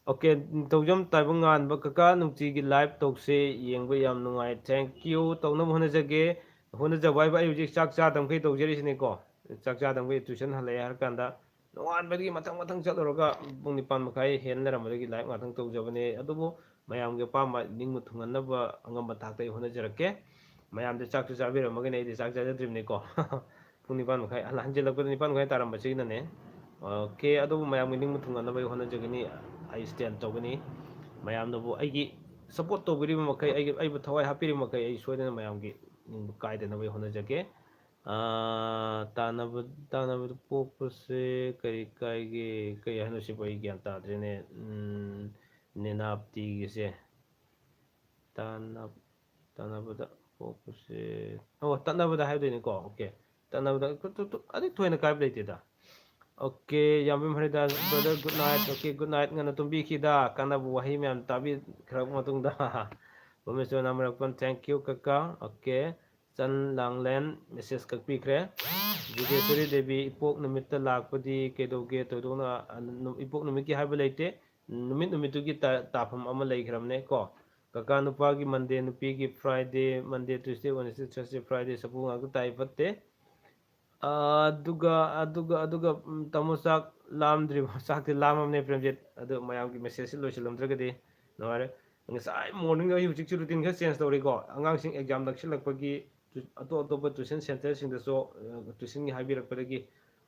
Okay, ꯇꯧꯖꯝ ꯇꯥꯏꯕꯪ ꯉꯥꯟꯕ ꯀꯀꯥ, ꯅꯨꯡꯇꯤꯒꯤ live ꯇꯧꯁꯦ, ꯌꯦꯡꯕ ꯌꯥꯝ ꯅꯨꯡꯉꯥꯏ꯫ Thank you, ꯇꯧꯅꯕ ꯍꯣꯠꯅꯖꯒꯦ꯫ ꯍꯣꯠꯅꯖꯕ ꯍꯥꯏꯕ ꯑꯩ ꯍꯧꯖꯤꯛ ꯆꯥꯛ ꯆꯥꯗꯕꯈꯩ ꯇꯧꯖꯔꯤꯁꯤꯅꯤꯀꯣ꯫ ꯆꯥꯛ ꯆꯥꯗꯕꯈꯩ tuition ꯍꯜꯂꯛꯑꯦ ꯍꯥꯏꯔ ꯀꯥꯟꯗ ꯅꯣꯡꯉꯥꯟꯕꯗꯒꯤ ꯃꯊꯪ ꯃꯊꯪ ꯆꯠꯂꯨꯔꯒ ꯄꯨꯡ ꯅꯤꯄꯥꯟ ꯃꯈꯥꯏ ꯍꯦꯟ ꯂꯩꯔꯝꯕꯗꯒꯤ live ꯉꯥꯛꯇꯪ ꯇꯧꯖꯕꯅꯦ꯫ ꯑꯗꯨꯕꯨ ꯃꯌꯥꯝꯒꯤ ꯑꯄꯥꯝꯕ ꯅꯤꯡꯕ ꯊꯨꯡꯍꯟꯅꯕ ꯑꯉꯝꯕ ꯊꯥꯛꯇ ꯑꯩ ꯍꯣꯠꯅꯖꯔꯛꯀꯦ꯫ ꯃꯌꯥꯝꯗꯤ ꯆꯥꯛꯁꯨ ꯆꯥꯕꯤꯔꯝꯃꯒꯅꯤ, ꯑꯩꯗꯤ ꯆꯥꯛ ꯆꯥꯖꯗ꯭ꯔꯤꯕꯅꯤꯀꯣ꯫ ꯄꯨꯡ ꯅꯤꯄꯥꯟ ꯃꯈꯥꯏ, ꯍꯟꯖꯤꯜꯂꯛꯄꯗ ꯅꯤꯄꯥꯟ ꯃꯈꯥꯏ ꯇꯥꯔꯝꯕꯁꯤꯅꯅꯦ꯫ Okay, ꯑꯗꯨꯕꯨ ꯃꯌꯥꯝꯒꯤ ꯅꯤꯡꯕ ꯊꯨꯡꯍꯟꯅꯕ ꯑꯩ ꯍꯣꯠꯅꯖꯒꯅꯤ꯫ ꯑꯩ stand ꯇꯧꯒꯅꯤ꯫ ꯃꯌꯥꯝꯅꯕꯨ ꯑꯩꯒꯤ support ꯇꯧꯕꯤꯔꯤꯕ ꯃꯈꯩ, ꯑꯩꯒꯤ, ꯑꯩꯕꯨ ꯊꯋꯥꯏ ꯍꯥꯞꯄꯤꯔꯤꯕ ꯃꯈꯩ ꯑꯩ ꯁꯣꯏꯗꯅ ꯃꯌꯥꯝꯒꯤ ꯅꯤꯡꯕ ꯀꯥꯏꯗꯅꯕ ꯑꯩ ꯍꯣꯠꯅꯖꯒꯦ꯫ ꯑꯥ, ꯇꯥꯟꯅꯕ, ꯇꯥꯟꯅꯕꯗ ꯄꯣꯛꯄꯁꯦ ꯀꯔꯤ ꯀꯥꯏꯒꯦ? ꯀꯔꯤ ꯍꯥꯏꯅꯣ ꯁꯤꯕꯨ? ꯑꯩ ꯒ꯭ꯌꯥꯟ ꯇꯥꯗ꯭ꯔꯦꯅꯦ꯫ ꯎꯝ, ꯅꯦꯅꯥꯞꯇꯤꯒꯤꯁꯦ꯫ ꯇꯥꯟꯅ-, ꯇꯥꯟꯅꯕꯗ ꯄꯣꯛꯄꯁꯦ, ꯑꯣ, ꯇꯠꯅꯕꯗ ꯍꯥꯏꯗꯣꯏꯅꯤꯀꯣ꯫ Okay, ꯇꯠꯅꯕꯗ ꯇꯨ, ꯇꯨ, ꯇꯨ, ꯑꯗꯨ ꯊꯣꯏꯅ ꯀꯥꯏꯕ ꯂꯩꯇꯦꯗ꯫ Okay, ꯌꯥꯝꯕꯦꯝ Haridas brother, good night꯫ Okay, good night꯫ ꯉꯟꯅ ꯇꯨꯝꯕꯤꯈꯤꯗ, ꯀꯥꯟꯅꯕ ꯋꯥꯍꯩ ꯃꯌꯥꯝ ꯇꯥꯕꯤꯈ꯭ꯔꯕ ꯃꯇꯨꯡꯗ꯫ ꯄꯔꯃꯦꯁꯣꯔ ꯅꯥꯃꯔꯛꯄꯟ, thank you ꯀꯀꯥ꯫ Okay, ꯆꯟ ꯂꯥꯡꯂꯦꯟ message ꯀꯛꯄꯤꯈ꯭ꯔꯦ꯫ ꯖꯤꯒꯦꯁꯣꯔꯤ ꯗꯦꯕꯤ, ꯏꯄꯣꯛ ꯅꯨꯃꯤꯠꯇ ꯂꯥꯛꯄꯗꯤ ꯀꯩꯗꯧꯒꯦ? ꯊꯣꯏꯗꯣꯛꯅ, ꯑ, ꯅꯨ-, ꯏꯄꯣꯛ ꯅꯨꯃꯤꯠꯀꯤ ꯍꯥꯏꯕ ꯂꯩꯇꯦ꯫ ꯅꯨꯃꯤꯠ ꯅꯨꯃꯤꯠꯇꯨꯒꯤ ꯇꯥ-, ꯇꯥꯐꯝ ꯑꯃ ꯂꯩꯈ꯭ꯔꯕꯅꯦ ꯀꯣ꯫ ꯀꯀꯥ ꯅꯨꯄꯥꯒꯤ Monday, ꯅꯨꯄꯤꯒꯤ Friday, Monday, Tuesday, Wednesday, Thursday, Friday, ꯆꯐꯨ ꯉꯥꯛꯇ ꯇꯥꯏ ꯐꯠꯇꯦ꯫ ꯑꯗꯨꯒ, ꯑꯗꯨꯒ, ꯑꯗꯨꯒ, ꯎꯝ, ꯇꯥꯃꯣ ꯆꯥꯛ ꯂꯥꯝꯗ꯭ꯔꯤꯕꯣ? ꯆꯥꯛꯇꯤ ꯂꯥꯝꯃꯕꯅꯦ ꯄ꯭ꯔꯦꯝꯖꯤꯠ꯫ ꯑꯗꯨ ꯃꯌꯥꯝꯒꯤ messageꯁꯤ ꯂꯣꯏꯁꯤꯜꯂꯝꯗ꯭ꯔꯒꯗꯤ ꯅꯨꯡꯉꯥꯏꯔꯦ꯫ ꯉꯁꯥꯏ morning ꯑꯩ ꯍꯧꯖꯤꯛꯁꯨ routine ꯈꯔ change ꯇꯧꯔꯦꯀꯣ꯫ ꯑꯉꯥꯡꯁꯤꯡ exam ꯅꯛꯁꯤꯜꯂꯛꯄꯒꯤ ꯇꯨ-, ꯑꯇꯣꯞ ꯑꯇꯣꯞꯄ tuition centreꯁꯤꯡꯗꯁꯨ, ꯑ, tuitionꯒꯤ ꯍꯥꯏꯕꯤꯔꯛꯄꯗꯒꯤ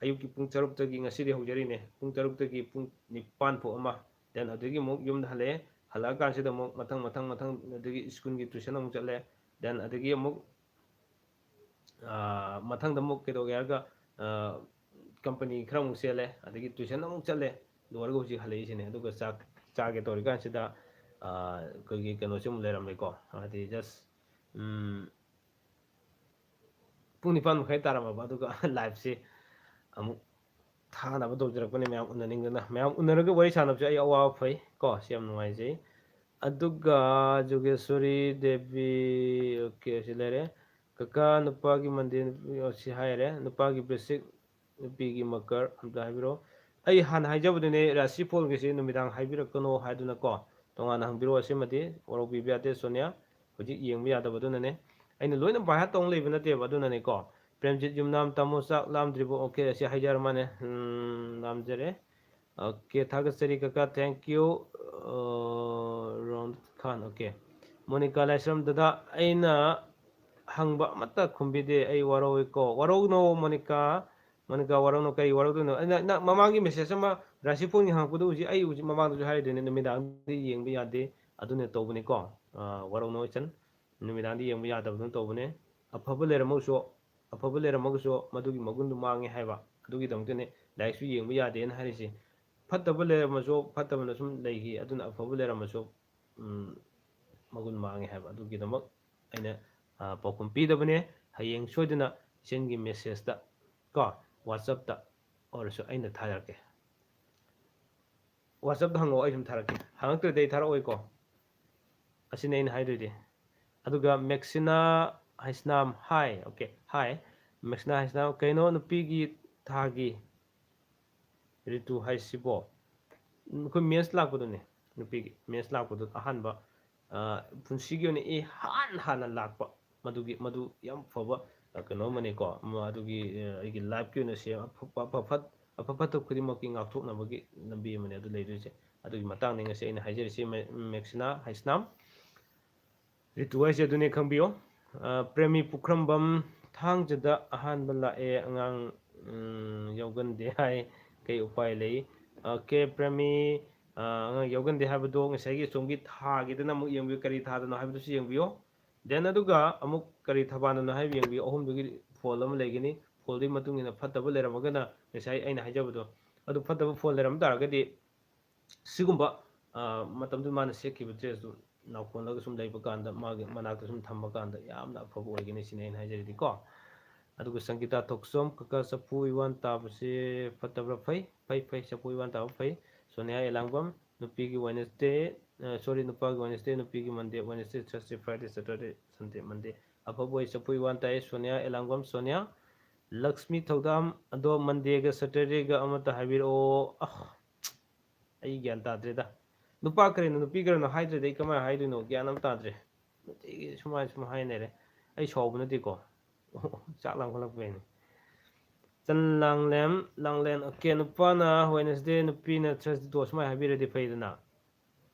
ꯑꯌꯨꯛꯀꯤ ꯄꯨꯡ ꯇꯔꯨꯛꯇꯒꯤ ꯉꯁꯤꯗꯤ ꯍꯧꯖꯔꯤꯅꯦ꯫ ꯄꯨꯡ ꯇꯔꯨꯛꯇꯒꯤ ꯄꯨꯡ ꯅꯤꯄꯥꯟ ꯐꯥꯎ ꯑꯃ, then ꯑꯗꯨꯗꯒꯤ ꯑꯃꯨꯛ ꯌꯨꯝꯗ ꯍꯜꯂꯛꯑꯦ꯫ ꯍꯜꯂꯛꯑꯀꯥꯟꯁꯤꯗ ꯑꯃꯨꯛ ꯃꯊꯪ, ꯃꯊꯪ, ꯃꯊꯪ, ꯑꯗꯒꯤ schoolꯒꯤ tuition ꯑꯃꯨꯛ ꯆꯠꯂꯦ꯫ Then ꯑꯗꯒꯤ ꯑꯃꯨꯛ, ꯑ, ꯃꯊꯪꯗ ꯑꯃꯨꯛ ꯀꯩꯗꯧꯒꯦ ꯍꯥꯏꯔꯒ, ꯑ, company ꯈꯔ ꯑꯃꯨꯛ ꯆꯦꯜꯂꯦ, ꯑꯗꯒꯤ tuition ꯑꯃꯨꯛ ꯆꯠꯂꯦ, ꯂꯣꯏꯔꯒ ꯍꯧꯖꯤꯛ ꯍꯜꯂꯛꯏꯁꯤꯅꯦ꯫ ꯑꯗꯨꯒ ꯆꯥꯛ ꯆꯥꯒꯦ ꯇꯧꯔꯤꯀꯥꯟꯁꯤꯗ, ꯑ, ꯑꯩꯈꯣꯏꯒꯤ ꯀꯩꯅꯣꯁꯤ ꯑꯃꯨꯛ ꯂꯩꯔꯝꯃꯦꯀꯣ, ꯍꯥꯏꯗꯤ just, ꯎꯝ, ꯄꯨꯡ ꯅꯤꯄꯥꯟ ꯃꯈꯥꯏ ꯇꯥꯔꯝꯃꯕ, ꯑꯗꯨꯒ liveꯁꯤ ꯑꯃꯨꯛ ꯊꯥꯅꯕ ꯇꯧꯖꯔꯛꯄꯅꯦ, ꯃꯌꯥꯝ ꯎꯅꯅꯤꯡꯗꯅ꯫ ꯃꯌꯥꯝ ꯎꯅꯔꯒ ꯋꯥꯔꯤ ꯁꯥꯟꯅꯕꯁꯦ ꯑꯩ ꯑꯋꯥꯕ ꯐꯩ ꯀꯣ, ꯁꯤ ꯌꯥꯝ ꯅꯨꯡꯉꯥꯏꯖꯩ꯫ ꯑꯗꯨꯒ ꯖꯣꯒꯦꯁꯣꯔꯤ ꯗꯦꯕꯤ, okay, ꯁꯤ ꯂꯩꯔꯦ꯫ ꯀꯀꯥ, ꯅꯨꯄꯥꯒꯤ ꯃꯟꯗꯤꯔ, ꯅꯨꯄꯤ, ꯑꯣ, ꯁꯤ ꯍꯥꯏꯔꯦ꯫ ꯅꯨꯄꯥꯒꯤ ꯕ꯭ꯔꯤꯁꯤꯛ, ꯅꯨꯄꯤꯒꯤ ꯃꯀꯔ ꯑꯝꯇ ꯍꯥꯏꯕꯤꯔꯛꯑꯣ꯫ ꯑꯩ ꯍꯥꯟꯅ ꯍꯥꯏꯖꯕꯗꯨꯅꯦ, ꯔꯥꯁꯤ ꯐꯣꯜꯒꯤꯁꯤ ꯅꯨꯃꯤꯗꯥꯡ ꯍꯥꯏꯕꯤꯔꯛꯀꯅꯣ ꯍꯥꯏꯗꯨꯅꯀꯣ, ꯇꯣꯉꯥꯟꯅ ꯍꯪꯕꯤꯔꯛꯑꯣ꯫ ꯑꯁꯤꯃꯗꯤ ꯋꯥꯔꯧꯕꯤꯕ ꯌꯥꯗꯦ ꯁꯣꯅꯤꯌꯥ, ꯍꯧꯖꯤꯛ ꯌꯦꯡꯕ ꯌꯥꯗꯕꯗꯨꯅꯅꯦ꯫ ꯑꯩꯅ ꯂꯣꯏꯅ by heart ꯇꯧ ꯂꯩꯕ ꯅꯠꯇꯦꯕ, ꯑꯗꯨꯅꯅꯦꯀꯣ꯫ ꯄ꯭ꯔꯦꯝꯖꯤꯠ ꯌꯨꯝꯅꯥꯝ, "ꯇꯥꯃꯣ ꯆꯥꯛ ꯂꯥꯝꯗ꯭ꯔꯤꯕꯣ?" Okay, ꯑꯁꯤ ꯍꯥꯏꯖꯔ ꯃꯥꯅꯦ꯫ ꯎꯝ, ꯂꯥꯝꯖꯔꯦ꯫ Okay, ꯊꯥꯒꯠꯆꯔꯤ ꯀꯀꯥ, thank you꯫ ꯑ, ꯔꯣꯝ ꯈꯥꯟ, okay꯫ ꯃꯣꯅꯤꯀꯥ ꯂꯥꯏꯁ꯭ꯔꯝ, "ꯗꯗꯥ, ꯑꯩꯅ ꯍꯪꯕ ꯑꯃꯠꯇ ꯈꯨꯝꯕꯤꯗꯦ, ꯑꯩ ꯋꯥꯔꯧꯏꯀꯣ꯫" ꯋꯥꯔꯧꯅꯣ ꯃꯣꯅꯤꯀꯥ, ꯃꯣꯅꯤꯀꯥ, ꯋꯥꯔꯧꯅꯣ, ꯀꯔꯤ ꯋꯥꯔꯧꯗꯣꯏꯅꯣ? ꯑꯩꯅ, ꯅꯪ ꯃꯃꯥꯡꯒꯤ message ꯑꯃ ꯔꯥꯁꯤ ꯐꯣꯟꯒꯤ ꯍꯪꯉꯛꯄꯗꯣ ꯍꯧꯖꯤꯛ ꯑꯩ ꯍꯧꯖꯤꯛ ꯃꯃꯥꯡꯗꯁꯨ ꯍꯥꯏꯔꯤꯗꯨꯅꯦ, ꯅꯨꯃꯤꯗꯥꯡꯗꯤ ꯌꯦꯡꯕ ꯌꯥꯗꯦ, ꯑꯗꯨꯅ ꯇꯧꯕꯅꯤꯀꯣ꯫ ꯑ, ꯋꯥꯔꯧꯅꯣ ꯏꯆꯟ, ꯅꯨꯃꯤꯗꯥꯡꯗꯤ ꯌꯦꯡꯕ ꯌꯥꯗꯕꯗꯨꯅ ꯇꯧꯕꯅꯦ꯫ ꯑꯐꯕ ꯂꯩꯔꯝꯃꯒꯁꯨ, ꯑꯐꯕ ꯂꯩꯔꯝꯃꯒꯁꯨ ꯃꯗꯨꯒꯤ ꯃꯒꯨꯟꯗꯨ ꯃꯥꯡꯉꯦ ꯍꯥꯏꯕ, ꯑꯗꯨꯒꯤꯗꯃꯛꯇꯅꯦ ꯂꯥꯏꯔꯤꯛꯁꯨ ꯌꯦꯡꯕ ꯌꯥꯗꯦꯅ ꯍꯥꯏꯔꯤꯁꯦ꯫ ꯐꯠꯇꯕ ꯂꯩꯔꯝꯃꯁꯨ, ꯐꯠꯇꯕꯅ ꯁꯨꯝ ꯂꯩꯈꯤ, ꯑꯗꯨꯅ ꯑꯐꯕ ꯂꯩꯔꯝꯃꯁꯨ, ꯎꯝ, ꯃꯒꯨꯟ ꯃꯥꯡꯉꯦ ꯍꯥꯏꯕ꯫ ꯑꯗꯨꯒꯤꯗꯃꯛ ꯑꯩꯅ, ꯑ, ꯄꯥꯎꯈꯨꯝ ꯄꯤꯗꯕꯅꯦ꯫ ꯍꯌꯦꯡ ꯁꯣꯏꯗꯅ ꯏꯆꯟꯒꯤ messageꯇ ꯀꯣ, WhatsAppꯇ ꯑꯣꯏꯔꯁꯨ ꯑꯩꯅ ꯊꯥꯖꯔꯛꯀꯦ꯫ WhatsAppꯇ ꯍꯪꯉꯛꯑꯣ, ꯑꯩ ꯁꯨꯝ ꯊꯥꯔꯛꯀꯦ꯫ ꯍꯪꯉꯛꯇ꯭ꯔꯗꯤ ꯑꯩ ꯊꯥꯔꯛꯑꯣꯏꯀꯣ꯫ ꯑꯁꯤꯅꯤ ꯑꯩꯅ ꯍꯥꯏꯗꯣꯏꯗꯤ꯫ ꯑꯗꯨꯒ ꯃꯦꯛꯁꯤꯅꯥ Heisnam, hi, okay, hi꯫ ꯃꯦꯛꯁꯤꯅꯥ Heisnam, ꯀꯩꯅꯣ ꯅꯨꯄꯤꯒꯤ ꯊꯥꯒꯤ ꯔꯤꯇꯨ ꯍꯥꯏꯁꯤꯕꯣ? ꯑꯩꯈꯣꯏ mens ꯂꯥꯛꯄꯗꯨꯅꯦ, ꯅꯨꯄꯤꯒꯤ mens ꯂꯥꯛꯄꯗꯨ ꯑꯍꯥꯟꯕ, ꯑ, ꯄꯨꯟꯁꯤꯒꯤ ꯑꯣꯏꯅ ꯏꯍꯥꯟ ꯍꯥꯟꯅ ꯂꯥꯛꯄ꯫ ꯃꯗꯨꯒꯤ, ꯃꯗꯨ ꯌꯥꯝ ꯐꯕ, ꯑ, ꯀꯩꯅꯣ ꯑꯃꯅꯤꯀꯣ꯫ ꯃ-, ꯑꯗꯨꯒꯤ, ꯑ, ꯑꯩꯒꯤ lifeꯀꯤ ꯑꯣꯏꯅ ꯁꯦ-, ꯑꯐ-, ꯑꯐ-, ꯐꯠ-, ꯑꯐ ꯐꯠꯇ ꯈꯨꯗꯤꯡꯃꯛꯀꯤ ꯉꯥꯛꯊꯣꯛꯅꯕꯒꯤ ꯂꯝꯕꯤ ꯑꯃꯅꯤ ꯑꯗꯨ ꯂꯩꯗꯣꯏꯁꯦ꯫ ꯑꯗꯨꯒꯤ ꯃꯇꯥꯡꯗ ꯉꯁꯤ ꯑꯩꯅ ꯍꯥꯏꯖꯔꯤꯁꯤ꯫ ꯃꯦꯛꯁꯤꯅꯥ ꯍꯩꯁꯅꯥꯝ ꯔꯤꯇꯨ ꯍꯥꯏꯁꯦ ꯑꯗꯨꯅꯦ ꯈꯪꯕꯤꯌꯣ꯫ ꯄ꯭ꯔꯦꯃꯤ ꯄꯨꯈ꯭ꯔꯝꯕꯝ, ꯊꯥꯡꯖꯗ ꯑꯍꯥꯟꯕ ꯂꯥꯛꯑꯦ ꯑꯉꯥꯡ ꯌꯥꯎꯒꯟꯗꯦ ꯍꯥꯏ, ꯀꯩ ꯎꯄꯥꯏ ꯂꯩ? ꯑꯣꯀꯦ ꯄ꯭ꯔꯦꯃꯤ, ꯑꯉꯥꯡ ꯌꯥꯎꯒꯟꯗꯦ ꯍꯥꯏꯕꯗꯣ ꯉꯁꯥꯏꯒꯤ ꯑꯁꯣꯝꯒꯤ ꯊꯥꯒꯤꯗꯅ ꯑꯃꯨꯛ ꯌꯦꯡꯕꯤꯌꯨ, ꯀꯔꯤ ꯊꯥꯗꯅꯣ ꯍꯥꯏꯕꯗꯨꯁꯨ ꯌꯦꯡꯕꯤꯌꯣ꯫ ꯗꯦꯟ ꯑꯗꯨꯒ ꯑꯃꯨꯛ ꯀꯔꯤ ꯊꯕꯥꯟꯗꯅꯣ ꯍꯥꯏꯕ ꯌꯦꯡꯕꯤꯌꯨ꯫ ꯑꯍꯨꯝꯗꯨꯒꯤ ꯐꯣꯜ ꯑꯃ ꯂꯩꯒꯅꯤ꯫ ꯐꯣꯜꯗꯨꯒꯤ ꯃꯇꯨꯡ ꯏꯟꯅ ꯐꯠꯇꯕ ꯂꯩꯔꯝꯃꯒꯅ ꯉꯁꯥꯏ ꯑꯩꯅ ꯍꯥꯏꯖꯕꯗꯣ ꯑꯗꯨ ꯐꯠꯇꯕ ꯐꯣꯜ ꯂꯩꯔꯝ ꯇꯥꯔꯒꯗꯤ ꯁꯤꯒꯨꯝꯕ ꯃꯇꯝꯗꯨ ꯃꯥꯅ ꯁꯦꯠꯈꯤꯕ ꯗ꯭ꯔꯦꯁꯇꯨ ꯅꯥꯎꯈꯣꯜꯂꯒ ꯁꯨꯝ ꯂꯩꯕ ꯀꯥꯟꯗ ꯃꯥꯒꯤ ꯃꯅꯥꯛꯇ ꯁꯨꯝ ꯊꯝꯕ ꯀꯥꯟꯗ ꯌꯥꯝꯅ ꯑꯐꯕ ꯑꯣꯏꯒꯅꯤ ꯁꯤꯅꯤ ꯑꯩꯅ ꯍꯥꯏꯖꯔꯤꯗꯤꯀꯣ꯫ ꯑꯗꯨꯒ ꯁꯪꯒꯤꯇꯥ ꯊꯣꯛꯆꯣꯝ, ꯀꯀꯥ ꯆꯐꯨ ꯏꯋꯥꯟ ꯇꯥꯕꯁꯦ ꯐꯠꯇꯕ꯭ꯔꯥ? ꯐꯩ, ꯐꯩ, ꯐꯩ, ꯆꯐꯨ ꯏꯋꯥꯟ ꯇꯥꯕ ꯐꯩ꯫ ꯁꯣꯅꯤꯌꯥ ꯑꯦꯂꯥꯡꯕꯝ, ꯅꯨꯄꯤꯒꯤ ꯋꯦꯅꯁꯗꯦ, ꯁꯣꯔꯤ, ꯅꯨꯄꯥꯒꯤ ꯋꯦꯅꯁꯗꯦ, ꯅꯨꯄꯤꯒꯤ ꯃꯟꯗꯦ, ꯋꯦꯅꯁꯗꯦ, ꯊꯔꯁꯗꯦ, ꯐ꯭ꯔꯥꯏꯗꯦ, ꯁꯦꯇꯔꯗꯦ, ꯁꯟꯗꯦ, ꯃꯟꯗꯦ꯫ ꯑꯐꯕ ꯑꯣꯏ, ꯆꯐꯨ ꯏꯋꯥꯟ ꯇꯥꯏ꯫ ꯁꯣꯅꯤꯌꯥ ꯑꯦꯂꯥꯡꯕꯝ, ꯁꯣꯅꯤꯌꯥ꯫ ꯂꯛꯁꯃꯤ ꯊꯧꯗꯥꯝ, ꯑꯗꯣ ꯃꯟꯗꯦꯒ ꯁꯦꯇꯔꯗꯦꯒ ꯑꯃꯠꯇ ꯍꯥꯏꯕꯤꯔꯛꯑꯣ꯫ ꯑꯍ, ꯑꯩ ꯒ꯭ꯌꯥꯟ ꯇꯥꯗ꯭ꯔꯦꯗ꯫ ꯅꯨꯄꯥ ꯀꯔꯤꯅꯣ ꯅꯨꯄꯤ ꯀꯔꯤꯅꯣ ꯍꯥꯏꯗ꯭ꯔꯗꯤ ꯑꯩ ꯀꯃꯥꯏꯅ ꯍꯥꯏꯗꯣꯏꯅꯣ? ꯒ꯭ꯌꯥꯟ ꯑꯃ ꯇꯥꯗ꯭ꯔꯦ꯫ ꯅꯨꯡꯇꯤꯒꯤ ꯁꯨꯃꯥꯏꯅ ꯁꯨꯝ ꯍꯥꯏꯅꯔꯦ꯫ ꯑꯩ ꯁꯥꯎꯕ ꯅꯠꯇꯦꯀꯣ꯫ ꯆꯥꯛ ꯂꯥꯝꯈꯠꯂꯛꯄꯩꯅꯦ꯫ ꯆꯟ ꯂꯥꯡꯂꯦꯝ, ꯂꯥꯡꯂꯦꯟ, ꯑꯣꯀꯦ, ꯅꯨꯄꯥꯅ ꯋꯦꯅꯁꯗꯦ, ꯅꯨꯄꯤꯅ ꯊꯔꯁꯗꯦ ꯁꯨꯃꯥꯏꯅ ꯍꯥꯏꯕꯤꯔꯗꯤ ꯐꯩꯗꯅ꯫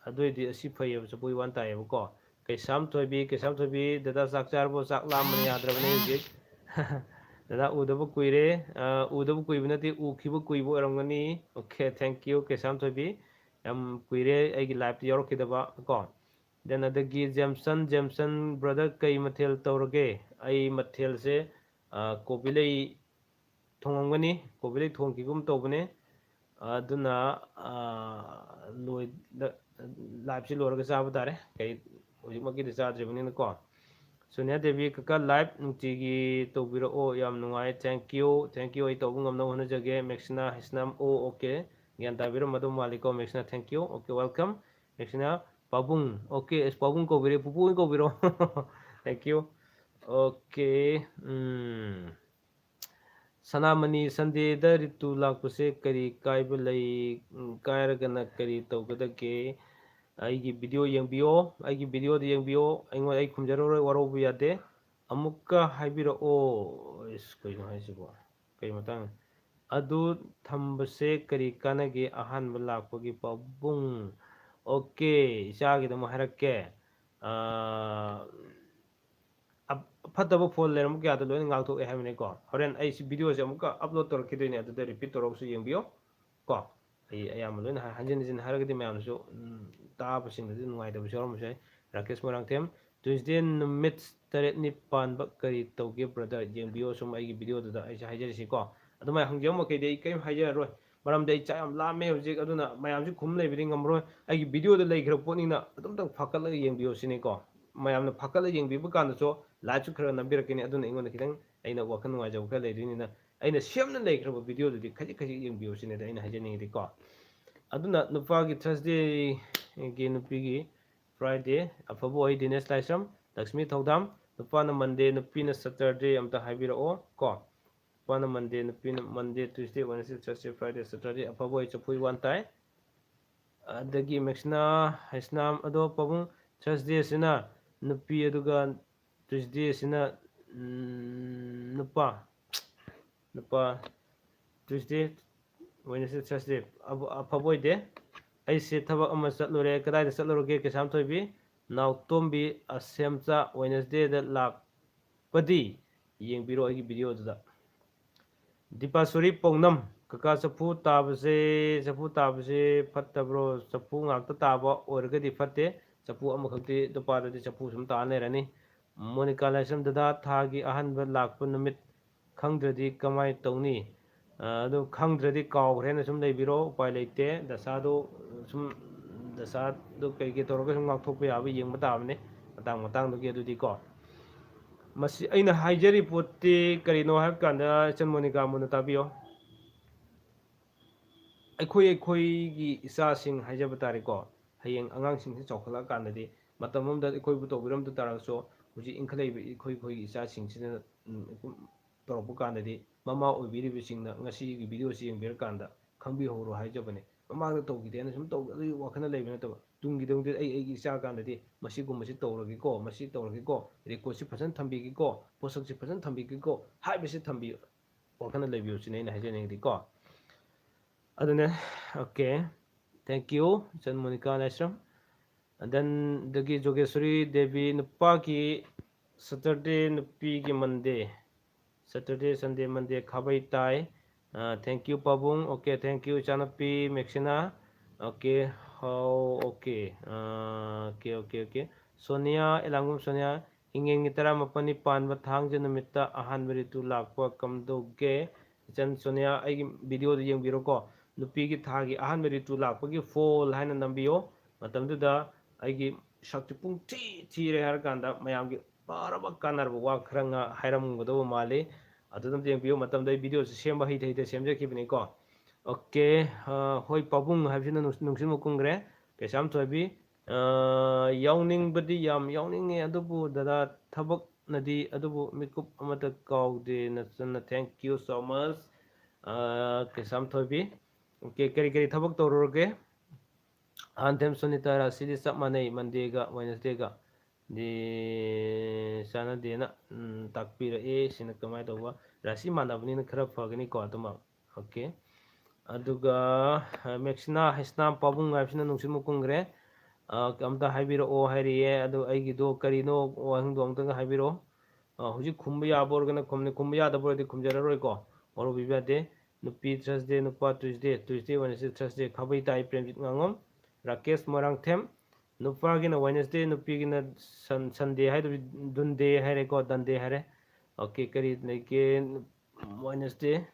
ꯑꯗꯨꯏꯗꯤ ꯑꯁꯤ ꯐꯩꯌꯦꯕ, ꯆꯄꯨ ꯏꯋꯥꯟ ꯇꯥꯏꯌꯦꯕꯀꯣ꯫ ꯀꯩꯁꯥꯝ ꯊꯣꯏꯕꯤ, ꯀꯩꯁꯥꯝ ꯊꯣꯏꯕꯤ, ꯗꯗꯥ ꯆꯥꯛ ꯆꯥꯔꯕꯣ? ꯆꯥꯛ ꯂꯥꯝꯕꯅ ꯌꯥꯗ꯭ꯔꯕꯅꯦ ꯍꯧꯖꯤꯛ꯫ ꯗꯗꯥ ꯎꯗꯕ ꯀꯨꯏꯔꯦ꯫ ꯑ, ꯎꯗꯕ ꯀꯨꯏꯕ ꯅꯠꯇꯦ, ꯎꯈꯤꯕ ꯀꯨꯏꯕ ꯑꯣꯏꯔꯝꯒꯅꯤ꯫ ꯑꯣꯀꯦ, thank you, ꯀꯩꯁꯥꯝ ꯊꯣꯏꯕꯤ꯫ ꯌꯥꯝ ꯀꯨꯏꯔꯦ ꯑꯩꯒꯤ live ꯇ ꯌꯥꯎꯔꯛꯈꯤꯗꯕ ꯀꯣ꯫ Then ꯑꯗꯒꯤ ꯖꯦꯝꯁꯟ, ꯖꯦꯝꯁꯟ brother ꯀꯩ ꯃꯊꯦꯜ ꯇꯧꯔꯒꯦ? ꯑꯩ ꯃꯊꯦꯜꯁꯦ, ꯑ, ꯀꯣꯕꯤ ꯂꯩ ꯊꯣꯡꯉꯝꯒꯅꯤ, ꯀꯣꯕꯤ ꯂꯩ ꯊꯣꯡꯈꯤꯒꯨꯝ ꯇꯧꯕꯅꯦ꯫ ꯑꯗꯨꯅ, ꯑ, ꯂꯣꯏ-, ꯗ-, live ꯁꯤ ꯂꯣꯏꯔꯒ ꯆꯥꯕ ꯇꯥꯔꯦ꯫ ꯀꯩ, ꯍꯧꯖꯤꯛꯃꯛꯀꯤꯗꯤ ꯆꯥꯗ꯭ꯔꯤꯕꯅꯤꯅꯀꯣ꯫ ꯁꯣꯅꯤꯌꯥ ꯗꯦꯕꯤ, ꯀꯀꯥ live ꯅꯨꯡꯇꯤꯒꯤ ꯇꯧꯕꯤꯔꯛꯑꯣ, ꯌꯥꯝ ꯅꯨꯡꯉꯥꯏ, thank you, thank you, ꯑꯩ ꯇꯧꯕ ꯉꯝꯅꯕ ꯍꯣꯠꯅꯖꯒꯦ꯫ ꯃꯦꯛꯁꯤꯅꯥ ꯍꯩꯁꯅꯥꯝ, ꯑꯣ, ꯑꯣꯀꯦ, ꯒ꯭ꯌꯥꯟ ꯇꯥꯕꯤꯔꯝꯃꯗꯧ ꯃꯥꯜꯂꯤꯀꯣ ꯃꯦꯛꯁꯤꯅꯥ, thank you, ꯑꯣꯀꯦ, welcome꯫ ꯃꯦꯛꯁꯤꯅꯥ, ꯄꯥꯕꯨꯡ, ꯑꯣꯀꯦ, ꯑꯁ, ꯄꯥꯕꯨꯡ ꯀꯧꯕꯤꯔꯦ, ꯄꯨꯄꯨ ꯑꯣꯏꯅ ꯀꯧꯕꯤꯔꯣ꯫ Thank you꯫ ꯑꯣꯀꯦ, ꯎꯝ꯫ ꯁꯅꯥꯃꯅꯤ, ꯁꯟꯗꯦꯗ ꯔꯤꯇꯨ ꯂꯥꯛꯄꯁꯦ ꯀꯔꯤ ꯀꯥꯏꯕ ꯂꯩ? ꯎꯝ, ꯀꯥꯏꯔꯒꯅ ꯀꯔꯤ ꯇꯧꯒꯗꯒꯦ? ꯑꯩꯒꯤ video ꯌꯦꯡꯕꯤꯌꯣ, ꯑꯩꯒꯤ video ꯗ ꯌꯦꯡꯕꯤꯌꯣ꯫ ꯑꯩꯉꯣꯟꯗ, ꯑꯩ ꯈꯨꯝꯖꯔꯔꯣꯏ, ꯋꯥꯔꯧꯕ ꯌꯥꯗꯦ꯫ ꯑꯃꯨꯛꯀ ꯍꯥꯏꯕꯤꯔꯛꯑꯣ꯫ ꯏꯁ, ꯀꯩꯅꯣ ꯍꯥꯏꯁꯤꯕꯣ? ꯀꯩ ꯃꯇꯥꯡ? ꯑꯗꯨ ꯊꯝꯕꯁꯦ ꯀꯔꯤ ꯀꯥꯟꯅꯒꯦ? ꯑꯍꯥꯟꯕ ꯂꯥꯛꯄꯒꯤ ꯄꯥꯕꯨꯡ꯫ ꯑꯣꯀꯦ, ꯏꯆꯥꯒꯤꯗ ꯑꯃꯨꯛ ꯍꯥꯏꯔꯛꯀꯦ꯫ ꯑꯥ, ꯑꯞ-, ꯐꯠꯇꯕ ꯐꯣꯟ ꯂꯩꯔꯝꯕ ꯀꯌꯥꯗꯣ ꯂꯣꯏꯅ ꯉꯥꯛꯊꯣꯛꯑꯦ ꯍꯥꯏꯕꯅꯤꯀꯣ꯫ ꯍꯣꯔꯦꯟ ꯑꯩ ꯁꯤ ꯚꯤꯗꯤꯑꯣꯁꯦ ꯑꯃꯨꯛꯀ ꯑꯞꯂꯣꯗ ꯇꯧꯔꯛꯈꯤꯗꯣꯏꯅꯦ, ꯑꯗꯨꯗ ꯔꯤꯄꯤꯠ ꯇꯧꯔꯒꯁꯨ ꯌꯦꯡꯕꯤꯌꯣ ꯀꯣ꯫ ꯑꯩ ꯑꯌꯥꯝꯕ ꯂꯣꯏꯅ ꯍꯥꯏ-, ꯍꯟꯖꯤꯟ ꯍꯟꯖꯤꯟ ꯍꯥꯏꯔꯒꯗꯤ ꯃꯌꯥꯝꯅꯁꯨ, ꯎꯝ, ꯇꯥꯕꯁꯤꯡꯗꯗꯤ ꯅꯨꯡꯉꯥꯏꯇꯕꯁꯨ ꯌꯥꯎꯔꯝꯕꯁꯨ ꯌꯥꯏ꯫ ꯔꯥꯀꯦꯁ ꯃꯣꯏꯔꯥꯡꯊꯦꯝ, Tuesday ꯅꯨꯃꯤꯠ ꯇꯔꯦꯠ ꯅꯤꯄꯥꯟꯕ ꯀꯔꯤ ꯇꯧꯒꯦ brother? ꯌꯦꯡꯕꯤꯌꯣ ꯁꯨꯝ ꯑꯩꯒꯤ ꯚꯤꯗꯤꯑꯣꯗꯨꯗ ꯑꯩꯁꯦ ꯍꯥꯏꯖꯔꯤꯁꯤꯀꯣ꯫ ꯑꯗꯨꯃꯥꯏꯅ ꯍꯪꯖꯕ ꯃꯈꯩꯗꯤ ꯑꯩ ꯀꯔꯤꯝ ꯍꯥꯏꯖꯔꯔꯣꯏ, ꯃꯔꯝꯗꯤ ꯑꯩ ꯆꯥꯛ ꯌꯥꯝ ꯂꯥꯝꯃꯦ ꯍꯧꯖꯤꯛ, ꯑꯗꯨꯅ ꯃꯌꯥꯝꯁꯤ ꯈꯨꯝ ꯂꯩꯕꯗꯤ ꯉꯝꯃꯔꯣꯏ꯫ ꯑꯩꯒꯤ ꯚꯤꯗꯤꯑꯣꯗ ꯂꯩꯈ꯭ꯔ ꯄꯣꯠꯅꯤꯅ ꯑꯗꯨꯝꯇꯪ ꯐꯥꯀꯠꯂꯒ ꯌꯦꯡꯕꯤꯌꯣ ꯁꯤꯅꯤꯀꯣ꯫ ꯃꯌꯥꯝꯅ ꯐꯥꯀꯠꯂ ꯌꯦꯡꯕꯤꯕ ꯀꯥꯟꯗꯁꯨ ꯂꯥꯏꯛꯁꯨ ꯈꯔ ꯅꯝꯕꯤꯔꯛꯀꯅꯤ, ꯑꯗꯨꯅ ꯑꯩꯉꯣꯟꯗ ꯈꯤꯇꯪ ꯑꯩꯅ ꯋꯥꯈꯜ ꯅꯨꯡꯉꯥꯏꯖꯕ ꯈꯔ ꯂꯩꯗꯣꯏꯅꯤꯅ ꯑꯩꯅ ꯁꯦꯝꯅ ꯂꯩꯈ꯭ꯔꯕ ꯚꯤꯗꯤꯑꯣꯗꯨꯗꯤ ꯈꯖꯤꯛ ꯈꯖꯤꯛ ꯌꯦꯡꯕꯤꯌꯨ ꯁꯤꯅꯤꯗ ꯑꯩꯅ ꯍꯥꯏꯖꯅꯤꯡꯉꯤꯗꯤꯀꯣ꯫ ꯑꯗꯨꯅ ꯅꯨꯄꯥꯒꯤ Thursdayꯒꯤ, ꯅꯨꯄꯤꯒꯤ Friday, ꯑꯐꯕ ꯑꯣꯏ ꯗꯤꯅꯦꯁ ꯂꯥꯏꯁ꯭ꯔꯝ, ꯂꯛꯁꯃꯤ ꯊꯧꯗꯥꯝ, ꯅꯨꯄꯥꯅ Monday, ꯅꯨꯄꯤꯅ Saturday ꯑꯝꯇ ꯍꯥꯏꯕꯤꯔꯛꯑꯣ ꯀꯣ꯫ ꯅꯨꯄꯥꯅ Monday, ꯅꯨꯄꯤꯅ Monday, Tuesday, Wednesday, Thursday, Friday, Saturday, ꯑꯐꯕ ꯑꯣꯏ ꯆꯐꯨ ꯋꯥꯟ ꯇꯥꯏ꯫ ꯑꯗꯒꯤ ꯃꯦꯛꯁꯤꯅꯥ ꯍꯩꯁꯅꯥꯝ ꯑꯗꯣ ꯄꯥꯕꯨꯡ Thursdayꯁꯤꯅ ꯅꯨꯄꯤ, ꯑꯗꯨꯒ Tuesdayꯁꯤꯅ, ꯎꯝ, ꯅꯨꯄꯥ, ꯅꯨꯄꯥ, Tuesday, Wednesday, Thursday ꯑꯐ-, ꯑꯐꯕ ꯑꯣꯏꯗꯦ꯫ ꯑꯩꯁꯦ ꯊꯕꯛ ꯑꯃ ꯆꯠꯂꯨꯔꯦ꯫ ꯀꯗꯥꯏꯗ ꯆꯠꯂꯨꯔꯒꯦ? ꯀꯩꯁꯥꯝꯊꯣꯏꯕꯤ, ꯅꯥꯎꯇꯣꯝꯕꯤ, ꯑꯁꯦꯝꯆꯥ, Wednesdayꯗ ꯂꯥꯛꯄꯗꯤ ꯌꯦꯡꯕꯤꯔꯣ ꯑꯩꯒꯤ ꯚꯤꯗꯤꯑꯣꯗꯨꯗ꯫ ꯗꯤꯄꯥꯁꯣꯔꯤ ꯄꯧꯅꯝ, ꯀꯀꯥ ꯆꯐꯨ ꯇꯥꯕꯁꯦ, ꯆꯐꯨ ꯇꯥꯕꯁꯦ ꯐꯠꯇꯕ꯭ꯔꯣ? ꯆꯐꯨ ꯉꯥꯛꯇ ꯇꯥꯕ ꯑꯣꯏꯔꯒꯗꯤ ꯐꯠꯇꯦ꯫ ꯆꯐꯨ ꯑꯃꯈꯛꯇꯤ ꯅꯨꯄꯥꯗꯗꯤ ꯆꯐꯨ ꯁꯨꯝ ꯇꯥ ꯂꯩꯔꯅꯤ꯫ ꯃꯣꯅꯤꯀꯥ ꯂꯥꯏꯁ꯭ꯔꯝ, ꯗꯗꯥ, ꯊꯥꯒꯤ ꯑꯍꯥꯟꯕ ꯂꯥꯛꯄ ꯅꯨꯃꯤꯠ ꯈꯪꯗ꯭ꯔꯗꯤ ꯀꯃꯥꯏ ꯇꯧꯅꯤ? ꯑ, ꯑꯗꯨ ꯈꯪꯗ꯭ꯔꯗꯤ ꯀꯥꯎꯈ꯭ꯔꯦꯅ ꯁꯨꯝ ꯂꯩꯕꯤꯔꯣ, ꯎꯄꯥꯏ ꯂꯩꯇꯦ꯫ ꯗꯁꯥꯗꯣ, ꯁꯨꯝ ꯗꯁꯥꯗꯣ ꯀꯩꯀꯩ ꯇꯧꯔꯒ ꯁꯨꯝ ꯉꯥꯛꯊꯣꯛꯄ ꯌꯥꯕ ꯌꯦꯡꯕ ꯇꯥꯕꯅꯤ, ꯃꯇꯥꯡ ꯃꯇꯥꯡꯗꯨꯒꯤ꯫ ꯑꯗꯨꯗꯤꯀꯣ, ꯃꯁꯤ ꯑꯩꯅ ꯍꯥꯏꯖꯔꯤ ꯄꯣꯠꯇꯤ ꯀꯔꯤꯅꯣ ꯍꯥꯏꯕ ꯀꯥꯟꯗ, ꯏꯆꯟ ꯃꯣꯅꯤꯀꯥ, ꯃꯨꯟꯅ ꯇꯥꯕꯤꯌꯣ꯫ ꯑꯩꯈꯣꯏ, ꯑꯩꯈꯣꯏꯒꯤ ꯏꯆꯥꯁꯤꯡ ꯍꯥꯏꯖꯕ ꯇꯥꯔꯦꯀꯣ, ꯍꯌꯦꯡ ꯑꯉꯥꯡꯁꯤꯡꯁꯤ ꯆꯥꯎꯈꯠꯂꯛꯑꯀꯥꯟꯗꯗꯤ, ꯃꯇꯝ ꯑꯃꯗ ꯑꯩꯈꯣꯏꯕꯨ ꯇꯧꯕꯤꯔꯝꯗ ꯇꯥꯔꯒꯁꯨ, ꯍꯧꯖꯤꯛ ꯏꯟꯈꯠꯂꯛꯏꯕ ꯑꯩꯈꯣꯏ, ꯑꯩꯈꯣꯏꯒꯤ ꯏꯆꯥꯁꯤꯡꯁꯤꯅ, ꯎꯝ, ꯇꯧꯔꯛꯄ ꯀꯥꯟꯗꯗꯤ, ꯃꯃꯥ ꯑꯣꯏꯕꯤꯔꯤꯕꯁꯤꯡꯅ ꯉꯁꯤꯒꯤ ꯚꯤꯗꯤꯑꯣꯁꯤ ꯌꯦꯡꯕꯤꯔꯀꯥꯟꯗ ꯈꯪꯕꯤꯍꯧꯔꯣ ꯍꯥꯏꯖꯕꯅꯦ꯫ ꯃꯃꯥꯡꯗ ꯇꯧꯈꯤꯗꯦꯅ ꯁꯨꯝ ꯇꯧ-, ꯑꯗꯨꯒꯤ ꯋꯥꯈꯜꯗ ꯂꯩꯕ ꯅꯠꯇꯕ, ꯇꯨꯡꯒꯤꯗꯃꯛꯇ ꯑꯩ, ꯑꯩꯒꯤ ꯏꯆꯥ ꯀꯥꯟꯗꯗꯤ ꯃꯁꯤꯒꯨꯝꯕꯁꯤ ꯇꯧꯔꯒꯦꯀꯣ, ꯃꯁꯤ ꯇꯧꯔꯒꯦꯀꯣ, ꯔꯦꯀꯣꯔꯠꯁꯤ ꯐꯖꯅ ꯊꯝꯕꯤꯒꯦꯀꯣ, ꯄꯣꯠꯁꯛꯁꯤ ꯐꯖꯅ ꯊꯝꯕꯤꯒꯦꯀꯣ ꯍꯥꯏꯕꯁꯤ ꯊꯝꯕꯤꯌꯨ꯫ ꯋꯥꯈꯜꯗ ꯂꯩꯕꯤꯌꯨ ꯁꯤꯅꯤ ꯑꯩꯅ ꯍꯥꯏꯖꯅꯤꯡꯉꯤꯗꯤꯀꯣ꯫ ꯑꯗꯨꯅꯦ, okay, thank you, ꯏꯆꯟ ꯃꯣꯅꯤꯀꯥ ꯂꯥꯏꯁ꯭ꯔꯝ꯫ And then ꯑꯗꯒꯤ ꯖꯣꯒꯦꯁ꯭ꯋꯔꯤ ꯗꯦꯕꯤ, ꯅꯨꯄꯥꯒꯤ Saturday, ꯅꯨꯄꯤꯒꯤ Monday, Saturday, Sunday, Monday ꯈꯥꯕꯩ ꯇꯥꯏ꯫ ꯑ, thank you ꯄꯥꯕꯨꯡ꯫ Okay, thank you ꯏꯆꯥꯅꯨꯄꯤ ꯃꯦꯛꯁꯤꯅꯥ꯫ Okay, how, okay, ꯑ, okay, okay, okay꯫ Sonia, ꯑꯦꯂꯥꯡꯒꯨꯝ Sonia, ꯏꯉꯦꯟꯒꯤ ꯇꯔꯥꯃꯥꯄꯟꯅꯤ ꯄꯥꯟꯕ ꯊꯥꯡꯖ ꯅꯨꯃꯤꯠꯇ ꯑꯍꯥꯟꯕ ꯔꯤꯇꯨ ꯂꯥꯛꯄ ꯀꯝꯗꯧꯒꯦ? ꯏꯆꯟ ꯁꯣꯅꯤꯌꯥ, ꯑꯩꯒꯤ video ꯗꯨ ꯌꯦꯡꯕꯤꯔꯣꯀꯣ꯫ ꯅꯨꯄꯤꯒꯤ ꯊꯥꯒꯤ ꯑꯍꯥꯟꯕ ꯔꯤꯇꯨ ꯂꯥꯛꯄꯒꯤ fall ꯍꯥꯏꯅ ꯅꯝꯕꯤꯌꯣ꯫ ꯃꯇꯝꯗꯨꯗ ꯑꯩꯒꯤ ꯁꯛꯁꯦ ꯄꯨꯡꯊꯤ ꯊꯤꯔꯦ ꯍꯥꯏꯔ ꯀꯥꯟꯗ ꯃꯌꯥꯝꯒꯤ ꯐꯔꯕ ꯀꯥꯟꯅꯔꯕ ꯋꯥ ꯈꯔ ꯉꯥ ꯍꯥꯏꯔꯝꯒꯗꯧꯕ ꯃꯥꯜꯂꯤ꯫ ꯑꯗꯨꯗ ꯑꯝꯇ ꯌꯦꯡꯕꯤꯌꯨ꯫ ꯃꯇꯝꯗ ꯑꯩ video ꯁꯦ ꯁꯦꯝꯕ ꯍꯩꯇ ꯍꯩꯇ ꯁꯦꯝꯖꯈꯤꯕꯅꯤꯀꯣ꯫ Okay, ꯑ, ꯍꯣꯏ, ꯄꯥꯕꯨꯡ ꯍꯥꯏꯕꯁꯤꯅ ꯅꯨꯡ-, ꯅꯨꯡꯁꯤꯠ ꯃꯀꯨꯝꯈ꯭ꯔꯦ꯫ ꯀꯩꯁꯥꯝꯊꯣꯏꯕꯤ, ꯑ, ꯌꯥꯎꯅꯤꯡꯕꯗꯤ ꯌꯥꯝ ꯌꯥꯎꯅꯤꯡꯉꯦ, ꯑꯗꯨꯕꯨ ꯗꯗꯥ ꯊꯕꯛꯅꯗꯤ, ꯑꯗꯨꯕꯨ ꯃꯤꯀꯨꯞ ꯑꯃꯠꯇ ꯀꯥꯎꯗꯦ꯫ ꯅꯆꯟꯅ, thank you so much꯫ ꯑ, ꯀꯩꯁꯥꯝꯊꯣꯏꯕꯤ, okay, ꯀꯔꯤ ꯀꯔꯤ ꯊꯕꯛ ꯇꯧꯔꯨꯔꯒꯦ? ꯑꯍꯟꯊꯦꯝ ꯁꯨꯅꯤꯇꯥ, ꯔꯥꯁꯤꯗꯤ ꯆꯞ ꯃꯥꯟꯅꯩ, Monday ꯒ Wednesday ꯒ꯫ ꯗꯤ ꯆꯥꯟꯅꯗꯦꯅ, ꯎꯝ, ꯇꯥꯛꯄꯤꯔꯛꯑꯦ꯫ ꯁꯤꯅ ꯀꯃꯥꯏꯅ ꯇꯧꯕ? ꯔꯥꯁꯤ ꯃꯥꯟꯅꯕꯅꯤꯅ ꯈꯔ ꯐꯒꯅꯤꯀꯣ ꯑꯗꯨꯃꯛ꯫ Okay꯫ ꯑꯗꯨꯒ, ꯑ, ꯃꯦꯛꯁꯤꯅꯥ ꯍꯩꯁꯅꯥꯝ ꯄꯥꯕꯨꯡ ꯍꯥꯏꯕꯁꯤꯅ ꯅꯨꯡꯁꯤꯠ ꯃꯀꯨꯝꯈ꯭ꯔꯦ꯫ ꯑ, ꯑꯝꯇ ꯍꯥꯏꯕꯤꯔꯛꯑꯣ ꯍꯥꯏꯔꯤꯌꯦ꯫ ꯑꯗꯨ ꯑꯩꯒꯤꯗꯣ ꯀꯔꯤꯅꯣ ꯋꯥꯍꯪꯗꯣ ꯑꯝꯇꯒ ꯍꯥꯏꯕꯤꯔꯛꯑꯣ꯫ ꯑ, ꯍꯧꯖꯤꯛ ꯈꯨꯝꯕ ꯌꯥꯕ ꯑꯣꯏꯔꯒꯅ ꯈꯨꯝꯅꯤ, ꯈꯨꯝꯕ ꯌꯥꯗꯕ ꯑꯣꯏꯔꯗꯤ ꯈꯨꯝꯖꯔꯔꯣꯏꯀꯣ꯫ ꯋꯥꯔꯧꯕꯤꯕ ꯌꯥꯗꯦ꯫ ꯅꯨꯄꯤ Thursday, ꯅꯨꯄꯥ Tuesday, Tuesday, Wednesday, Thursday꯫ ꯈꯥꯕꯩ ꯇꯥꯏ ꯄ꯭ꯔꯦꯝꯖꯤꯠ ꯉꯥꯉꯣꯝ꯫ ꯔꯥꯀꯦꯁ ꯃꯣꯏꯔꯥꯡꯊꯦꯝ꯫ ꯅꯨꯄꯥꯒꯤꯅ Wednesday, ꯅꯨꯄꯤꯒꯤꯅ ꯁꯟ-, Sunday ꯍꯥꯏꯗꯕꯤ ꯗꯨꯟꯗꯦ ꯍꯥꯏꯔꯦꯀꯣ, ꯗꯟꯗꯦ ꯍꯥꯏꯔꯦ꯫ Okay, ꯀꯔꯤ ꯂꯩꯒꯦ? Wednesday,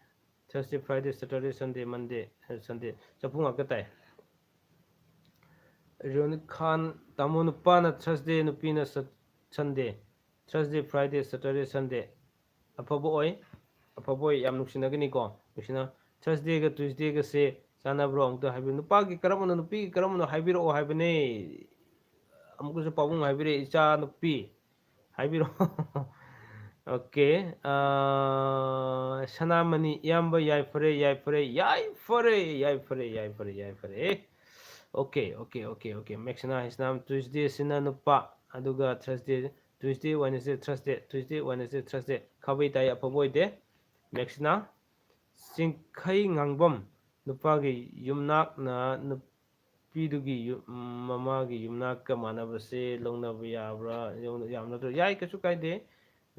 Thursday, Friday, Saturday, Sunday, Monday, ꯑ, Sunday꯫ ꯆꯐꯨ ꯉꯥꯛꯇ ꯇꯥꯏ꯫ ꯔꯣꯅꯤꯠ ꯈꯥꯟ, ꯇꯥꯃꯣ ꯅꯨꯄꯥꯅ Thursday, ꯅꯨꯄꯤꯅ ꯁꯠ-, Sunday꯫ Thursday, Friday, Saturday, Sunday꯫ ꯑꯐꯕ ꯑꯣꯏ, ꯑꯐꯕ ꯑꯣꯏ, ꯌꯥꯝ ꯅꯨꯡꯁꯤꯅꯒꯅꯤꯀꯣ, ꯅꯨꯡꯁꯤꯅ꯫ Thursday ꯒ Tuesday ꯒꯁꯦ ꯆꯥꯟꯅꯕ꯭ꯔꯣ ꯑꯃꯨꯛꯇ ꯍꯥꯏꯕꯤꯌꯨ꯫ ꯅꯨꯄꯥꯒꯤ ꯀꯔꯝꯕꯅꯣ, ꯅꯨꯄꯤꯒꯤ ꯀꯔꯝꯕꯅꯣ ꯍꯥꯏꯕꯤꯔꯛꯑꯣ ꯍꯥꯏꯕꯅꯦ꯫ ꯑꯃꯨꯛꯀꯁꯨ ꯄꯥꯕꯨꯡ ꯍꯥꯏꯕꯤꯔꯛꯑꯦ, "ꯏꯆꯥ ꯅꯨꯄꯤ ꯍꯥꯏꯕꯤꯔꯛꯑꯣ"꯫ Okay, ꯑꯥ, ꯁꯅꯥꯃꯅꯤ ꯏꯌꯥꯝꯕ, ꯌꯥꯏꯐꯔꯦ, ꯌꯥꯏꯐꯔꯦ, ꯌꯥꯏꯐꯔꯦ, ꯌꯥꯏꯐꯔꯦ, ꯌꯥꯏꯐꯔꯦ, ꯌꯥꯏꯐꯔꯦ꯫ Okay, okay, okay, okay꯫ ꯃꯦꯛꯁꯤꯅꯥ Heisnam, Tuesday ꯁꯤꯅ ꯅꯨꯄꯥ, ꯑꯗꯨꯒ Thursday, Tuesday, Wednesday, Thursday, Tuesday, Wednesday, Thursday꯫ ꯈꯥꯕꯩ ꯇꯥꯏ, ꯑꯐꯕ ꯑꯣꯏꯗꯦ꯫ Next ꯅ ꯆꯤꯡꯈꯩ ꯉꯥꯡꯕꯝ, ꯅꯨꯄꯥꯒꯤ ꯌꯨꯝꯅꯥꯛꯅ ꯅꯨꯄꯤꯗꯨꯒꯤ ꯌꯨꯝ, ꯃꯃꯥꯒꯤ ꯌꯨꯝꯅꯥꯛꯀ ꯃꯥꯟꯅꯕꯁꯦ ꯂꯧꯅꯕ ꯌꯥꯕ꯭ꯔꯥ? ꯌꯥꯝ ꯅꯠꯇ꯭ꯔꯣ? ꯌꯥꯏ, ꯀꯩꯁꯨ ꯀꯥꯏꯗꯦ꯫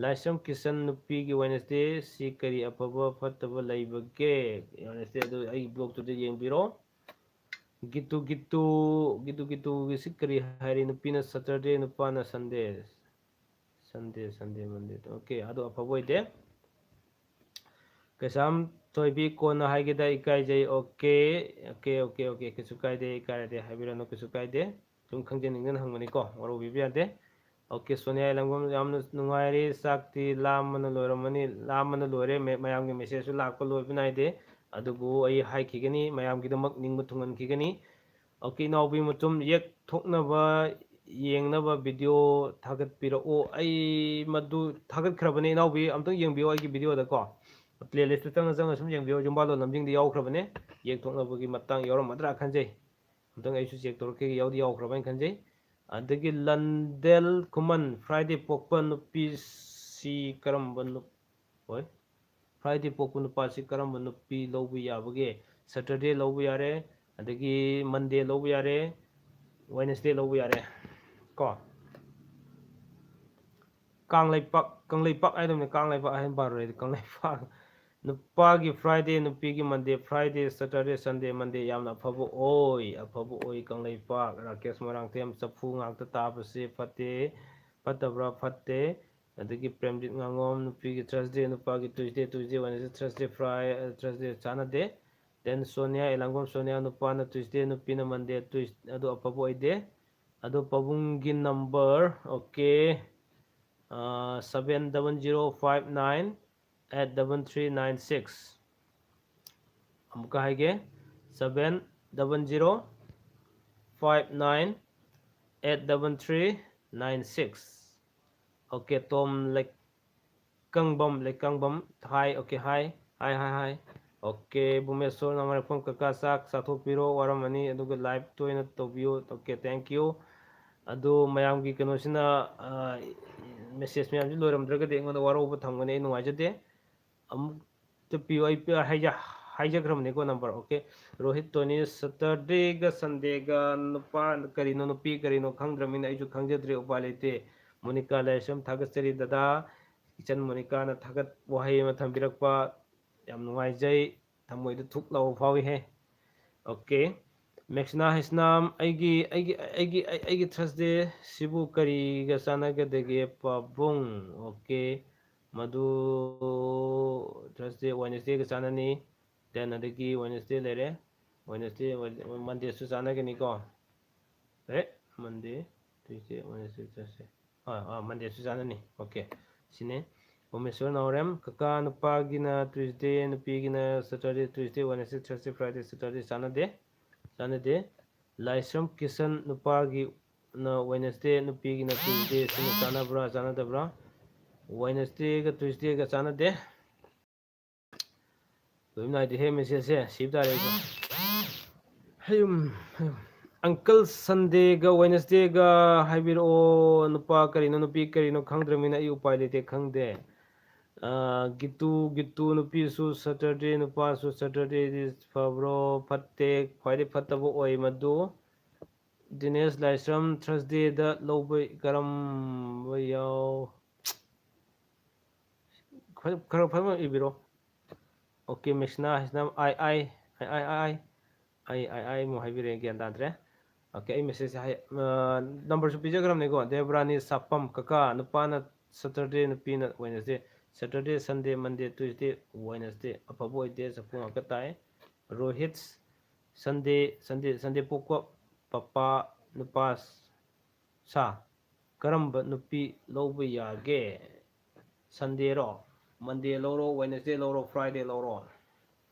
ꯂꯥꯏꯁ꯭ꯔꯝ ꯀꯤꯁꯟ, ꯅꯨꯄꯤꯒꯤ Wednesday ꯁꯤ ꯀꯔꯤ ꯑꯐꯕ ꯐꯠꯇꯕ ꯂꯩꯕꯒꯦ? Wednesday ꯑꯗꯨ ꯑꯩꯒꯤ blog ꯇꯨꯗ ꯌꯦꯡꯕꯤꯔꯣ꯫ ꯒꯤꯇꯨ ꯒꯤꯇꯨ, ꯒꯤꯇꯨ ꯒꯤꯇꯨꯒꯤꯁꯤ ꯀꯔꯤ ꯍꯥꯏꯔꯤ? ꯅꯨꯄꯤꯅ Saturday, ꯅꯨꯄꯥꯅ Sunday꯫ Sunday, Sunday, Monday꯫ Okay, ꯑꯗꯨ ꯑꯐꯕ ꯑꯣꯏꯗꯦ꯫ ꯀꯩꯁꯥꯝ ꯊꯣꯏꯕꯤ, ꯀꯣꯟꯅ ꯍꯥꯏꯒꯦꯗ, ꯏꯀꯥꯏꯖꯩ꯫ Okay, okay, okay, okay, ꯀꯩꯁꯨ ꯀꯥꯏꯗꯦ, ꯏꯀꯥꯏꯔꯗꯤ ꯍꯥꯏꯕꯤꯔꯅꯨ, ꯀꯩꯁꯨ ꯀꯥꯏꯗꯦ꯫ ꯁꯨꯝ ꯈꯪꯖꯅꯤꯡꯗꯅ ꯍꯪꯕꯅꯤꯀꯣ, ꯋꯥꯔꯧꯕꯤꯕ ꯌꯥꯗꯦ꯫ Okay, ꯁꯣꯅꯤꯌꯥ ꯏꯂꯪꯕꯝ, ꯌꯥꯝꯅ ꯅꯨꯡꯉꯥꯏꯔꯦ꯫ ꯆꯥꯛꯇꯤ ꯂꯥꯝꯕꯅ ꯂꯣꯏꯔꯝꯃꯅꯤ, ꯂꯥꯝꯕꯅ ꯂꯣꯏꯔꯦ꯫ ꯃꯦ-, ꯃꯌꯥꯝꯒꯤ message ꯁꯨ ꯂꯥꯛꯄ ꯂꯣꯏꯕ ꯅꯥꯏꯗꯦ, ꯑꯗꯨꯕꯨ ꯑꯩ ꯍꯥꯏꯈꯤꯒꯅꯤ, ꯃꯌꯥꯝꯒꯤꯗꯃꯛ ꯅꯤꯡꯕ ꯊꯨꯡꯍꯟꯈꯤꯒꯅꯤ꯫ Okay, ꯏꯅꯥꯎꯕꯤ ꯃꯇꯨꯝ ꯌꯦꯛ ꯊꯣꯛꯅꯕ ꯌꯦꯡꯅꯕ video ꯊꯥꯒꯠꯄꯤꯔꯛꯑꯣ꯫ ꯑꯩ ꯃꯗꯨ ꯊꯥꯒꯠꯈ꯭ꯔꯕꯅꯦ, ꯏꯅꯥꯎꯕꯤ, ꯑꯝꯇꯪ ꯌꯦꯡꯕꯤꯌꯣ ꯑꯩꯒꯤ video ꯗ ꯀꯣ꯫ Playlist ꯇ ꯆꯪꯉ ꯆꯪꯉ ꯁꯨꯝ ꯌꯦꯡꯕꯤꯌꯣ, ꯌꯨꯝꯕꯥꯜꯂꯣꯟ ꯂꯝꯖꯤꯡꯗ ꯌꯥꯎꯈ꯭ꯔꯕꯅꯦ꯫ ꯌꯦꯛ ꯊꯣꯛꯅꯕꯒꯤ ꯃꯇꯥꯡ ꯌꯥꯎꯔꯝꯃꯗ꯭ꯔꯥ ꯈꯟꯖꯩ꯫ ꯑꯝꯇꯪ ꯑꯩꯁꯨ check ꯇꯧꯔꯛꯈꯤꯒꯦ, ꯌꯥꯎꯗꯤ ꯌꯥꯎꯈ꯭ꯔꯕ ꯍꯥꯏꯅ ꯈꯟꯖꯩ꯫ ꯑꯗꯒꯤ ꯂꯟꯗꯦꯜ ꯈꯨꯃꯟ, Friday ꯄꯣꯛꯄ ꯅꯨꯄꯤꯁꯤ ꯀꯔꯝꯕ ꯅꯨ-, ꯍꯣꯏ, Friday ꯄꯣꯛꯄ ꯅꯨꯄꯥꯁꯤ ꯀꯔꯝꯕ ꯅꯨꯄꯤ ꯂꯧꯕ ꯌꯥꯕꯒꯦ? Saturday ꯂꯧꯕ ꯌꯥꯔꯦ, ꯑꯗꯒꯤ Monday ꯂꯧꯕ ꯌꯥꯔꯦ, Wednesday ꯂꯧꯕ ꯌꯥꯔꯦ ꯀꯣ꯫ ꯀꯪꯂꯩꯄꯥꯛ, ꯀꯪꯂꯩꯄꯥꯛ ꯍꯥꯏꯗꯕꯅꯤ, ꯀꯪꯂꯩꯄꯥꯛ ꯍꯥꯏꯅ ꯄꯥꯔꯨꯔꯦ ꯑꯩꯗꯤ, ꯀꯪꯂꯩꯄꯥꯛ꯫ ꯅꯨꯄꯥꯒꯤ Friday, ꯅꯨꯄꯤꯒꯤ Monday, Friday, Saturday, Sunday, Monday ꯌꯥꯝꯅ ꯑꯐꯕ ꯑꯣꯏ, ꯑꯐꯕ ꯑꯣꯏ꯫ ꯀꯪꯂꯩꯄꯥꯛ, ꯔꯥꯀꯦꯁ ꯃꯣꯏꯔꯥꯡꯊꯦꯝ, ꯆꯐꯨ ꯉꯥꯛꯇ ꯇꯥꯕꯁꯦ ꯐꯠꯇꯦ, ꯐꯠꯇꯕ꯭ꯔꯥ? ꯐꯠꯇꯦ꯫ ꯑꯗꯒꯤ ꯄ꯭ꯔꯦꯝꯖꯤꯠ ꯉꯥꯉꯣꯝ, ꯅꯨꯄꯤꯒꯤ Thursday, ꯅꯨꯄꯥꯒꯤ Tuesday, Tuesday, Wednesday, Thursday, Friday, Thursday ꯆꯥꯟꯅꯗꯦ꯫ Then ꯁꯣꯅꯤꯌꯥ, ꯏꯂꯥꯡꯒꯣꯝ ꯁꯣꯅꯤꯌꯥ, ꯅꯨꯄꯥꯅ Tuesday, ꯅꯨꯄꯤꯅ Monday, Tuesday, ꯑꯗꯨ ꯑꯐꯕ ꯑꯣꯏꯗꯦ꯫ ꯑꯗꯣ ꯄꯥꯕꯨꯡꯒꯤ number, okay, seven double zero five nine eight double three nine six꯫ ꯑꯃꯨꯛꯀ ꯍꯥꯏꯒꯦ, seven double zero five nine eight double three nine six꯫ Okay, ꯇꯣꯝ ꯂꯩꯀꯪꯕꯝ, ꯂꯩꯀꯪꯕꯝ, hi, okay, hi, hi, hi, hi꯫ Okay, ꯕꯨꯃꯦꯁꯣꯔ ꯅꯃꯥꯏꯔꯛꯐꯝ ꯀꯀꯥ, ꯆꯥꯛ ꯆꯥꯊꯣꯛꯄꯤꯔꯣ, ꯋꯥꯔꯝꯃꯅꯤ, ꯑꯗꯨꯒ live ꯇꯣꯏꯅ ꯇꯧꯕꯤꯌꯨ꯫ Okay, thank you꯫ ꯑꯗꯨ ꯃꯌꯥꯝꯒꯤ ꯀꯩꯅꯣꯁꯤꯅ, ꯑ, message ꯃꯌꯥꯝꯁꯤ ꯂꯣꯏꯔꯝꯗ꯭ꯔꯒꯗꯤ ꯑꯩꯉꯣꯟꯗ ꯋꯥꯔꯧꯕ ꯊꯝꯒꯅꯤ, ꯑꯩ ꯅꯨꯡꯉꯥꯏꯖꯗꯦ꯫ ꯑꯃꯨꯛꯇ ꯄꯤꯌꯨ, ꯑꯩ ꯄꯤ-, ꯍꯥꯏꯖ-, ꯍꯥꯏꯖꯈ꯭ꯔꯕꯅꯤꯀꯣ number꯫ Okay, ꯔꯣꯍꯤꯠ ꯇꯣꯅꯤ, Saturdayꯒ Sundayꯒ ꯅꯨꯄꯥ ꯀꯔꯤꯅꯣ, ꯅꯨꯄꯤ ꯀꯔꯤꯅꯣ ꯈꯪꯗ꯭ꯔꯕꯅꯤꯅ ꯑꯩꯁꯨ ꯈꯪꯖꯗ꯭ꯔꯦ, ꯎꯄꯥꯏ ꯂꯩꯇꯦ꯫ ꯃꯣꯅꯤꯀꯥ ꯂꯥꯏꯁ꯭ꯔꯝ, ꯊꯥꯒꯠꯆꯔꯤ ꯗꯗꯥ꯫ ꯏꯆꯟ ꯃꯣꯅꯤꯀꯥꯅ ꯊꯥꯒꯠ ꯋꯥꯍꯩ ꯑꯃ ꯊꯝꯕꯤꯔꯛꯄ ꯌꯥꯝ ꯅꯨꯡꯉꯥꯏꯖꯩ, ꯊꯃꯣꯏꯗ ꯊꯨꯛ ꯂꯥꯎꯕ ꯐꯥꯎꯏꯍꯦ꯫ Okay, ꯃꯦꯛꯁꯅꯥ ꯍꯩꯁꯅꯥꯝ, ꯑꯩꯒꯤ, ꯑꯩꯒꯤ, ꯑꯩꯒꯤ, ꯑꯩ-, ꯑꯩꯒꯤ Thursday ꯁꯤꯕꯨ ꯀꯔꯤꯒ ꯆꯥꯟꯅꯒꯗꯒꯦ ꯄꯥꯕꯨꯡ? Okay, ꯃꯗꯨ Thursday, Wednesdayꯒ ꯆꯥꯟꯅꯅꯤ꯫ Then ꯑꯗꯒꯤ Wednesday ꯂꯩꯔꯦ, Wednesday, Mondayꯁꯨ ꯆꯥꯟꯅꯒꯅꯤꯀꯣ꯫ ꯑꯦ, Monday, Tuesday, Wednesday, Thursday꯫ ꯑꯥ, ꯑꯥ, Mondayꯁꯨ ꯆꯥꯟꯅꯅꯤ꯫ Okay, ꯁꯤꯅꯦ꯫ ꯎꯃꯦꯁꯣꯔ ꯅꯥꯎꯔꯦꯝ, ꯀꯀꯥ, ꯅꯨꯄꯥꯒꯤꯅ Tuesday, ꯅꯨꯄꯤꯒꯤꯅ Saturday, Tuesday, Wednesday, Thursday, Friday, Saturday ꯆꯥꯟꯅꯗꯦ꯫ ꯆꯥꯟꯅꯗꯦ꯫ ꯂꯥꯏꯁ꯭ꯔꯝ ꯀꯤꯁꯟ, ꯅꯨꯄꯥꯒꯤꯅ Wednesday, ꯅꯨꯄꯤꯒꯤꯅ Tuesday꯫ ꯁꯤꯅ ꯆꯥꯟꯅꯕ꯭ꯔꯥ, ꯆꯥꯟꯅꯗꯕ꯭ꯔꯥ? Wednesdayꯒ Tuesdayꯒ ꯆꯥꯟꯅꯗꯦ꯫ ꯂꯣꯏ ꯅꯥꯏꯗꯦꯍꯦ messageꯁꯦ, ꯁꯤꯕ ꯇꯥꯔꯦ ꯑꯩꯁꯨ꯫ ꯍꯌꯨꯝ, ꯍꯌꯨꯝ꯫ Uncle, Sundayꯒ Wednesdayꯒ ꯍꯥꯏꯕꯤꯔꯛꯑꯣ꯫ ꯅꯨꯄꯥ ꯀꯔꯤꯅꯣ, ꯅꯨꯄꯤ ꯀꯔꯤꯅꯣ ꯈꯪꯗ꯭ꯔꯃꯤꯅ ꯑꯩ ꯎꯄꯥꯏ ꯂꯩꯇꯦ, ꯈꯪꯗꯦ꯫ ꯑꯥ, ꯒꯤꯇꯨ, ꯒꯤꯇꯨ, ꯅꯨꯄꯤꯁꯨ Saturday, ꯅꯨꯄꯥꯁꯨ Saturdayꯗꯤ ꯐꯕ꯭ꯔꯣ? ꯐꯠꯇꯦ꯫ ꯈ꯭ꯋꯥꯏꯗꯩ ꯐꯠꯇꯕ ꯑꯣꯏ ꯃꯗꯨ꯫ ꯗꯤꯅꯦꯁ ꯂꯥꯏꯁ꯭ꯔꯝ, Thursdayꯗ ꯂꯧꯕ ꯀꯔꯝꯕ ꯌꯥꯎ-, ꯈꯔ, ꯈꯔ ꯐꯖꯅ ꯏꯕꯤꯔꯣ꯫ Okay, ꯃꯦꯛꯁꯤꯅꯥ ꯍꯥꯏꯁꯤꯅ ꯑꯥꯏ, ꯑꯥꯏ, ꯑꯥꯏ, ꯑꯥꯏ, ꯑꯥꯏ, ꯑꯥꯏ, ꯑꯥꯏ, ꯑꯥꯏ ꯑꯃꯨꯛ ꯍꯥꯏꯕꯤꯔꯛꯑꯦ, ꯒ꯭ꯌꯥꯟ ꯇꯥꯗ꯭ꯔꯦ꯫ Okay, ꯑꯩ messageꯁꯦ ꯍꯥꯏ-, ꯑ, numberꯁꯨ ꯄꯤꯖꯈ꯭ꯔꯕꯅꯤꯀꯣ꯫ ꯗꯦꯕ꯭ꯔꯥꯅꯤ ꯁꯥꯄꯝ, ꯀꯀꯥ, ꯅꯨꯄꯥꯅ Saturday, ꯅꯨꯄꯤꯅ Wednesday꯫ Saturday, Sunday, Monday, Tuesday, Wednesday꯫ ꯑꯐꯕ ꯑꯣꯏꯗꯦ, ꯆꯐꯨ ꯉꯥꯛꯇ ꯇꯥꯏ꯫ ꯔꯣꯍꯤꯠ, Sunday, Sunday, Sunday ꯄꯣꯛꯄ ꯄꯄꯥ ꯅꯨꯄꯥ ꯁꯥ꯫ ꯀꯔꯝꯕ ꯅꯨꯄꯤ ꯂꯧꯕ ꯌꯥꯒꯦ? Sundayꯔꯣ? Monday ꯂꯧꯔꯣ, Wednesday ꯂꯧꯔꯣ, Friday ꯂꯧꯔꯣ?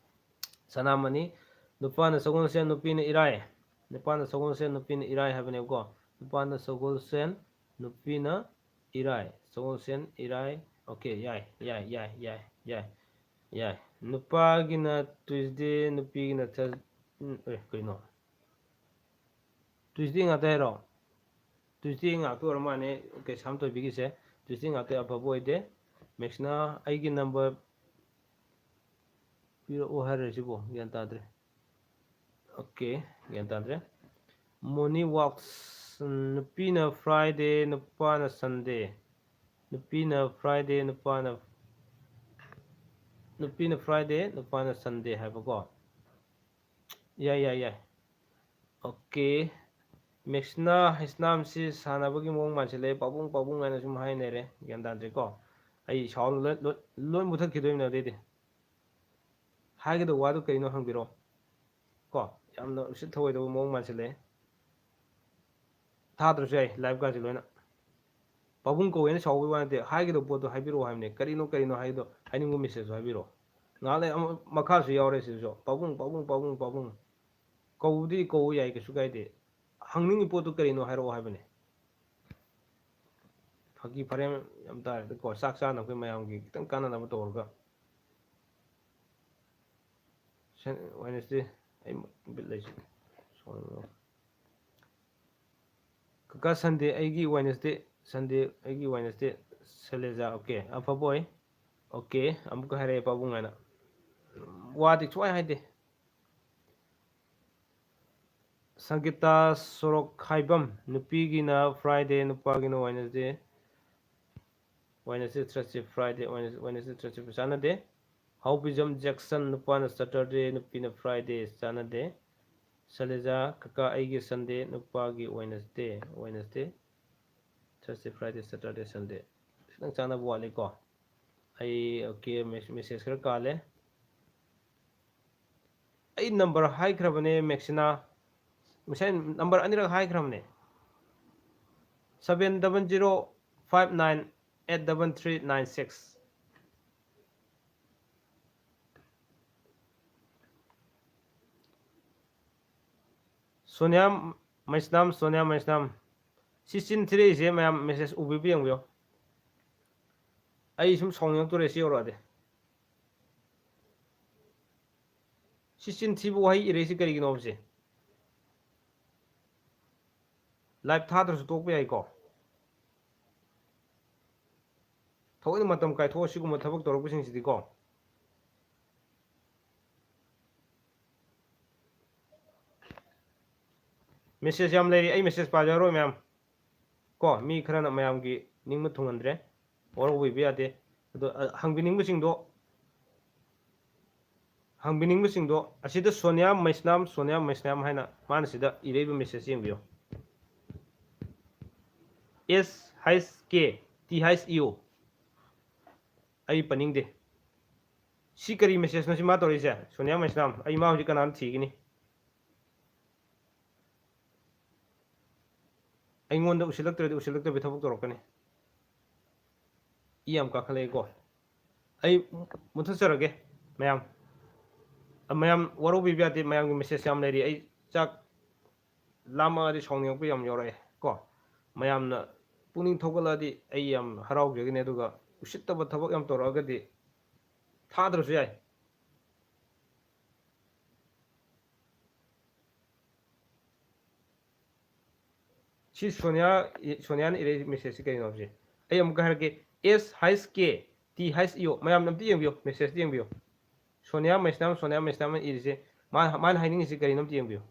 ꯁꯅꯥꯃꯅꯤ, ꯅꯨꯄꯥꯅ ꯁꯒꯣꯜꯁꯦꯟ, ꯅꯨꯄꯤꯅ ꯏꯔꯥꯏ꯫ ꯅꯨꯄꯥꯅ ꯁꯒꯣꯜꯁꯦꯟ, ꯅꯨꯄꯤꯅ ꯏꯔꯥꯏ ꯍꯥꯏꯕꯅꯦꯕꯀꯣ꯫ ꯅꯨꯄꯥꯅ ꯁꯒꯣꯜꯁꯦꯟ, ꯅꯨꯄꯤꯅ ꯏꯔꯥꯏ꯫ ꯁꯒꯣꯜꯁꯦꯟ, ꯏꯔꯥꯏ꯫ Okay, ꯌꯥꯏ, ꯌꯥꯏ, ꯌꯥꯏ꯫ ꯅꯨꯄꯥꯒꯤꯅ Tuesday, ꯅꯨꯄꯤꯒꯤꯅ Thurs-, ꯎꯝ, ꯑꯦ, ꯀꯩꯅꯣ? Tuesday ꯉꯥꯛꯇ ꯍꯥꯏꯔꯣ? Tuesday ꯉꯥꯛꯇ ꯑꯣꯏꯔ ꯃꯥꯜꯂꯦ ꯀꯩꯁꯥꯝ ꯊꯣꯏꯕꯤꯒꯤꯁꯦ꯫ Tuesday ꯉꯥꯛꯇ ꯑꯐꯕ ꯑꯣꯏꯗꯦ꯫ ꯃꯦꯛꯁꯤꯅꯥ, ꯑꯩꯒꯤ number ꯄꯤꯔꯛꯑꯣ ꯍꯥꯏꯔꯦ ꯁꯤꯕꯣ, ꯒ꯭ꯌꯥꯟ ꯇꯥꯗ꯭ꯔꯦ꯫ ꯑꯣꯀꯦ, ꯒ꯭ꯌꯥꯟ ꯇꯥꯗ꯭ꯔꯦ꯫ ꯃꯣꯅꯤ ꯋꯥꯛꯁ, ꯎꯝ, ꯅꯨꯄꯤꯅ Friday, ꯅꯨꯄꯥꯅ Sunday꯫ ꯅꯨꯄꯤꯅ Friday, ꯅꯨꯄꯥꯅ, ꯅꯨꯄꯤꯅ Friday, ꯅꯨꯄꯥꯅ Sunday ꯍꯥꯏꯕꯀꯣ꯫ ꯌꯥꯏ, ꯌꯥꯏ, ꯌꯥꯏ꯫ ꯑꯣꯀꯦ꯫ ꯃꯦꯛꯁꯅꯥ ꯍꯩꯁꯅꯥꯝꯁꯤ ꯁꯥꯟꯅꯕꯒꯤ ꯃꯑꯣꯡ ꯃꯥꯟꯁꯤꯜꯂꯛꯑꯦ꯫ ꯄꯥꯕꯨꯡ, ꯄꯥꯕꯨꯡ ꯍꯥꯏꯅ ꯁꯨꯝ ꯍꯥꯏꯅꯔꯦ꯫ ꯒ꯭ꯌꯥꯟ ꯇꯥꯗ꯭ꯔꯦꯀꯣ꯫ ꯑꯩ ꯁꯥꯎꯟ ꯂꯣꯏ, ꯂꯣꯏ, ꯂꯣꯏ ꯃꯨꯊꯠꯈꯤꯗꯣꯏꯅꯦ ꯑꯗꯩꯗꯤ꯫ ꯍꯥꯏꯒꯗꯧꯕ ꯋꯥꯗꯨ ꯀꯩꯅꯣ ꯍꯪꯕꯤꯔꯛꯑꯣ꯫ ꯀꯣ, ꯌꯥꯝꯅ ꯎꯁꯤꯠ ꯊꯑꯣꯏꯗꯕ ꯃꯑꯣꯡ ꯃꯥꯟꯁꯤꯜꯂꯛꯑꯦ꯫ ꯊꯥꯗ꯭ꯔꯁꯨ ꯌꯥꯏ ꯂꯥꯏꯚꯀꯥꯁꯦ ꯂꯣꯏꯅ꯫ ꯄꯥꯕꯨꯡ ꯀꯧꯋꯦꯅ ꯁꯥꯎꯕꯒꯤ ꯋꯥ ꯅꯠꯇꯦ, ꯍꯥꯏꯒꯗꯧꯕ ꯄꯣꯠꯇꯣ ꯍꯥꯏꯕꯤꯔꯛꯑꯣ ꯍꯥꯏꯕꯅꯦ꯫ ꯀꯔꯤꯅꯣ ꯀꯔꯤꯅꯣ ꯍꯥꯏꯗꯣ ꯍꯥꯏꯅꯤꯡꯕ ꯃꯦꯁꯦꯖꯇꯣ ꯍꯥꯏꯕꯤꯔꯛꯑꯣ꯫ ꯉꯥꯏꯍꯥꯛ ꯂꯩ ꯑꯃ ꯃꯈꯥꯁꯨ ꯌꯥꯎꯔꯦ ꯁꯤꯗꯁꯨ, "ꯄꯥꯕꯨꯡ, ꯄꯥꯕꯨꯡ, ꯄꯥꯕꯨꯡ, ꯄꯥꯕꯨꯡ"꯫ ꯀꯧꯕꯗꯤ ꯀꯧꯕ ꯌꯥꯏ, ꯀꯩꯁꯨ ꯀꯥꯏꯗꯦ꯫ ꯍꯪꯅꯤꯡꯉꯤ ꯄꯣꯠꯇꯨ ꯀꯔꯤꯅꯣ ꯍꯥꯏꯔꯛꯑꯣ ꯍꯥꯏꯕꯅꯦ꯫ ꯐꯥꯒꯤ ꯐꯔꯦꯝ ꯌꯥꯝ ꯇꯥꯔꯦꯗꯀꯣ, ꯆꯥꯛ ꯆꯥꯅꯕ ꯑꯩꯈꯣꯏ ꯃꯌꯥꯝꯒꯤ ꯈꯤꯇꯪ ꯀꯥꯟꯅꯅꯕ ꯇꯧꯔꯒ꯫ ꯁꯟ-, Wednesday, ꯑꯩ ꯕꯤꯠ ꯂꯩꯁꯤ꯫ ꯁꯣꯏ-, ꯀꯀꯥ, Sunday ꯑꯩꯒꯤ Wednesday, Sunday ꯑꯩꯒꯤ Wednesday, ꯁꯂꯦꯖꯥ, ꯑꯣꯀꯦ, ꯑꯐꯕ ꯑꯣꯏ꯫ ꯑꯣꯀꯦ, ꯑꯃꯨꯛꯀ ꯍꯥꯏꯔꯛꯑꯦ ꯄꯥꯕꯨꯡ ꯍꯥꯏꯅ꯫ ꯋꯥꯗꯤ ꯁꯨꯡꯍꯥꯏ ꯍꯥꯏꯗꯦ꯫ ꯁꯪꯒꯤꯇꯥ ꯁꯣꯔꯣꯛꯈꯥꯏꯕꯝ, ꯅꯨꯄꯤꯒꯤꯅ Friday, ꯅꯨꯄꯥꯒꯤꯅ Wednesday꯫ Wednesday, Thursday, Friday, Wednesday, Wednesday, Thursday ꯆꯥꯟꯅꯗꯦ꯫ ꯍꯥꯎꯕꯤꯖꯝ ꯖꯦꯛꯁꯟ, ꯅꯨꯄꯥꯅ Saturday, ꯅꯨꯄꯤꯅ Friday ꯆꯥꯟꯅꯗꯦ꯫ ꯁꯂꯦꯖꯥ, ꯀꯀꯥ, ꯑꯩꯒꯤ Sunday, ꯅꯨꯄꯥꯒꯤ Wednesday, Wednesday, Thursday, Friday, Saturday, Sunday꯫ ꯈꯤꯇꯪ ꯆꯥꯟꯅꯕ ꯋꯥꯠꯂꯤꯀꯣ꯫ ꯑꯩ, ꯑꯣꯀꯦ, ꯃꯦꯁ-, ꯃꯦꯁꯦꯖ ꯈꯔ ꯀꯥꯜꯂꯦ꯫ ꯑꯩ ꯅꯝꯕꯔ ꯍꯥꯏꯈ꯭ꯔꯕꯅꯦ, ꯃꯦꯛꯁꯤꯅꯥ꯫ ꯉꯁꯥꯏ ꯅꯝꯕꯔ ꯑꯅꯤꯔꯛ ꯍꯥꯏꯈ꯭ꯔꯕꯅꯦ꯫ Seven double zero five nine eight double three nine six꯫ Sonia ꯃꯩꯁꯅꯥꯝ, ꯁꯣꯅꯤꯌꯥ ꯃꯩꯁꯅꯥꯝ꯫ ꯁꯤ ꯆꯤꯟ ꯊꯤꯔꯛꯏꯁꯦ ꯃꯌꯥꯝ ꯃꯦꯁꯦꯖ ꯎꯕꯤꯕ ꯌꯦꯡꯕꯤꯌꯣ꯫ ꯑꯩ ꯁꯨꯝ ꯁꯥꯎꯅꯤꯡꯉꯛꯇꯣꯔꯦ ꯁꯤ ꯌꯧꯔꯛꯑꯗꯤ꯫ ꯁꯤ ꯆꯤꯟ ꯊꯤꯕ ꯋꯥꯍꯩ ꯏꯔꯛꯏꯁꯤ ꯀꯔꯤꯒꯤꯅꯣꯕꯁꯦ? ꯂꯥꯏꯚ ꯊꯥꯗ꯭ꯔꯁꯨ ꯇꯣꯛꯄ ꯌꯥꯏꯀꯣ꯫ ꯊꯑꯣꯏꯅ ꯃꯇꯝ ꯀꯥꯏꯊꯣꯛꯑ ꯁꯤꯒꯨꯝꯕ ꯊꯕꯛ ꯇꯧꯔꯛꯄꯁꯤꯡꯁꯤꯗꯤꯀꯣ꯫ ꯃꯦꯁꯦꯖ ꯌꯥꯝ ꯂꯩꯔꯤ, ꯑꯩ ꯃꯦꯁꯦꯖ ꯄꯥꯖꯔꯔꯣꯏ ꯃꯌꯥꯝ꯫ ꯀꯣ, ꯃꯤ ꯈꯔꯅ ꯃꯌꯥꯝꯒꯤ ꯅꯤꯡꯕ ꯊꯨꯡꯍꯟꯗ꯭ꯔꯦ, ꯋꯥꯔꯧꯕꯤꯕ ꯌꯥꯗꯦ꯫ ꯑꯗꯣ, ꯑ, ꯍꯪꯕꯤꯅꯤꯡꯕꯁꯤꯡꯗꯣ, ꯍꯪꯕꯤꯅꯤꯡꯕꯁꯤꯡꯗꯣ ꯑꯁꯤꯗ ꯁꯣꯅꯤꯌꯥ ꯃꯩꯁꯅꯥꯝ, ꯁꯣꯅꯤꯌꯥ ꯃꯩꯁꯅꯥꯝ ꯍꯥꯏꯅ ꯃꯥꯅ ꯁꯤꯗ ꯏꯔꯛꯏꯕ ꯃꯦꯁꯦꯖꯁꯤ ꯌꯦꯡꯕꯤꯌꯨ꯫ S H K T H E O꯫ ꯑꯩ ꯄꯟꯅꯤꯡꯗꯦ꯫ ꯁꯤ ꯀꯔꯤ ꯃꯦꯁꯦꯖꯅꯣ ꯁꯤ ꯃꯥ ꯇꯧꯔꯛꯏꯁꯦ? ꯁꯣꯅꯤꯌꯥ ꯃꯩꯁꯅꯥꯝ, ꯑꯩ ꯃꯥ ꯍꯧꯖꯤꯛ ꯀꯅꯥꯅ ꯊꯤꯒꯅꯤ? ꯑꯩꯉꯣꯟꯗ ꯎꯁꯤꯜꯂꯛꯇ꯭ꯔꯗꯤ ꯎꯁꯤꯜꯂꯛꯇꯕꯤ ꯊꯕꯛ ꯇꯧꯔꯛꯀꯅꯤ꯫ ꯏ ꯌꯥꯝ ꯀꯥꯈꯠꯂꯛꯑꯦꯀꯣ꯫ ꯑꯩ ꯃꯨꯠꯊꯠꯆꯔꯒꯦ ꯃꯌꯥꯝ꯫ ꯑ, ꯃꯌꯥꯝ ꯋꯥꯔꯧꯕꯤꯕ ꯌꯥꯗꯦ, ꯃꯌꯥꯝꯒꯤ ꯃꯦꯁꯦꯖ ꯌꯥꯝ ꯂꯩꯔꯤ꯫ ꯑꯩ ꯆꯥꯛ ꯂꯥꯝꯃꯛꯑꯗꯤ ꯁꯥꯎꯅꯤꯡꯉꯛꯄ ꯌꯥꯝ ꯌꯥꯎꯔꯛꯑꯦ ꯀꯣ꯫ ꯃꯌꯥꯝꯅ ꯄꯨꯛꯅꯤꯡ ꯊꯧꯒꯠꯂꯛꯑꯗꯤ ꯑꯩ ꯌꯥꯝ ꯍꯔꯥꯎꯖꯒꯅꯤ, ꯑꯗꯨꯒ ꯎꯁꯤꯠꯇꯕ ꯊꯕꯛ ꯌꯥꯝ ꯇꯧꯔꯛꯑꯒꯗꯤ ꯊꯥꯗ꯭ꯔꯁꯨ ꯌꯥꯏ꯫ ꯁꯤ ꯁꯣꯅꯤꯌꯥ, ꯁꯣꯅꯤꯌꯥꯅ ꯏꯔꯛꯏ ꯃꯦꯁꯦꯖꯁꯤ ꯀꯩꯅꯣ ꯍꯥꯏꯕꯁꯦ ꯑꯩ ꯑꯃꯨꯛꯀ ꯍꯥꯏꯔꯛꯀꯦ꯫ S H K T H E O꯫ ꯃꯌꯥꯝꯅ ꯑꯝꯇ ꯌꯦꯡꯕꯤꯌꯨ, ꯃꯦꯁꯦꯖꯇ ꯌꯦꯡꯕꯤꯌꯨ꯫ ꯁꯣꯅꯤꯌꯥ ꯃꯩꯁꯅꯥꯝ, ꯁꯣꯅꯤꯌꯥ ꯃꯩꯁꯅꯥꯝꯅ ꯏꯔꯤꯁꯦ, ꯃꯥ, ꯃꯥꯅ ꯍꯥꯏꯅꯤꯡꯉꯤꯁꯤ ꯀꯔꯤꯅꯣ ꯑꯝꯇ ꯌꯦꯡꯕꯤꯌꯨ꯫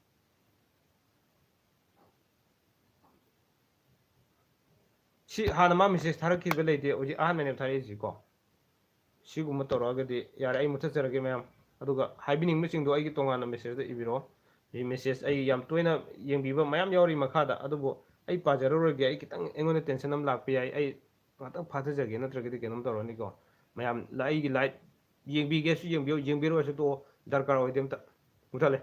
ꯁꯤ ꯍꯥꯟꯅ ꯃꯥ ꯃꯦꯁꯦꯖ ꯊꯥꯔꯛꯈꯤꯕ ꯂꯩꯇꯦ, ꯍꯧꯖꯤꯛ ꯑꯍꯥꯟꯕꯅꯦꯕ ꯊꯥꯔꯛꯏꯁꯤꯀꯣ꯫ ꯁꯤꯒꯨꯝꯕ ꯇꯧꯔꯛꯑꯒꯗꯤ ꯌꯥꯔꯦ, ꯑꯩ ꯃꯨꯠꯊꯠꯆꯔꯒꯦ ꯃꯌꯥꯝ꯫ ꯑꯗꯨꯒ ꯍꯥꯏꯕꯤꯅꯤꯡꯕꯁꯤꯡꯗꯣ ꯑꯩꯒꯤ ꯇꯣꯉꯥꯟꯅ ꯃꯦꯁꯦꯖꯇ ꯏꯕꯤꯔꯛꯑꯣ꯫ ꯃꯤ ꯃꯦꯁꯦꯖ ꯑꯩ ꯌꯥꯝ ꯇꯣꯏꯅ ꯌꯦꯡꯕꯤꯕ ꯃꯌꯥꯝ ꯌꯥꯎꯔꯤ ꯃꯈꯥꯗ, ꯑꯗꯨꯕꯨ ꯑꯩ ꯄꯥꯖꯔꯔꯣꯏꯒꯦ꯫ ꯑꯩ ꯈꯤꯇꯪ ꯑꯩꯉꯣꯟꯗ ꯇꯦꯟꯁꯟ ꯑꯃ ꯂꯥꯛꯄ ꯌꯥꯏ, ꯑꯩ ꯉꯥꯛꯇꯪ ꯐꯥꯊꯖꯒꯦ, ꯅꯠꯇ꯭ꯔꯒꯗꯤ ꯀꯩꯅꯣꯝ ꯇꯧꯔꯅꯤꯀꯣ꯫ ꯃꯌꯥꯝ ꯂ-, ꯑꯩꯒꯤ ꯂꯥꯏꯚ ꯌꯦꯡꯕꯤꯒꯦꯁꯨ ꯌꯦꯡꯕꯤꯌꯨ, ꯌꯦꯡꯕꯤꯔꯣꯏꯁꯨ ꯇꯣꯛꯑꯣ, ꯗꯔꯀꯥꯔ ꯑꯣꯏꯗꯦ ꯑꯝꯇ꯫ ꯃꯨꯊꯠꯂꯦ꯫